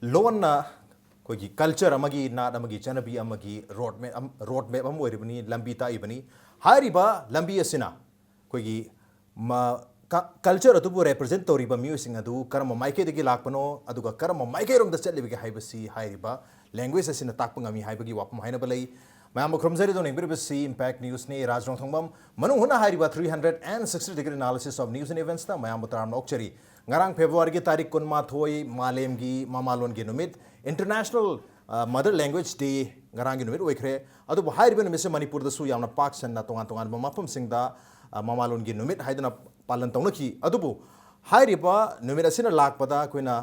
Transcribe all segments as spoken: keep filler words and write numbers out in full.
ꯂꯣꯟꯅ ꯑꯩꯈꯣꯏꯒꯤ ꯀꯜꯆꯔ ꯑꯃꯒꯤ, ꯅꯥꯠ ꯑꯃꯒꯤ, ꯆꯠꯅꯕꯤ ꯑꯃꯒꯤ ꯔꯣꯗ ꯃꯦꯞ ꯑꯃ ꯑꯣꯏꯔꯤꯕꯅꯤ, ꯂꯝꯕꯤ ꯇꯥꯛꯏꯕꯅꯤ꯫ ꯍꯥꯏꯔꯤꯕ ꯂꯝꯕꯤ ꯑꯁꯤꯅ ꯑꯩꯈꯣꯏꯒꯤ ꯀꯜꯆꯔ ꯑꯗꯨꯕꯨ ꯔꯦꯄ꯭ꯔꯖꯦꯟ ꯇꯧꯔꯤꯕ ꯃꯤꯑꯣꯏꯁꯤꯡ ꯑꯗꯨ ꯀꯔꯝꯕ ꯃꯥꯏꯀꯩꯗꯒꯤ ꯂꯥꯛꯄꯅꯣ, ꯑꯗꯨꯒ ꯀꯔꯝꯕ ꯃꯥꯏꯀꯩꯔꯣꯝꯗ ꯆꯠꯂꯤꯕꯒꯦ ꯍꯥꯏꯕꯁꯤ ꯍꯥꯏꯔꯤꯕ ꯂꯦꯡꯒ꯭ꯋꯦꯖ ꯑꯁꯤꯅ ꯇꯥꯛꯄ ꯉꯝꯃꯤ ꯍꯥꯏꯕꯒꯤ ꯋꯥꯐꯝ ꯍꯥꯏꯅꯕ ꯂꯩ꯫ ꯃꯌꯥꯝꯕꯨ ꯈꯨꯔꯨꯝꯖꯔꯤ꯫ ꯑꯗꯣꯝꯅ ꯌꯦꯡꯕꯤꯔꯤꯕꯁꯤ ꯏꯝꯄꯦꯛ ꯅ꯭ꯌꯨꯁꯅꯤ꯫ ꯔꯥꯖ ꯔꯣꯡꯊꯣꯡꯕꯝ ꯃꯅꯨꯡ ꯍꯨꯠꯅ ꯍꯥꯏꯔꯤꯕ three hundred and sixty degree analysis of news and eventsꯇ ꯃꯌꯥꯝꯕꯨ ꯇꯔꯥꯝꯅ ꯑꯣꯛꯆꯔꯤ꯫ ꯉꯔꯥꯡ ꯐꯦꯕ꯭ꯔꯨꯋꯥꯔꯤꯒꯤ ꯇꯥꯔꯤꯛ ꯀꯨꯟꯃꯥꯊꯣꯏ, ꯃꯥꯂꯦꯝꯒꯤ ꯃꯃꯥꯂꯣꯟꯒꯤ ꯅꯨꯃꯤꯠ, International Mother Language Day ꯉꯔꯥꯡꯒꯤ ꯅꯨꯃꯤꯠ ꯑꯣꯏꯈ꯭ꯔꯦ꯫ ꯑꯗꯨꯕꯨ ꯍꯥꯏꯔꯤꯕ ꯅꯨꯃꯤꯠꯁꯦ ꯃꯅꯤꯄꯨꯔꯗꯁꯨ ꯌꯥꯝꯅ ꯄꯥꯛ ꯁꯟꯅ ꯇꯣꯉꯥꯟ ꯇꯣꯉꯥꯟꯕ ꯃꯐꯝꯁꯤꯡꯗ, ꯑ, ꯃꯃꯥꯂꯣꯟꯒꯤ ꯅꯨꯃꯤꯠ ꯍꯥꯏꯗꯨꯅ ꯄꯥꯂꯟ ꯇꯧꯅꯈꯤ꯫ ꯑꯗꯨꯕꯨ ꯍꯥꯏꯔꯤꯕ ꯅꯨꯃꯤꯠ ꯑꯁꯤꯅ ꯂꯥꯛꯄꯗ ꯑꯩꯈꯣꯏꯅ,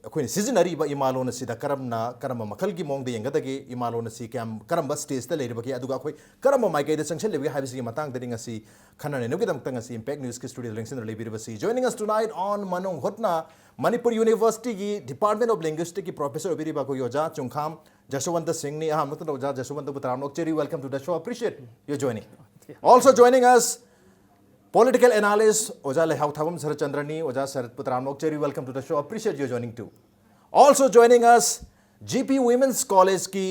ꯑꯩꯈꯣꯏꯅ ꯁꯤꯖꯤꯟꯅꯔꯤꯕ ꯏꯃꯥꯂꯣꯟ ꯑꯁꯤꯗ ꯀꯔꯝꯅ, ꯀꯔꯝꯕ ꯃꯈꯜꯒꯤ ꯃꯑꯣꯡꯗ ꯌꯦꯡꯒꯗꯒꯦ, ꯏꯃꯥꯂꯣꯟ ꯑꯁꯤ ꯀꯌꯥꯝ, ꯀꯔꯝꯕ ꯁ꯭ꯇꯦꯖꯇ ꯂꯩꯔꯤꯕꯒꯦ, ꯑꯗꯨꯒ ꯑꯩꯈꯣꯏ ꯀꯔꯝꯕ ꯃꯥꯏꯀꯩꯗ ꯆꯪꯁꯤꯜꯂꯤꯕꯒꯦ ꯍꯥꯏꯕꯁꯤꯒꯤ ꯃꯇꯥꯡꯗꯗꯤ ꯉꯁꯤ ꯈꯟꯅ ꯅꯩꯅꯕꯒꯤꯗꯃꯛꯇ ꯉꯁꯤ impact ꯅ꯭ꯌꯨꯁꯀꯤ ꯁ꯭ꯇꯨꯗꯤꯑꯣꯗ ꯂꯦꯡꯁꯤꯟꯗꯨꯅ ꯂꯩꯕꯤꯔꯤꯕꯁꯤ, joining us tonight on ꯃꯅꯨꯡ ꯍꯨꯠꯅ, ꯃꯅꯤꯄꯨꯔ ꯌꯨꯅꯤꯚꯔꯁꯤꯇꯤꯒꯤ Department of Linguisticsꯀꯤ ꯄ꯭ꯔꯣꯐꯦꯁꯔ ꯑꯣꯏꯕꯤꯔꯤꯕ ꯑꯩꯈꯣꯏꯒꯤ ꯑꯣꯖꯥ ꯆꯨꯡꯈꯥꯝ ꯖꯁꯣꯋꯟꯇ ꯁꯤꯡꯅꯤ꯫ ꯑꯍꯥꯟꯕ ꯃꯛꯇꯗ ꯑꯣꯖꯥ ꯖꯁꯣꯋꯟꯇꯕꯨ ꯇꯔꯥꯝꯅ ꯑꯣꯛꯆꯔꯤ꯫ Welcome to the show, appreciate your joining. Also joining us, political analyst ꯑꯣꯖꯥ ꯂꯩꯍꯥꯎ ꯊꯥꯕꯝ ꯁꯔꯠꯆꯟꯗ꯭ꯔꯅꯤ꯫ ꯑꯣꯖꯥ ꯁꯔꯠꯄꯨ ꯇꯔꯥꯝꯅ ꯑꯣꯛꯆꯔꯤ꯫ Welcome to the show, appreciate your joining too. Also joining us, G P Women's Collegeꯀꯤ,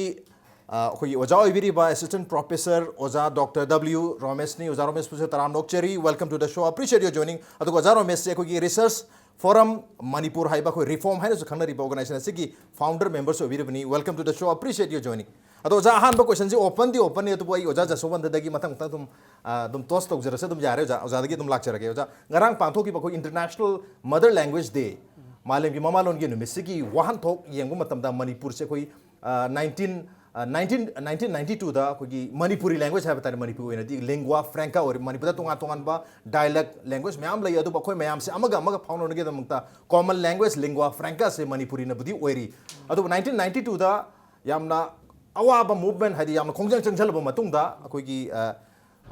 ꯑ, ꯑꯩꯈꯣꯏꯒꯤ ꯑꯣꯖꯥ ꯑꯣꯏꯕꯤꯔꯤꯕ assistant professor ꯑꯣꯖꯥ ꯗꯣꯛꯇꯔ ꯗꯕ꯭ꯂꯤꯎ ꯔꯣꯃꯦꯁꯅꯤ꯫ ꯑꯣꯖꯥ ꯔꯣꯃꯦꯁꯄꯨꯁꯨ ꯇꯔꯥꯝꯅ ꯑꯣꯛꯆꯔꯤ꯫ Welcome to the show, appreciate your joining. ꯑꯗꯨꯒ ꯑꯣꯖꯥ ꯔꯣꯃꯦꯁꯁꯦ ꯑꯩꯈꯣꯏꯒꯤ Research Forum ꯃꯅꯤꯄꯨꯔ ꯍꯥꯏꯕ ꯑꯩꯈꯣꯏ ꯔꯤꯐꯣꯔꯝ ꯍꯥꯏꯅꯁꯨ ꯈꯪꯅꯔꯤꯕ organization ꯑꯁꯤꯒꯤ founder members ꯑꯣꯏꯕꯤꯔꯤꯕꯅꯤ꯫ Welcome to the show, appreciate your joining. ꯑꯗꯣ ꯑꯣꯖꯥ, ꯑꯍꯥꯟꯕ questionꯁꯤ openꯗꯤ openꯅꯤ, ꯑꯗꯨꯕꯨ ꯑꯩ ꯑꯣꯖꯥ ꯖꯁꯣꯋꯟꯇꯗꯒꯤ ꯃꯊꯪ ꯃꯊꯪ ꯑꯗꯨꯝ, ꯑ, ꯑꯗꯨꯝ toss ꯇꯧꯖꯔꯁꯦ꯫ ꯑꯗꯨꯝ ꯌꯥꯔꯦ ꯑꯣꯖꯥ, ꯑꯣꯖꯥꯗꯒꯤ ꯑꯗꯨꯝ ꯂꯥꯛꯆꯔꯒꯦ꯫ ꯑꯣꯖꯥ, ꯉꯔꯥꯡ ꯄꯥꯡꯊꯣꯛꯈꯤꯕ ꯑꯩꯈꯣꯏ International Mother Language Day, ꯃꯥꯂꯦꯝꯒꯤ ꯃꯃꯥꯂꯣꯟꯒꯤ ꯅꯨꯃꯤꯠꯁꯤꯒꯤ ꯋꯥꯍꯟꯊꯣꯛ ꯌꯦꯡꯕ ꯃꯇꯝꯗ ꯃꯅꯤꯄꯨꯔꯁꯦ ꯑꯩꯈꯣꯏ, ꯑ, nineteen, ꯑ, nineteen, nineteen ninety twoꯗ ꯑꯩꯈꯣꯏꯒꯤ ꯃꯅꯤꯄꯨꯔꯤ language ꯍꯥꯏꯕ ꯇꯥꯔꯦ, ꯃꯅꯤꯄꯨꯔ ꯑꯣꯏꯅꯗꯤ lingua franca ꯑꯣꯏꯔꯦ꯫ ꯃꯅꯤꯄꯨꯔꯗ ꯇꯣꯉꯥꯟ ꯇꯣꯉꯥꯟꯕ dialect language ꯃꯌꯥꯝ ꯂꯩ, ꯑꯗꯨꯕꯨ ꯑꯩꯈꯣꯏ ꯃꯌꯥꯝꯁꯦ ꯑꯃꯒ ꯑꯃꯒ ꯐꯥꯎꯅꯅꯕꯒꯤꯗꯃꯛꯇ common language lingua francaꯁꯦ ꯃꯅꯤꯄꯨꯔꯤꯅꯕꯨꯗꯤ ꯑꯣꯏꯔꯤ꯫ ꯑꯗꯨꯕꯨ nineteen ninety twoꯗ ꯌꯥꯝꯅ ꯑꯋꯥꯕ movement, ꯍꯥꯏꯗꯤ ꯌꯥꯝꯅ ꯈꯣꯡꯖꯪ ꯆꯪꯁꯤꯜꯂꯕ ꯃꯇꯨꯡꯗ ꯑꯩꯈꯣꯏꯒꯤ, ꯑ,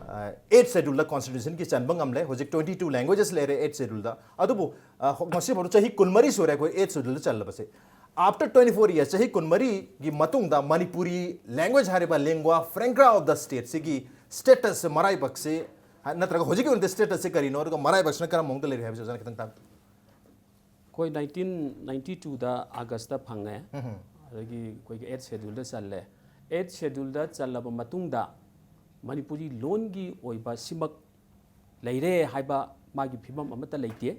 ꯑ, eighth scheduleꯗ constitutionꯒꯤ ꯆꯟꯕ ꯉꯝꯂꯦ꯫ ꯍꯧꯖꯤꯛ twenty two languages ꯂꯩꯔꯦ eighth scheduleꯗ꯫ ꯑꯗꯨꯕꯨ, ꯑ, ꯉꯁꯤ ꯐꯥꯎꯗ ꯆꯍꯤ ꯀꯨꯟꯃꯔꯤ ꯁꯨꯔꯦ ꯑꯩꯈꯣꯏ eighth scheduleꯗ ꯆꯜꯂꯕꯁꯦ꯫ After twenty four years, ꯆꯍꯤ ꯀꯨꯟꯃꯔꯤꯒꯤ ꯃꯇꯨꯡꯗ ꯃꯅꯤꯄꯨꯔꯤ language ꯍꯥꯏꯔꯤꯕ lingua franca of the stateꯁꯤꯒꯤ statusꯁꯦ, ꯃꯔꯥꯏꯕꯛꯁꯦ, ꯍꯥꯏ-, ꯅꯠꯇ꯭ꯔꯒ ꯍꯧꯖꯤꯛꯀꯤ ꯑꯣꯏꯅꯗꯤ statusꯁꯦ ꯀꯔꯤꯅꯣ, ꯑꯗꯨꯒ ꯃꯔꯥꯏꯕꯛꯁꯤꯅ ꯀꯔꯝꯕ ꯃꯑꯣꯡꯗ ꯂꯩꯔꯤ ꯍꯥꯏꯕꯁꯤ ꯑꯣꯖꯥꯅ ꯈꯤꯇꯪ ꯇꯥꯛꯄꯤꯌꯨ꯫ ꯑꯩꯈꯣꯏ ꯅꯥꯏꯟꯇꯤꯟ ꯅꯥꯏꯟꯇꯤ ꯇꯨꯗ ꯑꯥꯒꯁꯇ ꯐꯪꯉꯦ꯫ ꯑꯗꯒꯤ ꯑꯩꯈꯣꯏꯒꯤ ꯑꯩꯠ ꯁꯦꯗ꯭ꯌꯨꯜꯗ ꯆꯜꯂꯦ꯫ ꯑꯩꯠ ꯁꯦꯗ꯭ꯌꯨꯜꯗ ꯆꯜꯂꯕ ꯃꯇꯨꯡꯗ ꯃꯅꯤꯄꯨꯔꯤ ꯂꯣꯟꯒꯤ ꯑꯣꯏꯕ ꯁꯤꯃꯛ ꯂꯩꯔꯦ ꯍꯥꯏꯕ ꯃꯥꯒꯤ ꯐꯤꯕꯝ ꯑꯃꯠꯇ ꯂꯩꯇꯦ꯫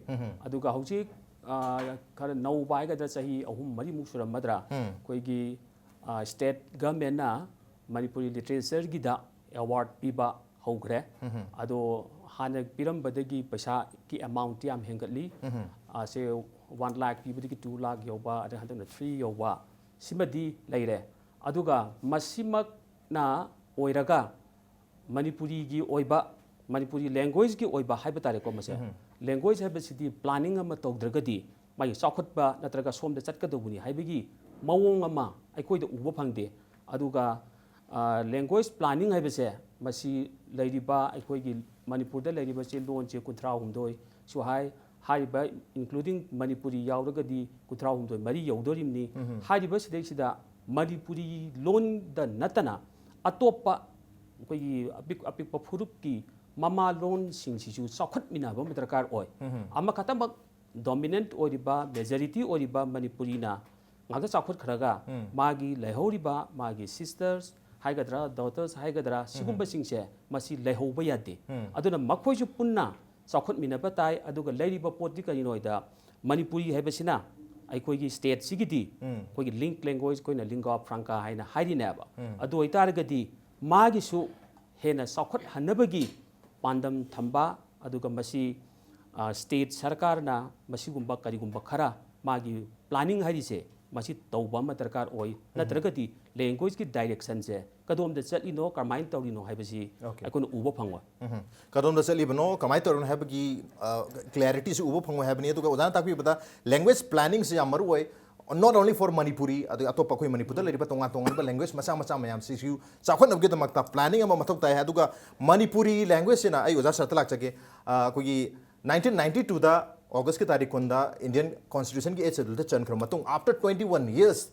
ꯑꯗꯨꯒ ꯍꯧꯖꯤꯛ, ꯑ, ꯈꯔ ꯅꯧꯕ ꯍꯥꯏꯒꯗ꯭ꯔꯥ, ꯆꯍꯤ ꯑꯍꯨꯝ ꯃꯔꯤꯃꯨꯛ ꯁꯨꯔꯝꯃꯗ꯭ꯔꯥ, ꯑꯩꯈꯣꯏꯒꯤ, ꯑ, ꯁ꯭ꯇꯦꯠ ꯒꯃꯦꯟꯅ ꯃꯅꯤꯄꯨꯔꯤ ꯂꯤꯇꯔꯦꯆꯔꯒꯤꯗ ꯑꯦꯋꯥꯔꯗ ꯄꯤꯕ ꯍꯧꯈ꯭ꯔꯦ꯫ ꯑꯗꯣ ꯍꯥꯟꯅ ꯄꯤꯔꯝꯕꯗꯒꯤ ꯄꯩꯁꯥꯒꯤ ꯑꯦꯃꯥꯎꯟꯠꯇꯤ ꯌꯥꯝ ꯍꯦꯟꯒꯠꯂꯤ꯫ ꯑ, ꯁꯦ ꯋꯥꯟ ꯂꯥꯈ ꯄꯤꯕꯗꯒꯤ ꯇꯨ ꯂꯥꯈ ꯌꯧꯕ, ꯑꯗꯩ ꯍꯟꯗꯛꯅ ꯊ꯭ꯔꯤ ꯌꯧꯕ, ꯁꯤꯃꯗꯤ ꯂꯩꯔꯦ꯫ ꯑꯗꯨꯒ ꯃꯁꯤꯃꯛꯅ ꯑꯣꯏꯔꯒ ꯃꯅꯤꯄꯨꯔꯤꯒꯤ ꯑꯣꯏꯕ, ꯃꯅꯤꯄꯨꯔꯤ ꯂꯦꯡꯒ꯭ꯋꯦꯖꯀꯤ ꯑꯣꯏꯕ ꯍꯥꯏꯕ ꯇꯥꯔꯦꯀꯣ, ꯃꯁꯦ꯫ ꯂꯦꯡꯒ꯭ꯋꯦꯖ ꯍꯥꯏꯕꯁꯤꯗꯤ ꯄ꯭ꯂꯥꯅꯤꯡ ꯑꯃ ꯇꯧꯗ꯭ꯔꯒꯗꯤ ꯃꯥꯒꯤ ꯆꯥꯎꯈꯠꯄ ꯅꯠꯇ꯭ꯔꯒ ꯁꯣꯝꯗ ꯆꯠꯀꯗꯧꯕꯅꯤ ꯍꯥꯏꯕꯒꯤ ꯃꯑꯣꯡ ꯑꯃ ꯑꯩꯈꯣꯏꯗ ꯎꯕ ꯐꯪꯗꯦ꯫ ꯑꯗꯨꯒ, ꯑ, ꯂꯦꯡꯒ꯭ꯋꯦꯖ ꯄ꯭ꯂꯥꯅꯤꯡ ꯍꯥꯏꯕꯁꯦ, ꯃꯁꯤ ꯂꯩꯔꯤꯕ ꯑꯩꯈꯣꯏꯒꯤ ꯃꯅꯤꯄꯨꯔꯗ ꯂꯩꯔꯤꯕꯁꯦ ꯂꯣꯟꯁꯦ ꯀꯨꯟꯊ꯭ꯔꯥ ꯍꯨꯝꯗꯣꯏꯁꯨ ꯍꯥꯏ, ꯍꯥꯏꯔꯤꯕ, including ꯃꯅꯤꯄꯨꯔꯤ ꯌꯥꯎꯔꯒꯗꯤ ꯀꯨꯟꯊ꯭ꯔꯥ ꯍꯨꯝꯗꯣꯏ ꯃꯔꯤ ꯌꯧꯗꯣꯔꯤꯕꯅꯤ꯫ ꯍꯥꯏꯔꯤꯕ ꯁꯤꯗꯩꯁꯤꯗ ꯃꯅꯤꯄꯨꯔꯤ ꯂꯣꯟꯗ ꯅꯠꯇꯅ ꯑꯇꯣꯞꯄ ꯑꯩꯈꯣꯏꯒꯤ ꯑꯄꯤꯛ-, ꯑꯄꯤꯛꯄ ꯐꯨꯔꯨꯞꯀꯤ ꯃꯃꯥ ꯂꯣꯟꯁꯤꯡꯁꯤꯁꯨ ꯆꯥꯎꯈꯠꯃꯤꯟꯅꯕ ꯑꯃ ꯗꯔꯀꯥꯔ ꯑꯣꯏ꯫ ꯑꯃꯈꯛꯇꯃꯛ ꯗꯣꯃꯤꯅꯦꯟꯠ ꯑꯣꯏꯔꯤꯕ, ꯃꯦꯖꯣꯔꯤꯇꯤ ꯑꯣꯏꯔꯤꯕ ꯃꯅꯤꯄꯨꯔꯤꯅ ꯉꯥꯛꯇ ꯆꯥꯎꯈꯠꯈ꯭ꯔꯒ ꯃꯥꯒꯤ ꯂꯩꯍꯧꯔꯤꯕ ꯃꯥꯒꯤ ꯁꯤꯁꯇꯔꯁ ꯍꯥꯏꯒꯗ꯭ꯔꯥ, ꯗꯣꯇꯔꯁ ꯍꯥꯏꯒꯗ꯭ꯔꯥ, ꯁꯤꯒꯨꯝꯕꯁꯤꯡꯁꯦ ꯃꯁꯤ ꯂꯩꯍꯧꯕ ꯌꯥꯗꯦ꯫ ꯑꯗꯨꯅ ꯃꯈꯣꯏꯁꯨ ꯄꯨꯟꯅ ꯆꯥꯎꯈꯠꯃꯤꯟꯅꯕ ꯇꯥꯏ꯫ ꯑꯗꯨꯒ ꯂꯩꯔꯤꯕ ꯄꯣꯠꯇꯤ ꯀꯔꯤꯅꯣ ꯍꯥꯏꯗ, ꯃꯅꯤꯄꯨꯔꯤ ꯍꯥꯏꯕꯁꯤꯅ ꯑꯩꯈꯣꯏꯒꯤ ꯁ꯭ꯇꯦꯠꯁꯤꯒꯤꯗꯤ ꯑꯩꯈꯣꯏꯒꯤ ꯂꯤꯡꯛ ꯂꯦꯡꯒ꯭ꯋꯦꯖ, ꯑꯩꯈꯣꯏꯅ ꯂꯤꯡꯒ꯭ꯋꯥ ꯐ꯭ꯔꯥꯡꯀꯥ ꯍꯥꯏꯅ ꯍꯥꯏꯔꯤꯅꯦꯕ꯫ ꯑꯗꯨ ꯑꯣꯏꯇꯥꯔꯒꯗꯤ ꯃꯥꯒꯤꯁꯨ ꯍꯦꯟꯅ ꯆꯥꯎꯈꯠꯍꯟꯅꯕꯒꯤ ꯄꯥꯟꯗꯝ ꯊꯝꯕ, ꯑꯗꯨꯒ ꯃꯁꯤ, ꯑ, ꯁ꯭ꯇꯦꯠ ꯁꯔꯀꯥꯔꯅ ꯃꯁꯤꯒꯨꯝꯕ ꯀꯔꯤꯒꯨꯝꯕ ꯈꯔ ꯃꯥꯒꯤ ꯄ꯭ꯂꯥꯅꯤꯡ ꯍꯥꯏꯔꯤꯁꯦ ꯃꯁꯤ ꯇꯧꯕ ꯑꯃ ꯗꯔꯀꯥꯔ ꯑꯣꯏ꯫ ꯅꯠꯇ꯭ꯔꯒꯗꯤ ꯂꯦꯡꯒ꯭ꯋꯦꯖꯀꯤ ꯗꯥꯏꯔꯦꯛꯁꯟꯁꯦ ꯀꯗꯣꯝꯗ ꯆꯠꯂꯤꯅꯣ, ꯀꯃꯥꯏꯅ ꯇꯧꯔꯤꯅꯣ ꯍꯥꯏꯕꯁꯤ ꯑꯩꯈꯣꯏꯅ ꯎꯕ ꯐꯪꯉꯣꯏ꯫ ꯎꯝ꯫ ꯀꯗꯣꯝꯗ ꯆꯠꯂꯤꯕꯅꯣ, ꯀꯃꯥꯏꯅ ꯇꯧꯔꯤꯅꯣ ꯍꯥꯏꯕꯒꯤ, ꯑ, ꯀ꯭ꯂꯦꯔꯤꯇꯤꯁꯨ ꯎꯕ ꯐꯪꯉꯣꯏ ꯍꯥꯏꯕꯅꯤ꯫ ꯑꯗꯨꯒ ꯑꯣꯖꯥꯅ ꯇꯥꯛꯄꯤꯕꯗ ꯂꯦꯡꯒ꯭ꯋꯦꯖ ꯄ꯭ꯂꯥꯅꯤꯡꯁꯦ ꯌꯥꯝ ꯃꯔꯨ ꯑꯣꯏ, not only for ꯃꯅꯤꯄꯨꯔꯤ, ꯑꯗꯨꯒ ꯑꯇꯣꯞꯄ ꯑꯩꯈꯣꯏ ꯃꯅꯤꯄꯨꯔꯗ ꯂꯩꯔꯤꯕ ꯇꯣꯉꯥꯟ ꯇꯣꯉꯥꯟꯕ ꯂꯦꯡꯒ꯭ꯋꯦꯖ ꯃꯆꯥ ꯃꯆꯥ ꯃꯌꯥꯝꯁꯤꯁꯨ ꯆꯥꯎꯈꯠꯅꯕꯒꯤꯗꯃꯛꯇ ꯄ꯭ꯂꯥꯅꯤꯡ ꯑꯃ ꯃꯊꯧ ꯇꯥꯏ꯫ ꯑꯗꯨꯒ ꯃꯅꯤꯄꯨꯔꯤ ꯂꯦꯡꯒ꯭ꯋꯦꯖꯁꯤꯅ, ꯑꯩ ꯑꯣꯖꯥ ꯁꯔꯠꯇ ꯂꯥꯛꯆꯒꯦ, ꯑ, ꯑꯩꯈꯣꯏꯒꯤ ꯅꯥꯏꯟꯇꯤꯟ ꯅꯥꯏꯟꯇꯤ ꯇꯨꯗ ꯑꯣꯒꯁꯀꯤ ꯇꯥꯔꯤꯛ ꯀꯨꯟꯗ ꯏꯟꯗꯤꯌꯟ ꯀꯣꯟꯁꯇꯤꯇ꯭ꯌꯨꯁꯟꯒꯤ ꯑꯩꯠ ꯁꯦꯗ꯭ꯌꯨꯜꯗ ꯆꯟꯈ꯭ꯔꯕ ꯃꯇꯨꯡ, after twenty one years,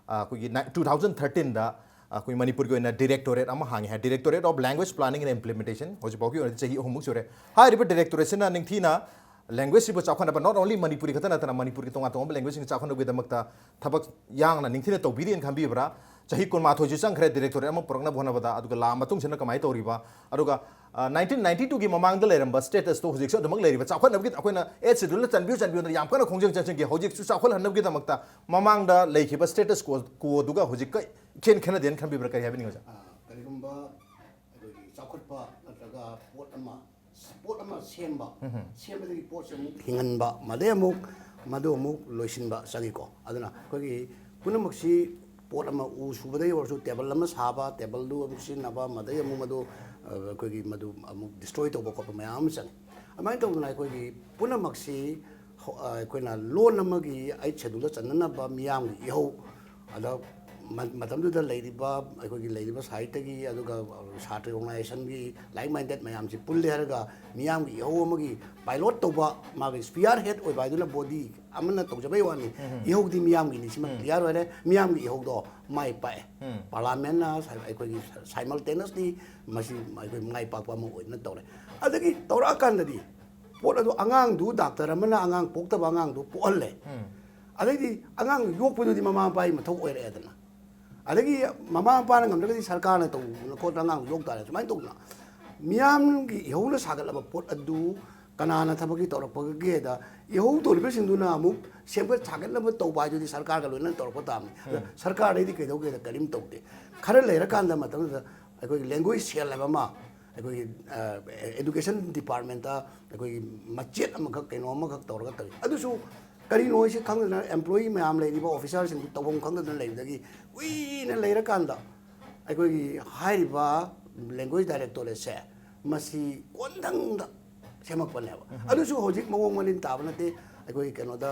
ꯑ, ꯑꯩꯈꯣꯏꯒꯤ ꯅꯥꯏ-, two thousand thirteenꯗ ꯑꯩꯈꯣꯏ ꯃꯅꯤꯄꯨꯔꯒꯤ ꯑꯣꯏꯅ ꯗꯤꯔꯦꯛꯇꯣꯔꯦꯠ ꯑꯃ ꯍꯥꯡꯉꯦ ꯍꯥꯏ, Directorate of Language Planning and Implementation꯫ ꯍꯧꯖꯤꯛꯐꯥꯎꯒꯤ ꯑꯣꯏꯅꯗꯤ ꯆꯍꯤ ꯑꯍꯨꯝꯃꯨꯛ ꯁꯨꯔꯦ꯫ ꯍꯥꯏꯔꯤꯕ ꯗꯤꯔꯦꯛꯇꯣꯔꯦꯠꯁꯤꯅ ꯅꯤꯡꯊꯤꯅ language ꯁꯤꯕꯨ ꯆꯥꯎꯈꯠꯅꯕ, not only ꯃꯅꯤꯄꯨꯔꯤ ꯈꯛꯇ ꯅꯠꯇꯅ ꯃꯅꯤꯄꯨꯔꯒꯤ ꯇꯣꯉꯥꯟ ꯇꯣꯉꯥꯟꯕ language ꯁꯤꯡ ꯆꯥꯎꯈꯠꯅꯕꯒꯤꯗꯃꯛꯇ ꯊꯕꯛ ꯌꯥꯡꯅ ꯅꯤꯡꯊꯤꯅ ꯇꯧꯕꯤꯔꯤꯅ ꯈꯟꯕꯤꯕ꯭ꯔꯥ? ꯆꯍꯤ ꯀꯨꯟꯃꯥꯊꯣꯏꯁꯨ ꯆꯪꯈ꯭ꯔꯦ directorate ꯑꯃ ꯄꯨꯔꯛꯅꯕ ꯍꯣꯠꯅꯕꯗ, ꯑꯗꯨꯒ ꯂꯥꯛꯑ ꯃꯇꯨꯡꯁꯤꯅ ꯀꯃꯥꯏꯅ ꯇꯧꯔꯤꯕ? ꯑꯗꯨꯒ nineteen ninety two ꯒꯤ ꯃꯃꯥꯡꯗ ꯂꯩꯔꯝꯕ status ꯇꯣ ꯍꯧꯖꯤꯛꯁꯨ ꯑꯗꯨꯃꯛ ꯂꯩꯔꯤꯕ? ꯆꯥꯎꯈꯠꯅꯕꯒꯤ ꯑꯩꯈꯣꯏꯅ eighth schedule ꯗ ꯆꯟꯕꯤꯌꯨ ꯆꯟꯕꯤꯌꯨꯅ ꯌꯥꯝ ꯀꯟꯅ ꯈꯣꯡꯖꯪ ꯆꯪꯁꯤꯟꯈꯤ꯫ ꯍꯧꯖꯤꯛꯁꯨ ꯆꯥꯎꯈꯠꯍꯟꯅꯕꯒꯤꯗꯃꯛꯇ ꯃꯃꯥꯡꯗ ꯂꯩꯈꯤꯕ status quo ꯗꯨꯒ ꯍꯧꯖꯤꯛꯀ ꯏꯈꯦꯟ ꯈꯦꯠꯅꯗꯦꯅ ꯈꯟꯕꯤꯕ꯭ꯔꯥ? ꯀꯔꯤ ꯍꯥꯏꯕꯤꯅꯤꯡꯉꯤ ꯑꯣꯖꯥ? ꯑ, ꯀꯔꯤꯒꯨꯝꯕ ꯑꯩꯈꯣꯏꯒꯤ ꯆꯥꯎꯈꯠꯄ ꯅꯠꯇ꯭ꯔꯒ ꯄꯣꯠ ꯑꯃ ꯄꯣꯠ ꯑꯃ ꯁꯦꯝꯕ, ꯁꯦꯝꯕꯗꯒꯤ ꯄꯣꯠꯁꯦ ꯑꯃꯨꯛ ꯍꯤꯡꯍꯟꯕ, ꯃꯗꯩ ꯑꯃꯨꯛ ꯃꯗꯨ ꯑꯃꯨꯛ ꯂꯣꯏꯁꯤꯟꯕ ꯆꯪꯉꯤꯀꯣ꯫ ꯑꯗꯨꯅ ꯑꯩꯈꯣꯏꯒꯤ ꯄꯨꯝꯅꯃꯛꯁꯤ, ꯄꯣꯠ ꯑꯃ ꯎ ꯁꯨꯕꯗꯒꯤ ꯑꯣꯏꯔꯁꯨ, table ꯑꯃ ꯁꯥꯕ, table ꯗꯨ ꯑꯃꯨꯛ ꯁꯤꯖꯤꯟꯅꯕ, ꯃꯗꯩ ꯑꯃꯨꯛ ꯃꯗꯨ, ꯑ, ꯑꯩꯈꯣꯏꯒꯤ ꯃꯗꯨ ꯑꯃꯨꯛ destroy ꯇꯧꯕ ꯈꯣꯠꯄ ꯃꯌꯥꯝ ꯑꯃ ꯆꯪꯉꯤ꯫ ꯑꯗꯨꯃꯥꯏꯅ ꯇꯧꯗꯅ ꯑꯩꯈꯣꯏꯒꯤ ꯄꯨꯝꯅꯃꯛꯁꯤ ꯍꯣ-, ꯑ, ꯑꯩꯈꯣꯏꯅ ꯂꯣꯟ ꯑꯃꯒꯤ eighth schedule ꯗ ꯆꯟꯅꯅꯕ ꯃꯤꯌꯥꯝꯒꯤ ꯏꯍꯧ, ꯑꯗ ꯃ-, ꯃꯇꯝꯗꯨꯗ ꯂꯩꯔꯤꯕ, ꯑꯩꯈꯣꯏꯒꯤ ꯂꯩꯔꯤꯕ ꯁꯥꯍꯤꯇ꯭ꯌꯒꯤ, ꯑꯗꯨꯒ ꯁꯥꯇ꯭ꯔ organization ꯒꯤ, like minded ꯃꯌꯥꯝꯁꯤ ꯄꯨꯜꯂꯦ ꯍꯥꯏꯔꯒ ꯃꯤꯌꯥꯝꯒꯤ ꯏꯍꯧ ꯑꯃꯒꯤ pilot ꯇꯧꯕ, ꯃꯥꯒꯤ spearhead ꯑꯣꯏꯕ ꯍꯥꯏꯗꯨꯅ body ꯑꯃꯅ ꯇꯧꯖꯕꯩ ꯋꯥꯅꯤ꯫ ꯏꯍꯧꯗꯤ ꯃꯤꯌꯥꯝꯒꯤꯅꯤ, ꯁꯤꯃ clear ꯑꯣꯏꯔꯦ꯫ ꯃꯤꯌꯥꯝꯒꯤ ꯏꯍꯧꯗꯣ ꯃꯥꯏ ꯄꯥꯛꯑꯦ꯫ Parliament ꯅ ꯁ-, ꯑꯩꯈꯣꯏꯒꯤ simultaneously ꯃꯁꯤ ꯑꯩꯈꯣꯏ ꯃꯥꯏ ꯄꯥꯛꯄ ꯑꯃ ꯑꯣꯏꯗꯅ ꯇꯧꯔꯦ꯫ ꯑꯗꯒꯤ ꯇꯧꯔꯛꯑꯀꯥꯟꯗꯗꯤ ꯄꯣꯠ ꯑꯗꯨ, ꯑꯉꯥꯡꯗꯨ, doctor ꯑꯃꯅ ꯑꯉꯥꯡ ꯄꯣꯛꯇꯕ ꯑꯉꯥꯡꯗꯨ ꯄꯣꯛꯍꯜꯂꯦ꯫ ꯑꯗꯩꯗꯤ ꯑꯉꯥꯡ ꯌꯣꯛꯄꯗꯨꯗꯤ ꯃꯃꯥ ꯃꯄꯥꯒꯤ ꯃꯊꯧ ꯑꯣꯏꯔꯛꯑꯦꯗꯅ꯫ ꯑꯗꯒꯤ ꯃꯃꯥ ꯃꯄꯥꯅ ꯉꯝꯗ꯭ꯔꯒꯗꯤ ꯁꯔꯀꯥꯔꯅ ꯇꯧꯗꯅ ꯈꯣꯠꯇꯅ ꯑꯉꯥꯡ ꯌꯣꯛ ꯇꯥꯔꯦ꯫ ꯁꯨꯃꯥꯏꯅ ꯇꯧꯗꯅ ꯃꯤꯌꯥꯝꯒꯤ ꯏꯍꯧꯅ ꯁꯥꯒꯠꯂꯕ ꯄꯣꯠ ꯑꯗꯨ ꯀꯅꯥꯅ ꯊꯕꯛꯀꯤ ꯇꯧꯔꯛꯄꯒꯦꯗ, ꯏꯍꯧ ꯇꯧꯔꯤꯕꯁꯤꯡꯗꯨꯅ ꯑꯃꯨꯛ ꯁꯦꯝꯒꯠ ꯁꯥꯒꯠꯅꯕ ꯇꯧꯕ ꯍꯥꯏꯗꯨꯗꯤ ꯁꯔꯀꯥꯔꯒ ꯂꯣꯏꯅꯅ ꯇꯧꯔꯛꯄ ꯇꯥꯕꯅꯤ꯫ ꯑꯗ ꯁꯔꯀꯥꯔꯗꯩꯗꯤ ꯀꯩꯗꯧꯒꯦꯗ? ꯀꯔꯤꯝ ꯇꯧꯗꯦ꯫ ꯈꯔ ꯂꯩꯔꯀꯥꯟꯗ ꯃꯇꯝꯗꯨꯗ ꯑꯩꯈꯣꯏꯒꯤ language cell ꯍꯥꯏꯕ ꯑꯃ, ꯑꯩꯈꯣꯏꯒꯤ, ꯑ, education department ꯇ ꯑꯩꯈꯣꯏꯒꯤ ꯃꯆꯦꯠ ꯑꯃꯈꯛ, ꯀꯩꯅꯣ ꯑꯃꯈꯛ ꯇꯧꯔꯒ ꯇꯧꯏ꯫ ꯑꯗꯨꯁꯨ ꯀꯔꯤꯅꯣ ꯍꯥꯏꯁꯤ ꯈꯪꯗꯗꯅ employee ꯃꯌꯥꯝ ꯂꯩꯔꯤꯕ officer ꯁꯤꯡꯗꯨ ꯇꯧꯐꯝ ꯈꯪꯗꯗꯅ ꯂꯩꯕꯗꯒꯤ ꯀꯨꯏꯅ ꯂꯩꯔꯀꯥꯟꯗ ꯑꯩꯈꯣꯏꯒꯤ ꯍꯥꯏꯔꯤꯕ language directorate ꯁꯦ ꯃꯁꯤ ꯀꯣꯟꯊꯪꯗ ꯁꯦꯝꯃꯛꯄꯅꯦꯕ꯫ ꯑꯗꯨꯁꯨ ꯍꯧꯖꯤꯛ ꯃꯑꯣꯡ ꯃꯔꯤꯟ ꯇꯥꯕ ꯅꯠꯇꯦ꯫ ꯑꯩꯈꯣꯏꯒꯤ ꯀꯩꯅꯣꯗ,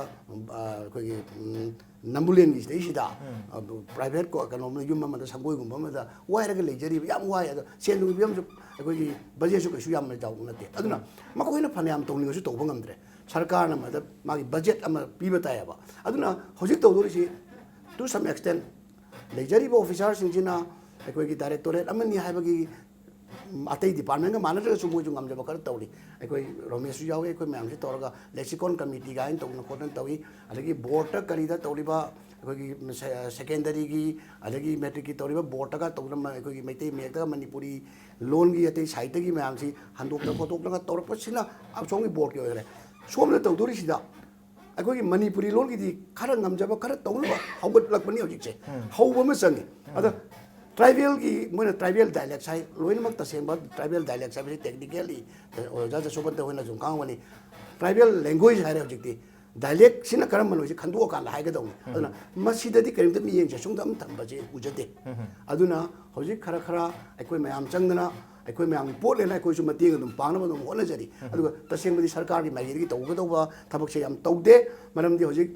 ꯑ, ꯑꯩꯈꯣꯏꯒꯤ, ꯎꯝ, ꯅꯝꯕꯨꯂꯦꯟꯒꯤ ꯁꯤꯗꯩꯁꯤꯗ, ꯑ, private ꯀꯣ-, ꯀꯩꯅꯣꯝꯗ, ꯌꯨꯝ ꯑꯃꯗ, ꯁꯪꯒꯣꯏꯒꯨꯝꯕ ꯑꯃꯗ ꯋꯥꯏꯔꯒ ꯂꯩꯖꯔꯤꯕ, ꯌꯥꯝ ꯋꯥꯏ꯫ ꯑꯗꯣ ꯁꯦꯟ ꯊꯨꯝꯒꯤ ꯐꯤꯕꯝꯁꯨ, ꯑꯩꯈꯣꯏꯒꯤ budget ꯁꯨ ꯀꯩꯁꯨ ꯌꯥꯝꯅ ꯆꯥꯎꯕ ꯅꯠꯇꯦ꯫ ꯑꯗꯨꯅ ꯃꯈꯣꯏꯅ ꯐꯅꯌꯥꯝ ꯇꯧꯅꯤꯡꯉꯁꯨ ꯇꯧꯕ ꯉꯝꯗ꯭ꯔꯦ꯫ ꯁꯔꯀꯥꯔꯅ ꯃꯗ ꯃꯥꯒꯤ budget ꯑꯃ ꯄꯤꯕ ꯇꯥꯏꯌꯦꯕ꯫ ꯑꯗꯨꯅ ꯍꯧꯖꯤꯛ ꯇꯧꯗꯣꯔꯤꯁꯤ to some extent ꯂꯩꯖꯔꯤꯕ officer ꯁꯤꯡꯁꯤꯅ ꯑꯩꯈꯣꯏꯒꯤ directorate ꯑꯃꯅꯤ ꯍꯥꯏꯕꯒꯤ ꯑꯇꯩ ꯗꯤꯄꯥꯔꯠꯃꯦꯟꯒ ꯃꯥꯟꯅꯗ꯭ꯔꯒꯁꯨ ꯃꯣꯏꯁꯨ ꯉꯝꯖꯕ ꯈꯔ ꯇꯧꯔꯤ꯫ ꯑꯩꯈꯣꯏ ꯔꯣꯃꯦꯁꯁꯨ ꯌꯥꯎꯏ, ꯑꯩꯈꯣꯏ ꯃꯌꯥꯝꯁꯤ ꯇꯧꯔꯒ ꯂꯦꯛꯁꯤꯀꯣꯟ ꯀꯃꯤꯇꯤ ꯀꯥꯏꯅ ꯇꯧꯗꯅ ꯈꯣꯠꯇꯅ ꯇꯧꯏ꯫ ꯑꯗꯒꯤ ꯕꯣꯔꯗꯇ ꯀꯔꯤꯗ ꯇꯧꯔꯤꯕ ꯑꯩꯈꯣꯏꯒꯤ ꯁꯦ-, ꯁꯦꯀꯦꯟꯗꯔꯤꯒꯤ ꯑꯗꯒꯤ ꯃꯦꯇ꯭ꯔꯤꯛꯀꯤ ꯇꯧꯔꯤꯕ ꯕꯣꯔꯗꯇꯒ ꯇꯧꯗꯅ ꯃ-, ꯑꯩꯈꯣꯏꯒꯤ ꯃꯩꯇꯩ ꯃꯌꯦꯛꯇꯒ ꯃꯅꯤꯄꯨꯔꯤ ꯂꯣꯟꯒꯤ ꯑꯇꯩ ꯁꯥꯍꯤꯇ꯭ꯌꯒꯤ ꯃꯌꯥꯝꯁꯤ ꯍꯟꯗꯣꯛꯇꯅ ꯈꯣꯠꯇꯣꯛꯇꯅ ꯇꯧꯔꯛꯄꯁꯤꯅ ꯑꯁꯣꯝꯒꯤ ꯕꯣꯔꯗꯀꯤ ꯑꯣꯏꯈꯔꯦ꯫ ꯁꯣꯝꯗ ꯇꯧꯗꯣꯔꯤꯁꯤꯗ ꯑꯩꯈꯣꯏꯒꯤ ꯃꯅꯤꯄꯨꯔꯤ ꯂꯣꯟꯒꯤꯗꯤ ꯈꯔ ꯉꯝꯖꯕ ꯈꯔ ꯇꯧꯅꯕ ꯍꯧꯒꯠꯂꯛꯄꯅꯤ ꯍꯧꯖꯤꯛꯁꯦ꯫ ꯍꯧꯕ ꯑꯃ ꯆꯪꯉꯤ꯫ ꯑꯗ ꯇ꯭ꯔꯥꯏꯕꯦꯜꯒꯤ ꯃꯣꯏꯅ ꯇ꯭ꯔꯥꯏꯕꯦꯜ ꯗꯥꯏꯂꯦꯛꯁ ꯍꯥꯏ, ꯂꯣꯏꯅꯃꯛ ꯇꯁꯦꯡꯕ ꯇ꯭ꯔꯥꯏꯕꯦꯜ ꯗꯥꯏꯂꯦꯛꯁ ꯍꯥꯏꯕꯁꯤ ꯇꯦꯛꯅꯤꯀꯦꯜꯂꯤ ꯑꯣꯖꯥ ꯖꯁꯣꯕꯟꯇ ꯍꯣꯏꯅ ꯁꯨꯝ ꯈꯪꯉꯝꯒꯅꯤ꯫ ꯇ꯭ꯔꯥꯏꯕꯦꯜ ꯂꯦꯡꯒ꯭ꯋꯦꯖ ꯍꯥꯏꯔꯦ ꯍꯧꯖꯤꯛꯇꯤ꯫ ꯗꯥꯏꯂꯦꯛꯁꯤꯅ ꯀꯔꯝꯕꯅꯣ ꯍꯥꯏꯁꯦ ꯈꯟꯗꯣꯛꯑꯀꯥꯟꯗ ꯍꯥꯏꯒꯗꯧꯅꯤ꯫ ꯑꯗꯨꯅ ꯃꯁꯤꯗꯗꯤ ꯀꯔꯤꯝꯇ ꯃꯤꯠꯌꯦꯡ ꯆꯦꯠꯁꯨꯡꯗ ꯑꯃ ꯊꯝꯕꯁꯦ ꯎꯖꯗꯦ꯫ ꯑꯗꯨꯅ ꯍꯧꯖꯤꯛ ꯈꯔ ꯈꯔ ꯑꯩꯈꯣꯏ ꯃꯌꯥꯝ ꯆꯪꯗꯅ ꯑꯩꯈꯣꯏ ꯃꯌꯥꯝꯒꯤ ꯄꯣꯠꯅꯦꯅ ꯑꯩꯈꯣꯏꯁꯨ ꯃꯇꯦꯡ ꯑꯗꯨꯝ ꯄꯥꯡꯅꯕ ꯑꯗꯨꯝ ꯍꯣꯠꯅꯖꯔꯤ꯫ ꯑꯗꯨꯒ ꯇꯁꯦꯡꯕꯗꯤ ꯁꯔꯀꯥꯔꯒꯤ ꯃꯥꯏꯀꯩꯗꯒꯤ ꯇꯧꯒꯗꯧꯕ ꯊꯕꯛꯁꯦ ꯌꯥꯝ ꯇꯧꯗꯦ꯫ ꯃꯔꯝꯗꯤ ꯍꯧꯖꯤꯛ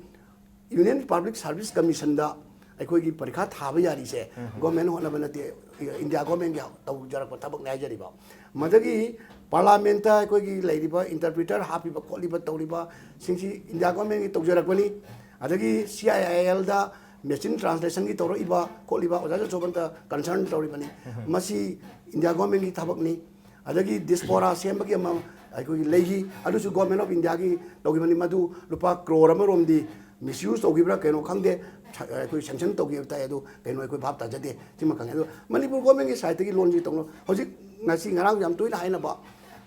ꯌꯨꯅꯤꯌꯟ ꯄꯕ꯭ꯂꯤꯛ ꯁꯥꯔꯚꯤꯁ ꯀꯃꯤꯁꯟꯗ ꯑꯩꯈꯣꯏꯒꯤ ꯄꯔꯤꯈꯥ ꯊꯥꯕ ꯌꯥꯔꯤꯁꯦ ꯒꯣꯔꯃꯦꯟ ꯍꯣꯠꯅꯕ ꯅꯠꯇꯦ, ꯏꯟꯗꯤꯌꯥ ꯒꯣꯔꯃꯦꯟꯒꯤ ꯇꯧꯖꯔꯛꯄ ꯊꯕꯛꯅꯦ ꯍꯥꯏꯖꯔꯤꯕ꯫ ꯃꯗꯒꯤ ꯄꯥꯔꯂꯥꯃꯦꯟꯇ ꯑꯩꯈꯣꯏꯒꯤ ꯂꯩꯔꯤꯕ ꯏꯟꯇꯔꯄ꯭ꯔꯤꯇꯔ ꯍꯥꯞꯄꯤꯕ ꯈꯣꯠꯂꯤꯕ ꯇꯧꯔꯤꯕ ꯁꯤꯡꯁꯤ ꯏꯟꯗꯤꯌꯥ ꯒꯣꯔꯃꯦꯟꯒꯤ ꯇꯧꯖꯔꯛꯄꯅꯤ꯫ ꯑꯗꯒꯤ ꯁꯤ ꯑꯥꯏ ꯑꯥꯏ ꯑꯦꯜꯗ ꯃꯦꯆꯤꯟ ꯇ꯭ꯔꯥꯟꯁꯂꯦꯁꯟꯒꯤ ꯇꯧꯔꯛꯏꯕ ꯈꯣꯠꯂꯤꯕ ꯑꯣꯖꯥ ꯖꯁꯣꯕꯟꯇ ꯀꯟꯁꯔꯟ ꯇꯧꯔꯤꯕꯅꯤ꯫ ꯃꯁꯤ ꯏꯟꯗꯤꯌꯥ ꯒꯣꯔꯃꯦꯟꯒꯤ ꯊꯕꯛꯅꯤ꯫ ꯑꯗꯒꯤ ꯗꯤꯁꯄꯣꯔꯥ ꯁꯦꯝꯕꯒꯤ ꯑꯃ ꯑꯩꯈꯣꯏꯒꯤ ꯂꯩꯈꯤ, ꯑꯗꯨꯁꯨ ꯒꯣꯔꯃꯦꯟ ꯑꯣꯐ ꯏꯟꯗꯤꯌꯥꯒꯤ ꯇꯧꯈꯤꯕꯅꯤ꯫ ꯃꯗꯨ ꯂꯨꯄꯥ ꯀ꯭ꯔꯣꯔ ꯑꯃꯔꯣꯝꯗꯤ ꯃꯤꯁꯌꯨꯁ ꯇꯧꯈꯤꯕ꯭ꯔꯥ ꯀꯩꯅꯣ ꯈꯪꯗꯦ, ꯁ-, ꯑꯩꯈꯣꯏ ꯁꯦꯡꯁꯟ ꯇꯧꯈꯤꯕ ꯇꯥꯏ, ꯑꯗꯨ ꯀꯩꯅꯣ ꯑꯩꯈꯣꯏ ꯚꯥꯞ ꯇꯥꯖꯗꯦ꯫ ꯁꯤꯃ ꯈꯪꯉꯦ꯫ ꯑꯗꯣ ꯃꯅꯤꯄꯨꯔ ꯒꯣꯔꯃꯦꯟꯒꯤ ꯁꯥꯏꯠꯇꯒꯤ ꯂꯣꯟꯁꯤ ꯇꯧꯅ ꯍꯧꯖꯤꯛ ꯉꯁꯤ ꯉꯔꯥꯡ ꯌꯥꯝ ꯇꯣꯏꯅ ꯍꯥꯏꯅꯕ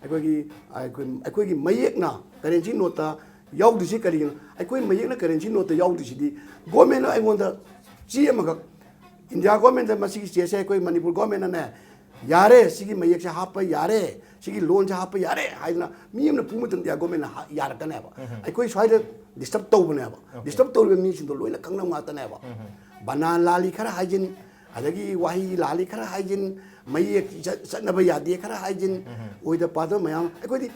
ꯑꯩꯈꯣꯏꯒꯤ, ꯑꯩꯈꯣꯏ, ꯑꯩꯈꯣꯏꯒꯤ ꯃꯌꯦꯛꯅ ꯀꯔꯦꯟꯁꯤ ꯅꯣꯠꯇ ꯌꯥꯎꯗ꯭ꯔꯤꯁꯤ ꯀꯔꯤꯒꯤꯅꯣ? ꯑꯩꯈꯣꯏ ꯃꯌꯦꯛꯅ ꯀꯔꯦꯟꯁꯤ ꯅꯣꯠꯇ ꯌꯥꯎꯗ꯭ꯔꯤꯁꯤꯗꯤ ꯒꯣꯔꯃꯦꯟꯅ ꯑꯩꯉꯣꯟꯗ ꯆꯦ ꯑꯃꯈꯛ ꯏꯟꯗꯤꯌꯥ ꯒꯣꯔꯃꯦꯟꯗ ꯃꯁꯤꯒꯤ ꯆꯦꯁꯦ ꯑꯩꯈꯣꯏ ꯃꯅꯤꯄꯨꯔ ꯒꯣꯔꯃꯦꯟꯅꯅꯦ, "ꯌꯥꯔꯦ, ꯁꯤꯒꯤ ꯃꯌꯦꯛꯁꯦ ꯍꯥꯞꯄ ꯌꯥꯔꯦ, ꯁꯤꯒꯤ ꯂꯣꯟꯁꯦ ꯍꯥꯞꯄ ꯌꯥꯔꯦ" ꯍꯥꯏꯗꯅ ꯃꯤ ꯑꯃꯅ ꯄꯨꯕ ꯃꯇꯝꯗ ꯏꯟꯗꯤꯌꯥ ꯒꯣꯔꯃꯦꯟꯅ ꯍꯥ-, ꯌꯥꯔꯛꯀꯅꯦꯕ꯫ ꯑꯩꯈꯣꯏ ꯁ꯭ꯋꯥꯏꯗ ꯗꯤꯁꯇꯔꯕ ꯇꯧꯕꯅꯦꯕ꯫ ꯗꯤꯁꯇꯔꯕ ꯇꯧꯔꯤꯕ ꯃꯤꯁꯤꯡꯗꯣ ꯂꯣꯏꯅ ꯈꯪꯅꯕ ꯉꯥꯛꯇꯅꯦꯕ꯫ ꯕꯅꯥꯟ ꯂꯥꯜꯂꯤ ꯈꯔ ꯍꯥꯏꯖꯤꯟ, ꯑꯗꯒꯤ ꯋꯥꯍꯩ ꯂꯥꯜꯂꯤ ꯈꯔ ꯍꯥꯏꯖꯤꯟ, ꯃꯌꯦꯛ ꯆꯠ-, ꯆꯠꯅꯕ ꯌꯥꯗꯦ ꯈꯔ ꯍꯥꯏꯖꯤꯟ, ꯑꯣꯏꯗ ꯄꯥꯗꯕ ꯃꯌꯥꯝ꯫ ꯑꯩꯈꯣꯏꯗꯤ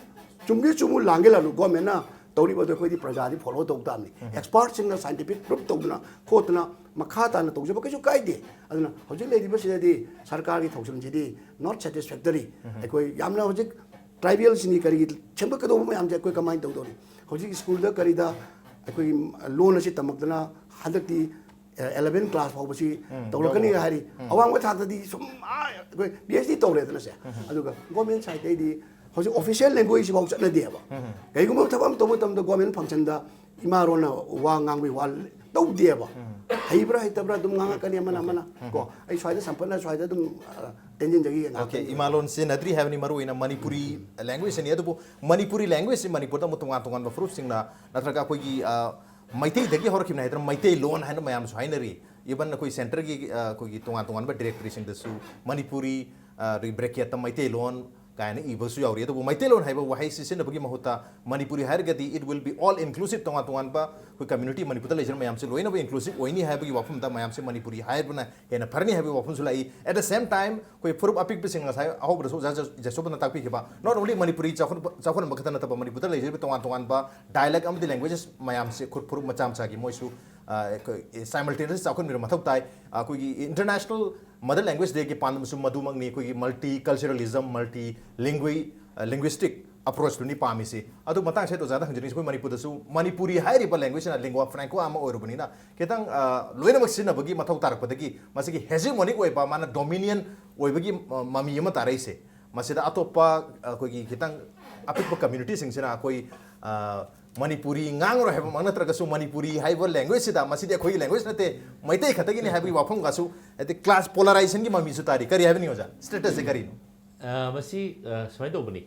ꯆꯨꯝꯒꯦ ꯆꯨꯝꯃꯨ, ꯂꯥꯟꯒꯦ ꯂꯥꯜꯂꯨ, ꯒꯣꯔꯃꯦꯟꯅ ꯇꯧꯔꯤꯕ ꯑꯗꯨ ꯑꯩꯈꯣꯏꯗꯤ ꯄ꯭ꯔꯖꯥꯗꯤ ꯐꯣꯂꯣ ꯇꯧ ꯇꯥꯕꯅꯤ꯫ ꯑꯦꯛꯁꯄꯥꯔꯠꯁꯤꯡꯅ ꯁꯥꯏꯟꯇꯤꯐꯤꯛ ꯄ꯭ꯔꯨꯐ ꯇꯧꯗꯅ ꯈꯣꯠꯇꯅ ꯃꯈꯥ ꯇꯥꯅ ꯇꯧꯖꯕ ꯀꯩꯁꯨ ꯀꯥꯏꯗꯦ꯫ ꯑꯗꯨꯅ ꯍꯧꯖꯤꯛ ꯂꯩꯔꯤꯕꯁꯤꯗꯗꯤ ꯁꯔꯀꯥꯔꯒꯤ ꯊꯧꯁꯤꯜꯁꯤꯗꯤ not satisfactory꯫ ꯑꯩꯈꯣꯏ ꯌꯥꯝꯅ ꯍꯧꯖꯤꯛ ꯇ꯭ꯔꯥꯏꯕꯦꯜꯁꯤꯡꯒꯤ ꯀꯔꯤꯒꯤ ꯁꯦꯝꯒꯠꯀꯗꯧꯕ ꯃꯌꯥꯝꯁꯦ ꯑꯩꯈꯣꯏ ꯀꯃꯥꯏꯅ ꯇꯧꯗꯧꯔꯤ? ꯍꯧꯖꯤꯛ ꯁ꯭ꯀꯨꯜꯗ ꯀꯔꯤꯗ ꯑꯩꯈꯣꯏꯒꯤ ꯂꯣꯟ ꯑꯁꯤ ꯇꯝꯃꯛꯇꯅ ꯍꯟꯗꯛꯇꯤ ꯑꯦꯂꯚꯦꯟ ꯀ꯭ꯂꯥꯁ ꯐꯥꯎꯕꯁꯤ ꯇꯧꯔꯛꯀꯅꯤ ꯍꯥꯏꯔꯤ꯫ ꯑꯋꯥꯡꯕ ꯊꯥꯛꯇꯗꯤ ꯁꯨꯝ ꯑꯥ, ꯑꯩꯈꯣꯏ ꯄꯤ ꯑꯩꯆ ꯗꯤ ꯇꯧꯔꯦꯗꯅ ꯁꯦ, ꯑꯗꯨꯒ ꯒꯣꯔꯃꯦꯟ ꯁꯥꯏꯠꯇꯩꯗꯤ ꯍꯧꯖꯤꯛ ꯑꯣꯐꯤꯁꯤꯌꯦꯜ ꯂꯦꯡꯒ꯭ꯋꯦꯖꯁꯤ ꯐꯥꯎ ꯆꯠꯅꯗꯦꯕ꯫ ꯀꯩꯒꯨꯝꯕ ꯊꯕꯛ ꯑꯃ ꯇꯧꯕ ꯃꯇꯝꯗ ꯒꯣꯔꯃꯦꯟ ꯐꯪꯁꯟꯗ ꯏꯃꯥꯔꯣꯟꯅ ꯋꯥ ꯉꯥꯡꯕꯒꯤ ꯋꯥ ꯇꯧꯗꯦꯕ꯫ ꯍꯩꯕ꯭ꯔꯥ ꯍꯩꯇꯕ꯭ꯔꯥ ꯑꯗꯨꯝ ꯉꯥꯡꯉꯛꯀꯅꯤ ꯑꯃꯅ ꯑꯃꯅ꯫ ꯀꯣ, ꯑꯩ ꯁ꯭ꯋꯥꯏꯗ ꯁꯝꯄꯠꯅ ꯁ꯭ꯋꯥꯏꯗ ꯑꯗꯨꯝ ꯑ, ꯇꯦꯟꯁꯤꯟꯖꯈꯤꯒꯦ ꯑꯣꯀꯦ, ꯉꯥꯛꯇꯪ꯫ ꯏꯃꯥ ꯂꯣꯟꯁꯤ ꯁꯤꯖꯤꯟꯅꯗ꯭ꯔꯤ ꯍꯥꯏꯕꯅꯤ, ꯃꯔꯨ ꯑꯣꯏꯅ ꯃꯅꯤꯄꯨꯔꯤ ꯂꯦꯡꯒ꯭ꯋꯦꯖ ꯑꯁꯤꯅꯤ꯫ ꯑꯗꯨꯕꯨ ꯃꯅꯤꯄꯨꯔꯤ ꯂꯦꯡꯒ꯭ꯋꯦꯖꯁꯤ ꯃꯅꯤꯄꯨꯔꯗ ꯑꯃꯨꯛ ꯇꯣꯉꯥꯟ ꯇꯣꯉꯥꯟꯕ ꯐꯨꯔꯨꯞꯁꯤꯡꯅ ꯅꯠꯇ꯭ꯔꯒ ꯑꯩꯈꯣꯏꯒꯤ ꯑ, ꯃꯩꯇꯩꯗꯒꯤ ꯍꯧꯔꯛꯈꯤꯕꯅꯤ ꯍꯥꯏꯗꯅ ꯃꯩꯇꯩꯂꯣꯟ ꯍꯥꯏꯅ ꯃꯌꯥꯝꯁꯨ ꯍꯥꯏꯅꯔꯤ꯫ ꯏꯚꯟ ꯑꯩꯈꯣꯏ ꯁꯦꯟꯇꯔꯒꯤ ꯑ, ꯑꯩꯈꯣꯏꯒꯤ ꯇꯣꯉꯥꯟ ꯇꯣꯉꯥꯟꯕ ꯗꯤꯔꯦꯛꯇꯣꯔꯤꯁꯤꯡꯗꯁꯨ ꯃꯅꯤꯄꯨꯔꯤ ꯑ, ꯕ꯭ꯔꯦꯀꯦꯠꯇ ꯃꯩꯇꯩꯂꯣꯟ ꯀꯥꯏꯅ ꯏꯕꯁꯨ ꯌꯥꯎꯔꯤ꯫ ꯑꯗꯨꯕꯨ ꯃꯩꯇꯩꯂꯣꯟ ꯍꯥꯏꯕ ꯋꯥꯍꯩꯁꯤ ꯁꯤꯖꯤꯟꯅꯕꯒꯤ ꯃꯍꯨꯠꯇ ꯃꯅꯤꯄꯨꯔꯤ ꯍꯥꯏꯔꯒꯗꯤ it will be all inclusive, ꯇꯣꯉꯥꯟ ꯇꯣꯉꯥꯟꯕ ꯑꯩꯈꯣꯏ ꯀꯝꯃ꯭ꯌꯨꯅꯤꯇꯤ ꯃꯅꯤꯄꯨꯔꯗ ꯂꯩꯖꯔꯤꯕ ꯃꯌꯥꯝꯁꯤ ꯂꯣꯏꯅꯃꯛ ꯏꯟꯀ꯭ꯂꯨꯁꯤꯞ ꯑꯣꯏꯅꯤ ꯍꯥꯏꯕꯒꯤ ꯋꯥꯐꯝꯗ ꯃꯌꯥꯝꯁꯤ ꯃꯅꯤꯄꯨꯔꯤ ꯍꯥꯏꯕꯅ ꯍꯦꯟꯅ ꯐꯔꯅꯤ ꯍꯥꯏꯕꯒꯤ ꯋꯥꯐꯝꯁꯨ ꯂꯥꯛꯏ꯫ At the same time, ꯑꯩꯈꯣꯏ ꯐꯨꯔꯨꯞ ꯑꯄꯤꯛꯄꯁꯤꯡ ꯉꯁꯥꯏ ꯑꯍꯧꯕꯗꯁꯨ ꯑꯣꯖꯥ ꯖ-, ꯖꯁꯣꯕꯅ ꯇꯥꯛꯄꯤꯈꯤꯕ, not only ꯃꯅꯤꯄꯨꯔꯤ ꯆꯥꯎꯈꯠ-, ꯆꯥꯎꯈꯠꯍꯟꯕ ꯈꯛꯇ ꯅꯠꯇꯕ ꯃꯅꯤꯄꯨꯔꯗ ꯂꯩꯖꯔꯤꯕ ꯇꯣꯉꯥꯟ ꯇꯣꯉꯥꯟꯕ dialect ꯑꯃꯗꯤ languages ꯃꯌꯥꯝꯁꯦ ꯈꯨꯠ ꯐꯨꯔꯨꯞ ꯃꯆꯥ ꯃꯆꯥꯒꯤ ꯃꯣꯏꯁꯨ, ꯑ, ꯑꯩꯈꯣꯏ simultaneously ꯆꯥꯎꯈꯠꯃꯤꯟꯅꯕ ꯃꯊꯧ ꯇꯥꯏ꯫ ꯑꯩꯈꯣꯏꯒꯤ International Mother Language Dayꯒꯤ ꯄꯥꯟꯗꯝꯁꯨ ꯃꯗꯨꯃꯛꯅꯤ, ꯑꯩꯈꯣꯏꯒꯤ multiculturalism, multi-lingui-, ꯑ, linguistic approachꯇꯨꯅꯤ ꯄꯥꯝꯃꯤꯁꯤ꯫ ꯑꯗꯨ ꯃꯇꯥꯡꯁꯤꯗ ꯑꯣꯖꯥꯗ ꯍꯪꯖꯅꯤꯡꯉꯤꯁꯤ, ꯑꯩꯈꯣꯏ ꯃꯅꯤꯄꯨꯔꯗꯁꯨ ꯃꯅꯤꯄꯨꯔꯤ ꯍꯥꯏꯔꯤꯕ languageꯁꯤꯅ lingua franca ꯑꯃ ꯑꯣꯏꯔꯨꯕꯅꯤꯅ ꯈꯤꯇꯪ, ꯑ, ꯂꯣꯏꯅꯃꯛ ꯁꯤꯖꯤꯟꯅꯕꯒꯤ ꯃꯊꯧ ꯇꯥꯔꯛꯄꯗꯒꯤ ꯃꯁꯤꯒꯤ hegemonic ꯑꯣꯏꯕ, ꯃꯥꯅ dominant ꯑꯣꯏꯕꯒꯤ, ꯑ, ꯃꯃꯤ ꯑꯃ ꯇꯥꯔꯛꯏꯁꯦ꯫ ꯃꯁꯤꯗ ꯑꯇꯣꯞꯄ ꯑꯩꯈꯣꯏꯒꯤ ꯈꯤꯇꯪ ꯑꯄꯤꯛꯄ ꯀꯝꯃ꯭ꯌꯨꯅꯤꯇꯤꯁꯤꯡꯁꯤꯅ ꯑꯩꯈꯣꯏ, ꯑ, ꯃꯅꯤꯄꯨꯔꯤ ꯉꯥꯡꯉꯔꯣꯏ ꯍꯥꯏꯕꯃꯛ ꯅꯠꯇ꯭ꯔꯒꯁꯨ ꯃꯅꯤꯄꯨꯔꯤ ꯍꯥꯏꯕ ꯂꯦꯡꯒ꯭ꯋꯦꯖꯁꯤꯗ ꯃꯁꯤꯗꯤ ꯑꯩꯈꯣꯏꯒꯤ ꯂꯦꯡꯒ꯭ꯋꯦꯖ ꯅꯠꯇꯦ, ꯃꯩꯇꯩ ꯈꯛꯇꯒꯤꯅꯤ ꯍꯥꯏꯕꯒꯤ ꯋꯥꯐꯝꯒꯁꯨ, ꯍꯥꯏꯗꯤ class polarization ꯒꯤ ꯃꯃꯤꯁꯨ ꯇꯥꯔꯤ꯫ ꯀꯔꯤ ꯍꯥꯏꯕꯅꯤ ꯑꯣꯖꯥ? Status ꯁꯦ ꯀꯔꯤꯅꯣ? ꯑ, ꯃꯁꯤ, ꯑ, ꯁꯨꯃꯥꯏꯅ ꯇꯧꯕꯅꯤ꯫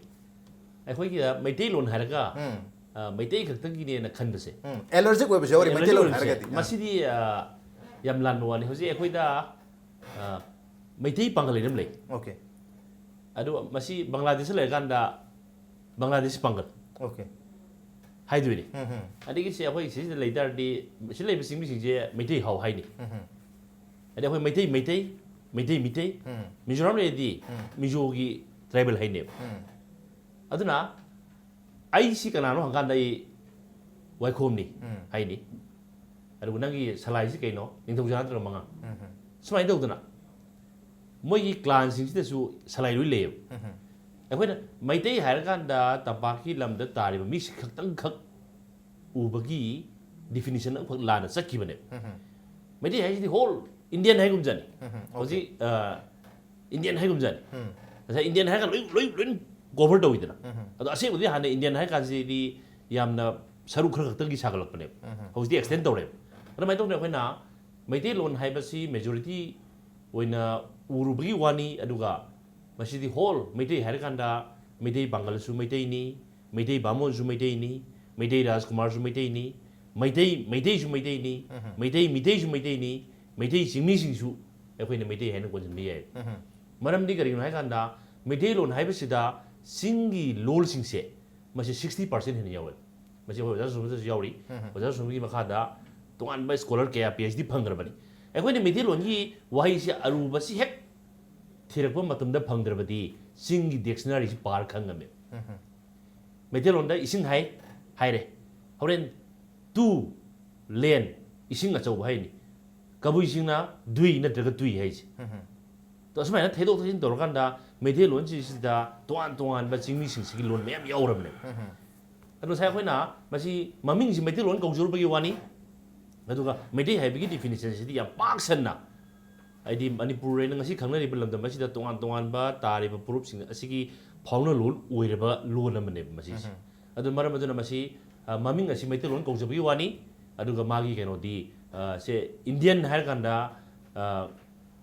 ꯑꯩꯈꯣꯏꯒꯤ, ꯑ, ꯃꯩꯇꯩꯂꯣꯟ ꯍꯥꯏꯔꯒ, ꯎꯝ꯫ ꯑ, ꯃꯩꯇꯩ ꯈꯛꯇꯒꯤꯅꯦꯅ ꯈꯟꯕꯁꯦ꯫ ꯎꯝ꯫ Allergic ꯑꯣꯏꯕꯁꯨ ꯌꯥꯎꯔꯤ, allergic ꯃꯩꯇꯩꯂꯣꯟ ꯑꯣꯏꯕꯁꯦ꯫ ꯍꯥꯏꯔꯒꯗꯤ꯫ ꯑ꯫ ꯃꯁꯤꯗꯤ, ꯑ, ꯌꯥꯝ ꯂꯥꯟꯕ ꯋꯥꯅꯤ꯫ ꯍꯧꯖꯤꯛ ꯑꯩꯈꯣꯏꯗ, ꯑ, ꯃꯩꯇꯩ ꯄꯥꯡꯒꯜ ꯍꯥꯏꯅ ꯑꯃ ꯂꯩ꯫ ꯑꯣꯀꯦ꯫ ꯑꯗꯨ ꯃꯁꯤ ꯕꯪꯒ꯭ꯂꯥꯗꯦꯁꯇ ꯂꯩꯔꯀꯥꯟꯗ ꯕꯪꯒ꯭ꯂꯥꯗꯦꯁꯤ ꯄꯥꯡꯒꯜ ꯑꯣꯀꯦ꯫ ꯍꯥꯏꯗꯣꯏꯅꯤ꯫ ꯎꯝ, ꯎꯝ꯫ ꯑꯗꯒꯤ ꯁꯤ ꯑꯩꯈꯣꯏ ꯁꯤꯁꯤꯗ ꯂꯩ ꯇꯥꯔꯗꯤ ꯁꯤ ꯂꯩꯕ ꯆꯤꯡꯃꯤꯁꯤꯡꯁꯦ ꯃꯩꯇꯩ ꯍꯥꯎ ꯍꯥꯏꯅꯤ꯫ ꯎꯝ, ꯎꯝ꯫ ꯑꯗꯩ ꯑꯩꯈꯣꯏ ꯃꯩꯇꯩ, ꯃꯩꯇꯩ, ꯃꯩꯇꯩ, ꯃꯤꯇꯩ꯫ ꯎꯝ꯫ ꯃꯤꯖꯣꯔꯥꯝ ꯂꯩꯔꯗꯤ ꯎꯝ꯫ ꯃꯤꯖꯣꯒꯤ ꯇ꯭ꯔꯥꯏꯕꯦꯜ ꯍꯥꯏꯅꯦꯕ꯫ ꯎꯝ꯫ ꯑꯗꯨꯅ ꯑꯩꯁꯤ ꯀꯅꯥꯅꯣ ꯍꯪꯀꯥꯟꯗ ꯑꯩ ꯋꯥꯏꯈꯣꯝꯅꯤ ꯎꯝ꯫ ꯍꯥꯏꯅꯤ꯫ ꯑꯗꯨꯒ ꯅꯪꯒꯤ ꯁꯂꯥꯏꯁꯤ ꯀꯩꯅꯣ? ꯅꯤꯡꯊꯧꯖꯥ ꯅꯠꯇ꯭ꯔꯒ ꯃꯉꯥ? ꯎꯝ, ꯎꯝ꯫ ꯁꯨꯃꯥꯏꯅ ꯇꯧꯗꯅ ꯃꯣꯏꯒꯤ ꯀ꯭ꯂꯥꯟꯁꯤꯡꯁꯤꯗꯁꯨ ꯁꯂꯥꯏ ꯂꯣꯏ ꯂꯩꯌꯦꯕ꯫ ꯎꯝ, ꯎꯝ꯫ ꯑꯩꯈꯣꯏꯅ ꯃꯩꯇꯩ ꯍꯥꯏꯔꯀꯥꯟꯗ ꯇꯝꯄꯥꯛꯀꯤ ꯂꯝꯗ ꯇꯥꯔꯤꯕ ꯃꯤꯁꯤ ꯈꯛꯇꯪꯈꯛ ꯎꯕꯒꯤ definition ꯑꯃꯈꯛ ꯂꯥꯟꯅ ꯆꯠꯈꯤꯕꯅꯦꯕ꯫ ꯎꯝ, ꯎꯝ꯫ ꯃꯩꯇꯩ ꯍꯥꯏꯁꯤꯗꯤ ꯍꯣꯜ ꯏꯟꯗꯤꯌꯥꯟ ꯍꯥꯏꯒꯨꯝꯖꯥꯠꯅꯤ꯫ ꯎꯝ, okay. ꯍꯧꯖꯤꯛ ꯏꯟꯗꯤꯌꯥꯟ ꯍꯥꯏꯒꯨꯝꯖꯥꯠꯅꯤ꯫ ꯎꯝ. ꯉꯁꯥꯏ ꯏꯟꯗꯤꯌꯥꯟ ꯍꯥꯏꯔꯒ ꯂꯣꯏ ꯂꯣꯏ ꯂꯣꯏ ꯀꯣꯚꯔ ꯇꯧꯋꯤꯗꯅ꯫ ꯎꯝ. ꯑꯗꯣ ꯑꯁꯦꯡꯕꯗꯤ ꯍꯥꯟꯅ ꯏꯟꯗꯤꯌꯥꯟ ꯍꯥꯏ ꯀꯥꯟꯁꯤꯗꯤ ꯌꯥꯝꯅ ꯁꯔꯨꯛ ꯈꯔ ꯈꯛꯇꯒꯤ ꯁꯥꯒꯠꯂꯛꯄꯅꯦꯕ꯫ ꯎꯝ. ꯍꯧꯖꯤꯛꯇꯤ ꯑꯦꯛꯁꯇꯦꯟ ꯇꯧꯔꯦꯕ꯫ ꯑꯗꯨꯃꯥꯏꯅ ꯇꯧꯗꯅ ꯑꯩꯈꯣꯏꯅ ꯃꯩꯇꯩꯂꯣꯟ ꯍꯥꯏꯕꯁꯤ ꯃꯦꯖꯣꯔꯤꯇꯤ ꯑꯣꯏꯅ ꯎꯔꯨꯕꯒꯤ ꯋꯥꯅꯤ, ꯑꯗꯨꯒ ꯃꯁꯤꯗꯤ ꯍꯣꯜ ꯃꯩꯇꯩ ꯍꯥꯏꯔꯀꯥꯟꯗ ꯃꯩꯇꯩ ꯄꯥꯡꯒꯜꯁꯨ ꯃꯩꯇꯩꯅꯤ, ꯃꯩꯇꯩ ꯕꯥꯃꯣꯟꯁꯨ ꯃꯩꯇꯩꯅꯤ, ꯃꯩꯇꯩ ꯔꯥꯖꯀꯨꯃꯥꯔꯁꯨ ꯃꯩꯇꯩꯅꯤ, ꯃꯩꯇꯩ ꯃꯩꯇꯩꯁꯨ ꯃꯩꯇꯩꯅꯤ, ꯎꯝ. ꯃꯩꯇꯩ ꯃꯤꯇꯩꯁꯨ ꯃꯩꯇꯩꯅꯤ, ꯃꯩꯇꯩ ꯆꯤꯡꯃꯤꯁꯤꯡꯁꯨ ꯑꯩꯈꯣꯏꯅ ꯃꯩꯇꯩ ꯍꯥꯏꯅ ꯀꯣꯟꯁꯤꯟꯕ ꯌꯥꯏ꯫ ꯎꯝ. ꯃꯔꯝꯗꯤ ꯀꯔꯤꯒꯤꯅꯣ ꯍꯥꯏ ꯀꯥꯟꯗ ꯃꯩꯇꯩꯂꯣꯟ ꯍꯥꯏꯕꯁꯤꯗ ꯆꯤꯡꯒꯤ ꯂꯣꯜꯁꯤꯡꯁꯦ ꯃꯁꯤ ꯁꯤꯛꯁꯇꯤ ꯄꯥꯔꯁꯦꯟ ꯍꯦꯟꯅ ꯌꯥꯎꯋꯦ꯫ ꯃꯁꯤ ꯑꯩꯈꯣꯏ ꯑꯣꯖꯥ ꯁꯨꯝꯕꯗꯁꯨ ꯌꯥꯎꯔꯤ꯫ ꯎꯝ. ꯑꯣꯖꯥ ꯁꯨꯝꯕꯒꯤ ꯃꯈꯥꯗ ꯇꯣꯉꯥꯟꯕ ꯁ꯭ꯀꯣꯂꯔ ꯀꯌꯥ ꯄꯤ ꯑꯩꯆ ꯗꯤ ꯐꯪꯈ꯭ꯔꯕꯅꯤ꯫ ꯑꯩꯈꯣꯏꯅ ꯃꯩꯇꯩꯂꯣꯟꯒꯤ ꯋꯥꯍꯩꯁꯦ ꯑꯔꯨꯕꯁꯤ ꯍꯦꯛ ꯊꯤꯔꯛꯄ ꯃꯇꯝꯗ ꯐꯪꯗ꯭ꯔꯕꯗꯤ ꯆꯤꯡꯒꯤ ꯗꯤꯛꯁꯅꯔꯤꯁꯤ ꯄꯥꯔ ꯈꯪꯉꯝꯃꯦ꯫ ꯎꯝ. ꯃꯩꯇꯩꯂꯣꯟꯗ ꯏꯁꯤꯡ ꯍꯥꯏ ꯍꯥꯏꯔꯦ꯫ ꯍꯣꯔꯦꯟ ꯇꯨ ꯂꯦꯟ ꯏꯁꯤꯡ ꯑꯆꯧꯕ ꯍꯥꯏꯅꯤ꯫ ꯀꯕꯨꯏꯁꯤꯡꯅ ꯗꯨꯏ ꯅꯠꯇ꯭ꯔꯒ ꯇꯨꯏ ꯍꯥꯏꯁꯦ꯫ ꯎꯝ. ꯑꯗꯣ ꯑꯁꯨꯃꯥꯏꯅ ꯊꯩꯗꯣꯛ ꯊꯩꯖꯤꯟ ꯇꯧꯔꯀꯥꯟꯗ ꯃꯩꯇꯩꯂꯣꯟꯁꯤꯁꯤꯗ ꯇꯣꯉꯥꯟ ꯇꯣꯉꯥꯟꯕ ꯆꯤꯡꯃꯤꯁꯤꯡꯁꯤꯒꯤ ꯂꯣꯟ ꯃꯌꯥꯝ ꯌꯥꯎꯔꯕꯅꯦꯕ꯫ ꯎꯝ. ꯑꯗꯣ ꯉꯁꯥꯏ ꯑꯩꯈꯣꯏꯅ ꯃꯁꯤ ꯃꯃꯤꯡꯁꯤ ꯃꯩꯇꯩꯂꯣꯟ ꯀꯧꯖꯔꯨꯕꯒꯤ ꯋꯥꯅꯤ, ꯑꯗꯨꯒ ꯃꯩꯇꯩ ꯍꯥꯏꯕꯒꯤ ꯗꯤꯐꯤꯅꯤꯁꯟꯁꯤꯗꯤ ꯌꯥꯝ ꯄꯥꯛ ꯁꯟꯅ, ꯍꯥꯏꯗꯤ ꯃꯅꯤꯄꯨꯔ ꯍꯥꯏꯅ ꯉꯁꯤ ꯈꯪꯅꯔꯤꯕ ꯂꯝꯗꯝ ꯑꯁꯤꯗ ꯇꯣꯉꯥꯟ ꯇꯣꯉꯥꯟꯕ ꯇꯥꯔꯤꯕ ꯐꯨꯔꯨꯞꯁꯤꯡ ꯑꯁꯤꯒꯤ ꯐꯥꯎꯅ ꯂꯣꯟ ꯑꯣꯏꯔꯕ ꯂꯣꯟ ꯑꯃꯅꯦꯕ ꯃꯁꯤꯁꯦ꯫ ꯎꯝ. ꯑꯗꯨꯅ ꯃꯔꯝ ꯑꯗꯨꯅ ꯃꯁꯤ, ꯑ, ꯃꯃꯤꯡ ꯑꯁꯤ ꯃꯩꯇꯩꯂꯣꯟ ꯀꯧꯖꯕꯒꯤ ꯋꯥꯅꯤ, ꯑꯗꯨꯒ ꯃꯥꯒꯤ ꯀꯩꯅꯣꯗꯤ, ꯑ, ꯁꯦ ꯏꯟꯗꯤꯌꯟ ꯍꯥꯏꯔꯀꯥꯟꯗ, ꯑ,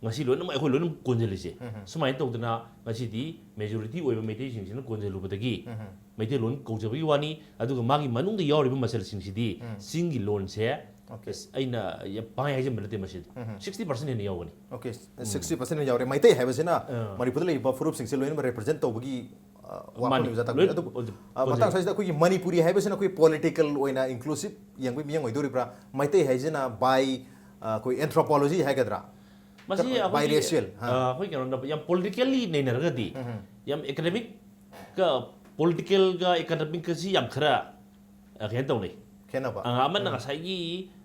ꯉꯁꯤ ꯂꯣꯏꯅꯃꯛ ꯑꯩꯈꯣꯏ ꯂꯣꯏꯅꯃꯛ ꯀꯣꯟꯁꯤꯜꯂꯤꯁꯦ꯫ ꯎꯝ. ꯁꯨꯃꯥꯏꯅ ꯇꯧꯗꯅ ꯉꯁꯤꯗꯤ ꯃꯦꯖꯣꯔꯤꯇꯤ ꯑꯣꯏꯕ ꯃꯩꯇꯩꯁꯤꯡꯁꯤꯅ ꯀꯣꯟꯁꯤꯜꯂꯨꯕꯗꯒꯤ ꯎꯝ. ꯃꯩꯇꯩꯂꯣꯟ ꯀꯧꯖꯕꯒꯤ ꯋꯥꯅꯤ, ꯑꯗꯨꯒ ꯃꯥꯒꯤ ꯃꯅꯨꯡꯗ ꯌꯥꯎꯔꯤꯕ ꯃꯆꯜꯁꯤꯡꯁꯤꯗꯤ ꯎꯝ. ꯆꯤꯡꯒꯤ ꯂꯣꯟꯁꯦ, Okay. ꯑꯁ, ꯑꯩꯅ ꯌꯥꯝ ꯄꯥꯡꯉꯦ ꯍꯥꯏꯖꯟꯕ ꯅꯠꯇꯦ ꯃꯁꯤꯗ꯫ ꯎꯝ. ꯁꯤꯛꯁꯇꯤ ꯄꯥꯔꯁꯦꯟ ꯍꯦꯟꯅ ꯌꯥꯎꯒꯅꯤ꯫ Okay, sixty percent ꯌꯥꯎꯔꯦ꯫ ꯃꯩꯇꯩ ꯍꯥꯏꯕꯁꯤꯅ ꯑꯥ. ꯃꯅꯤꯄꯨꯔꯗ ꯂꯩꯔꯤꯕ ꯐꯨꯔꯨꯞꯁꯤꯡꯁꯦ ꯂꯣꯏꯅꯃꯛ ꯔꯤꯄ꯭ꯔꯖꯦꯟ ꯇꯧꯕꯒꯤ, ꯑ, ꯃꯥꯅꯤ. ꯋꯥꯐꯝꯅꯤꯕ ꯇꯥꯛꯄꯤꯔꯤꯁꯦ꯫ ꯂꯣꯏ ꯑꯗꯨꯕꯨ, ꯑꯣꯏꯗꯣꯏ-, ꯑ, ꯃꯇꯥꯡ ꯑꯣꯏꯗꯣꯏꯅꯤ꯫ ꯁ꯭ꯋꯥꯏꯁꯤꯗ ꯑꯩꯈꯣꯏꯒꯤ ꯃꯅꯤꯄꯨꯔꯤ ꯍꯥꯏꯕꯁꯤꯅ ꯑꯩꯈꯣꯏ ꯄꯣꯂꯤꯇꯤꯀꯦꯜ ꯑꯣꯏꯅ ꯏꯟꯀ꯭ꯂꯨꯁꯤꯞ ꯌꯦꯡꯕꯒꯤ ꯃꯤꯠꯌꯦꯡ ꯑꯣꯏꯗꯣꯔꯤꯕ꯭ꯔꯥ? ꯃꯩꯇꯩ ꯍꯥꯏꯁꯤꯅ ꯕꯥꯏ, ꯑ, ꯑꯩꯈꯣꯏ ꯑꯦꯟꯊ꯭ꯔꯣꯄꯣꯂꯣꯖꯤ ꯍꯥꯏꯒꯗ꯭ꯔꯥ? ꯃꯁꯤ ꯀ-, ꯑꯩꯈꯣꯏꯒꯤ, biracial, ꯍꯥ. ꯑ, ꯑꯩꯈꯣꯏ ꯀꯩꯅꯣꯗ ꯌꯥꯝ ꯄꯣꯂꯤꯇꯤꯀꯦꯜꯂꯤ ꯅꯩꯅꯔꯒꯗꯤ ꯎꯝ. ꯌꯥꯝ ꯑꯦꯀꯥꯗꯃꯤꯛꯀ ꯄꯣꯂꯤꯇꯤꯀꯦꯜꯒ ꯑꯦꯀꯥꯗꯃꯤꯛꯀꯁꯤ ꯌꯥꯝ ꯈꯔ, ꯑ, ꯀꯩꯅꯣ ꯇꯧꯅꯩ꯫ ꯈꯦꯠꯅꯕ? ꯑ, ꯑꯃꯅ ꯎꯝ. ꯉꯁꯥꯏꯒꯤ,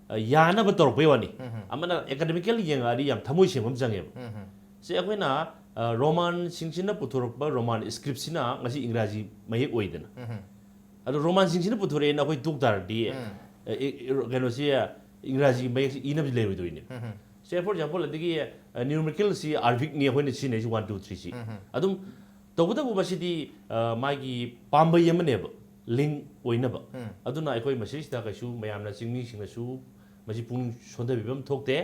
ꯑ, ꯌꯥꯅꯕ ꯇꯧꯔꯛꯄꯩ ꯋꯥꯅꯤ꯫ ꯎꯝ. ꯑꯃꯅ ꯑꯦꯀꯥꯗꯃꯤꯀꯦꯜ ꯌꯦꯡꯉꯛꯑꯗꯤ ꯌꯥꯝ ꯊꯃꯣꯏ ꯁꯦꯡꯕ ꯑꯃ ꯆꯪꯉꯦꯕ꯫ ꯎꯝ. ꯁꯤ ꯑꯩꯈꯣꯏꯅ, ꯑ, ꯔꯣꯃꯥꯟꯁꯤꯡꯁꯤꯅ ꯄꯨꯊꯣꯔꯛꯄ ꯔꯣꯃꯥꯟ ꯁ꯭ꯀ꯭ꯔꯤꯞꯁꯤꯅ ꯉꯁꯤ ꯏꯪꯒ꯭ꯔꯥꯖꯤ ꯃꯌꯦꯛ ꯑꯣꯏꯗꯅ꯫ ꯎꯝ. ꯑꯗꯣ ꯔꯣꯃꯥꯟꯁꯤꯡꯁꯤꯅ ꯄꯨꯊꯣꯔꯛꯑꯦꯅ ꯑꯩꯈꯣꯏ ꯇꯣꯛ ꯇꯥꯔꯗꯤ, ꯎꯝ. ꯑꯦ, ꯑꯦ, ꯀꯩꯅꯣꯁꯤ, ꯑ, ꯏꯪꯒ꯭ꯔꯥꯖꯤꯒꯤ ꯃꯌꯦꯛꯁꯤ ꯏꯅꯕꯁꯤ ꯂꯩꯔꯣꯏꯗꯣꯏꯅꯦꯕ꯫ ꯁꯦ, for example, ꯑꯗꯒꯤ ꯅ꯭ꯌꯨꯃꯔꯤꯀꯦꯜꯁꯤ ꯑꯥꯔꯕꯤꯛꯅꯤ ꯑꯩꯈꯣꯏꯅ ꯁꯤꯖꯤꯟꯅꯩꯁꯤ, ꯋꯥꯟ ꯇꯨ ꯊ꯭ꯔꯤꯁꯤ꯫ ꯑꯗꯨꯝ ꯇꯧꯕꯇꯕꯨ ꯃꯁꯤꯗꯤ ꯑ, ꯃꯥꯒꯤ ꯄꯥꯝꯕꯩ ꯑꯃꯅꯦꯕ, ꯂꯤꯡ ꯑꯣꯏꯅꯕ꯫ ꯑꯗꯨꯅ ꯑꯩꯈꯣꯏ ꯃꯁꯤꯁꯤꯗ ꯀꯩꯁꯨ ꯃꯌꯥꯝꯅ, ꯆꯤꯡꯃꯤꯁꯤꯡꯅꯁꯨ ꯃꯁꯤ ꯄꯨꯛꯅꯤꯡ ꯁꯣꯟꯊꯕꯤꯕ ꯑꯃ ꯊꯣꯛꯇꯦ꯫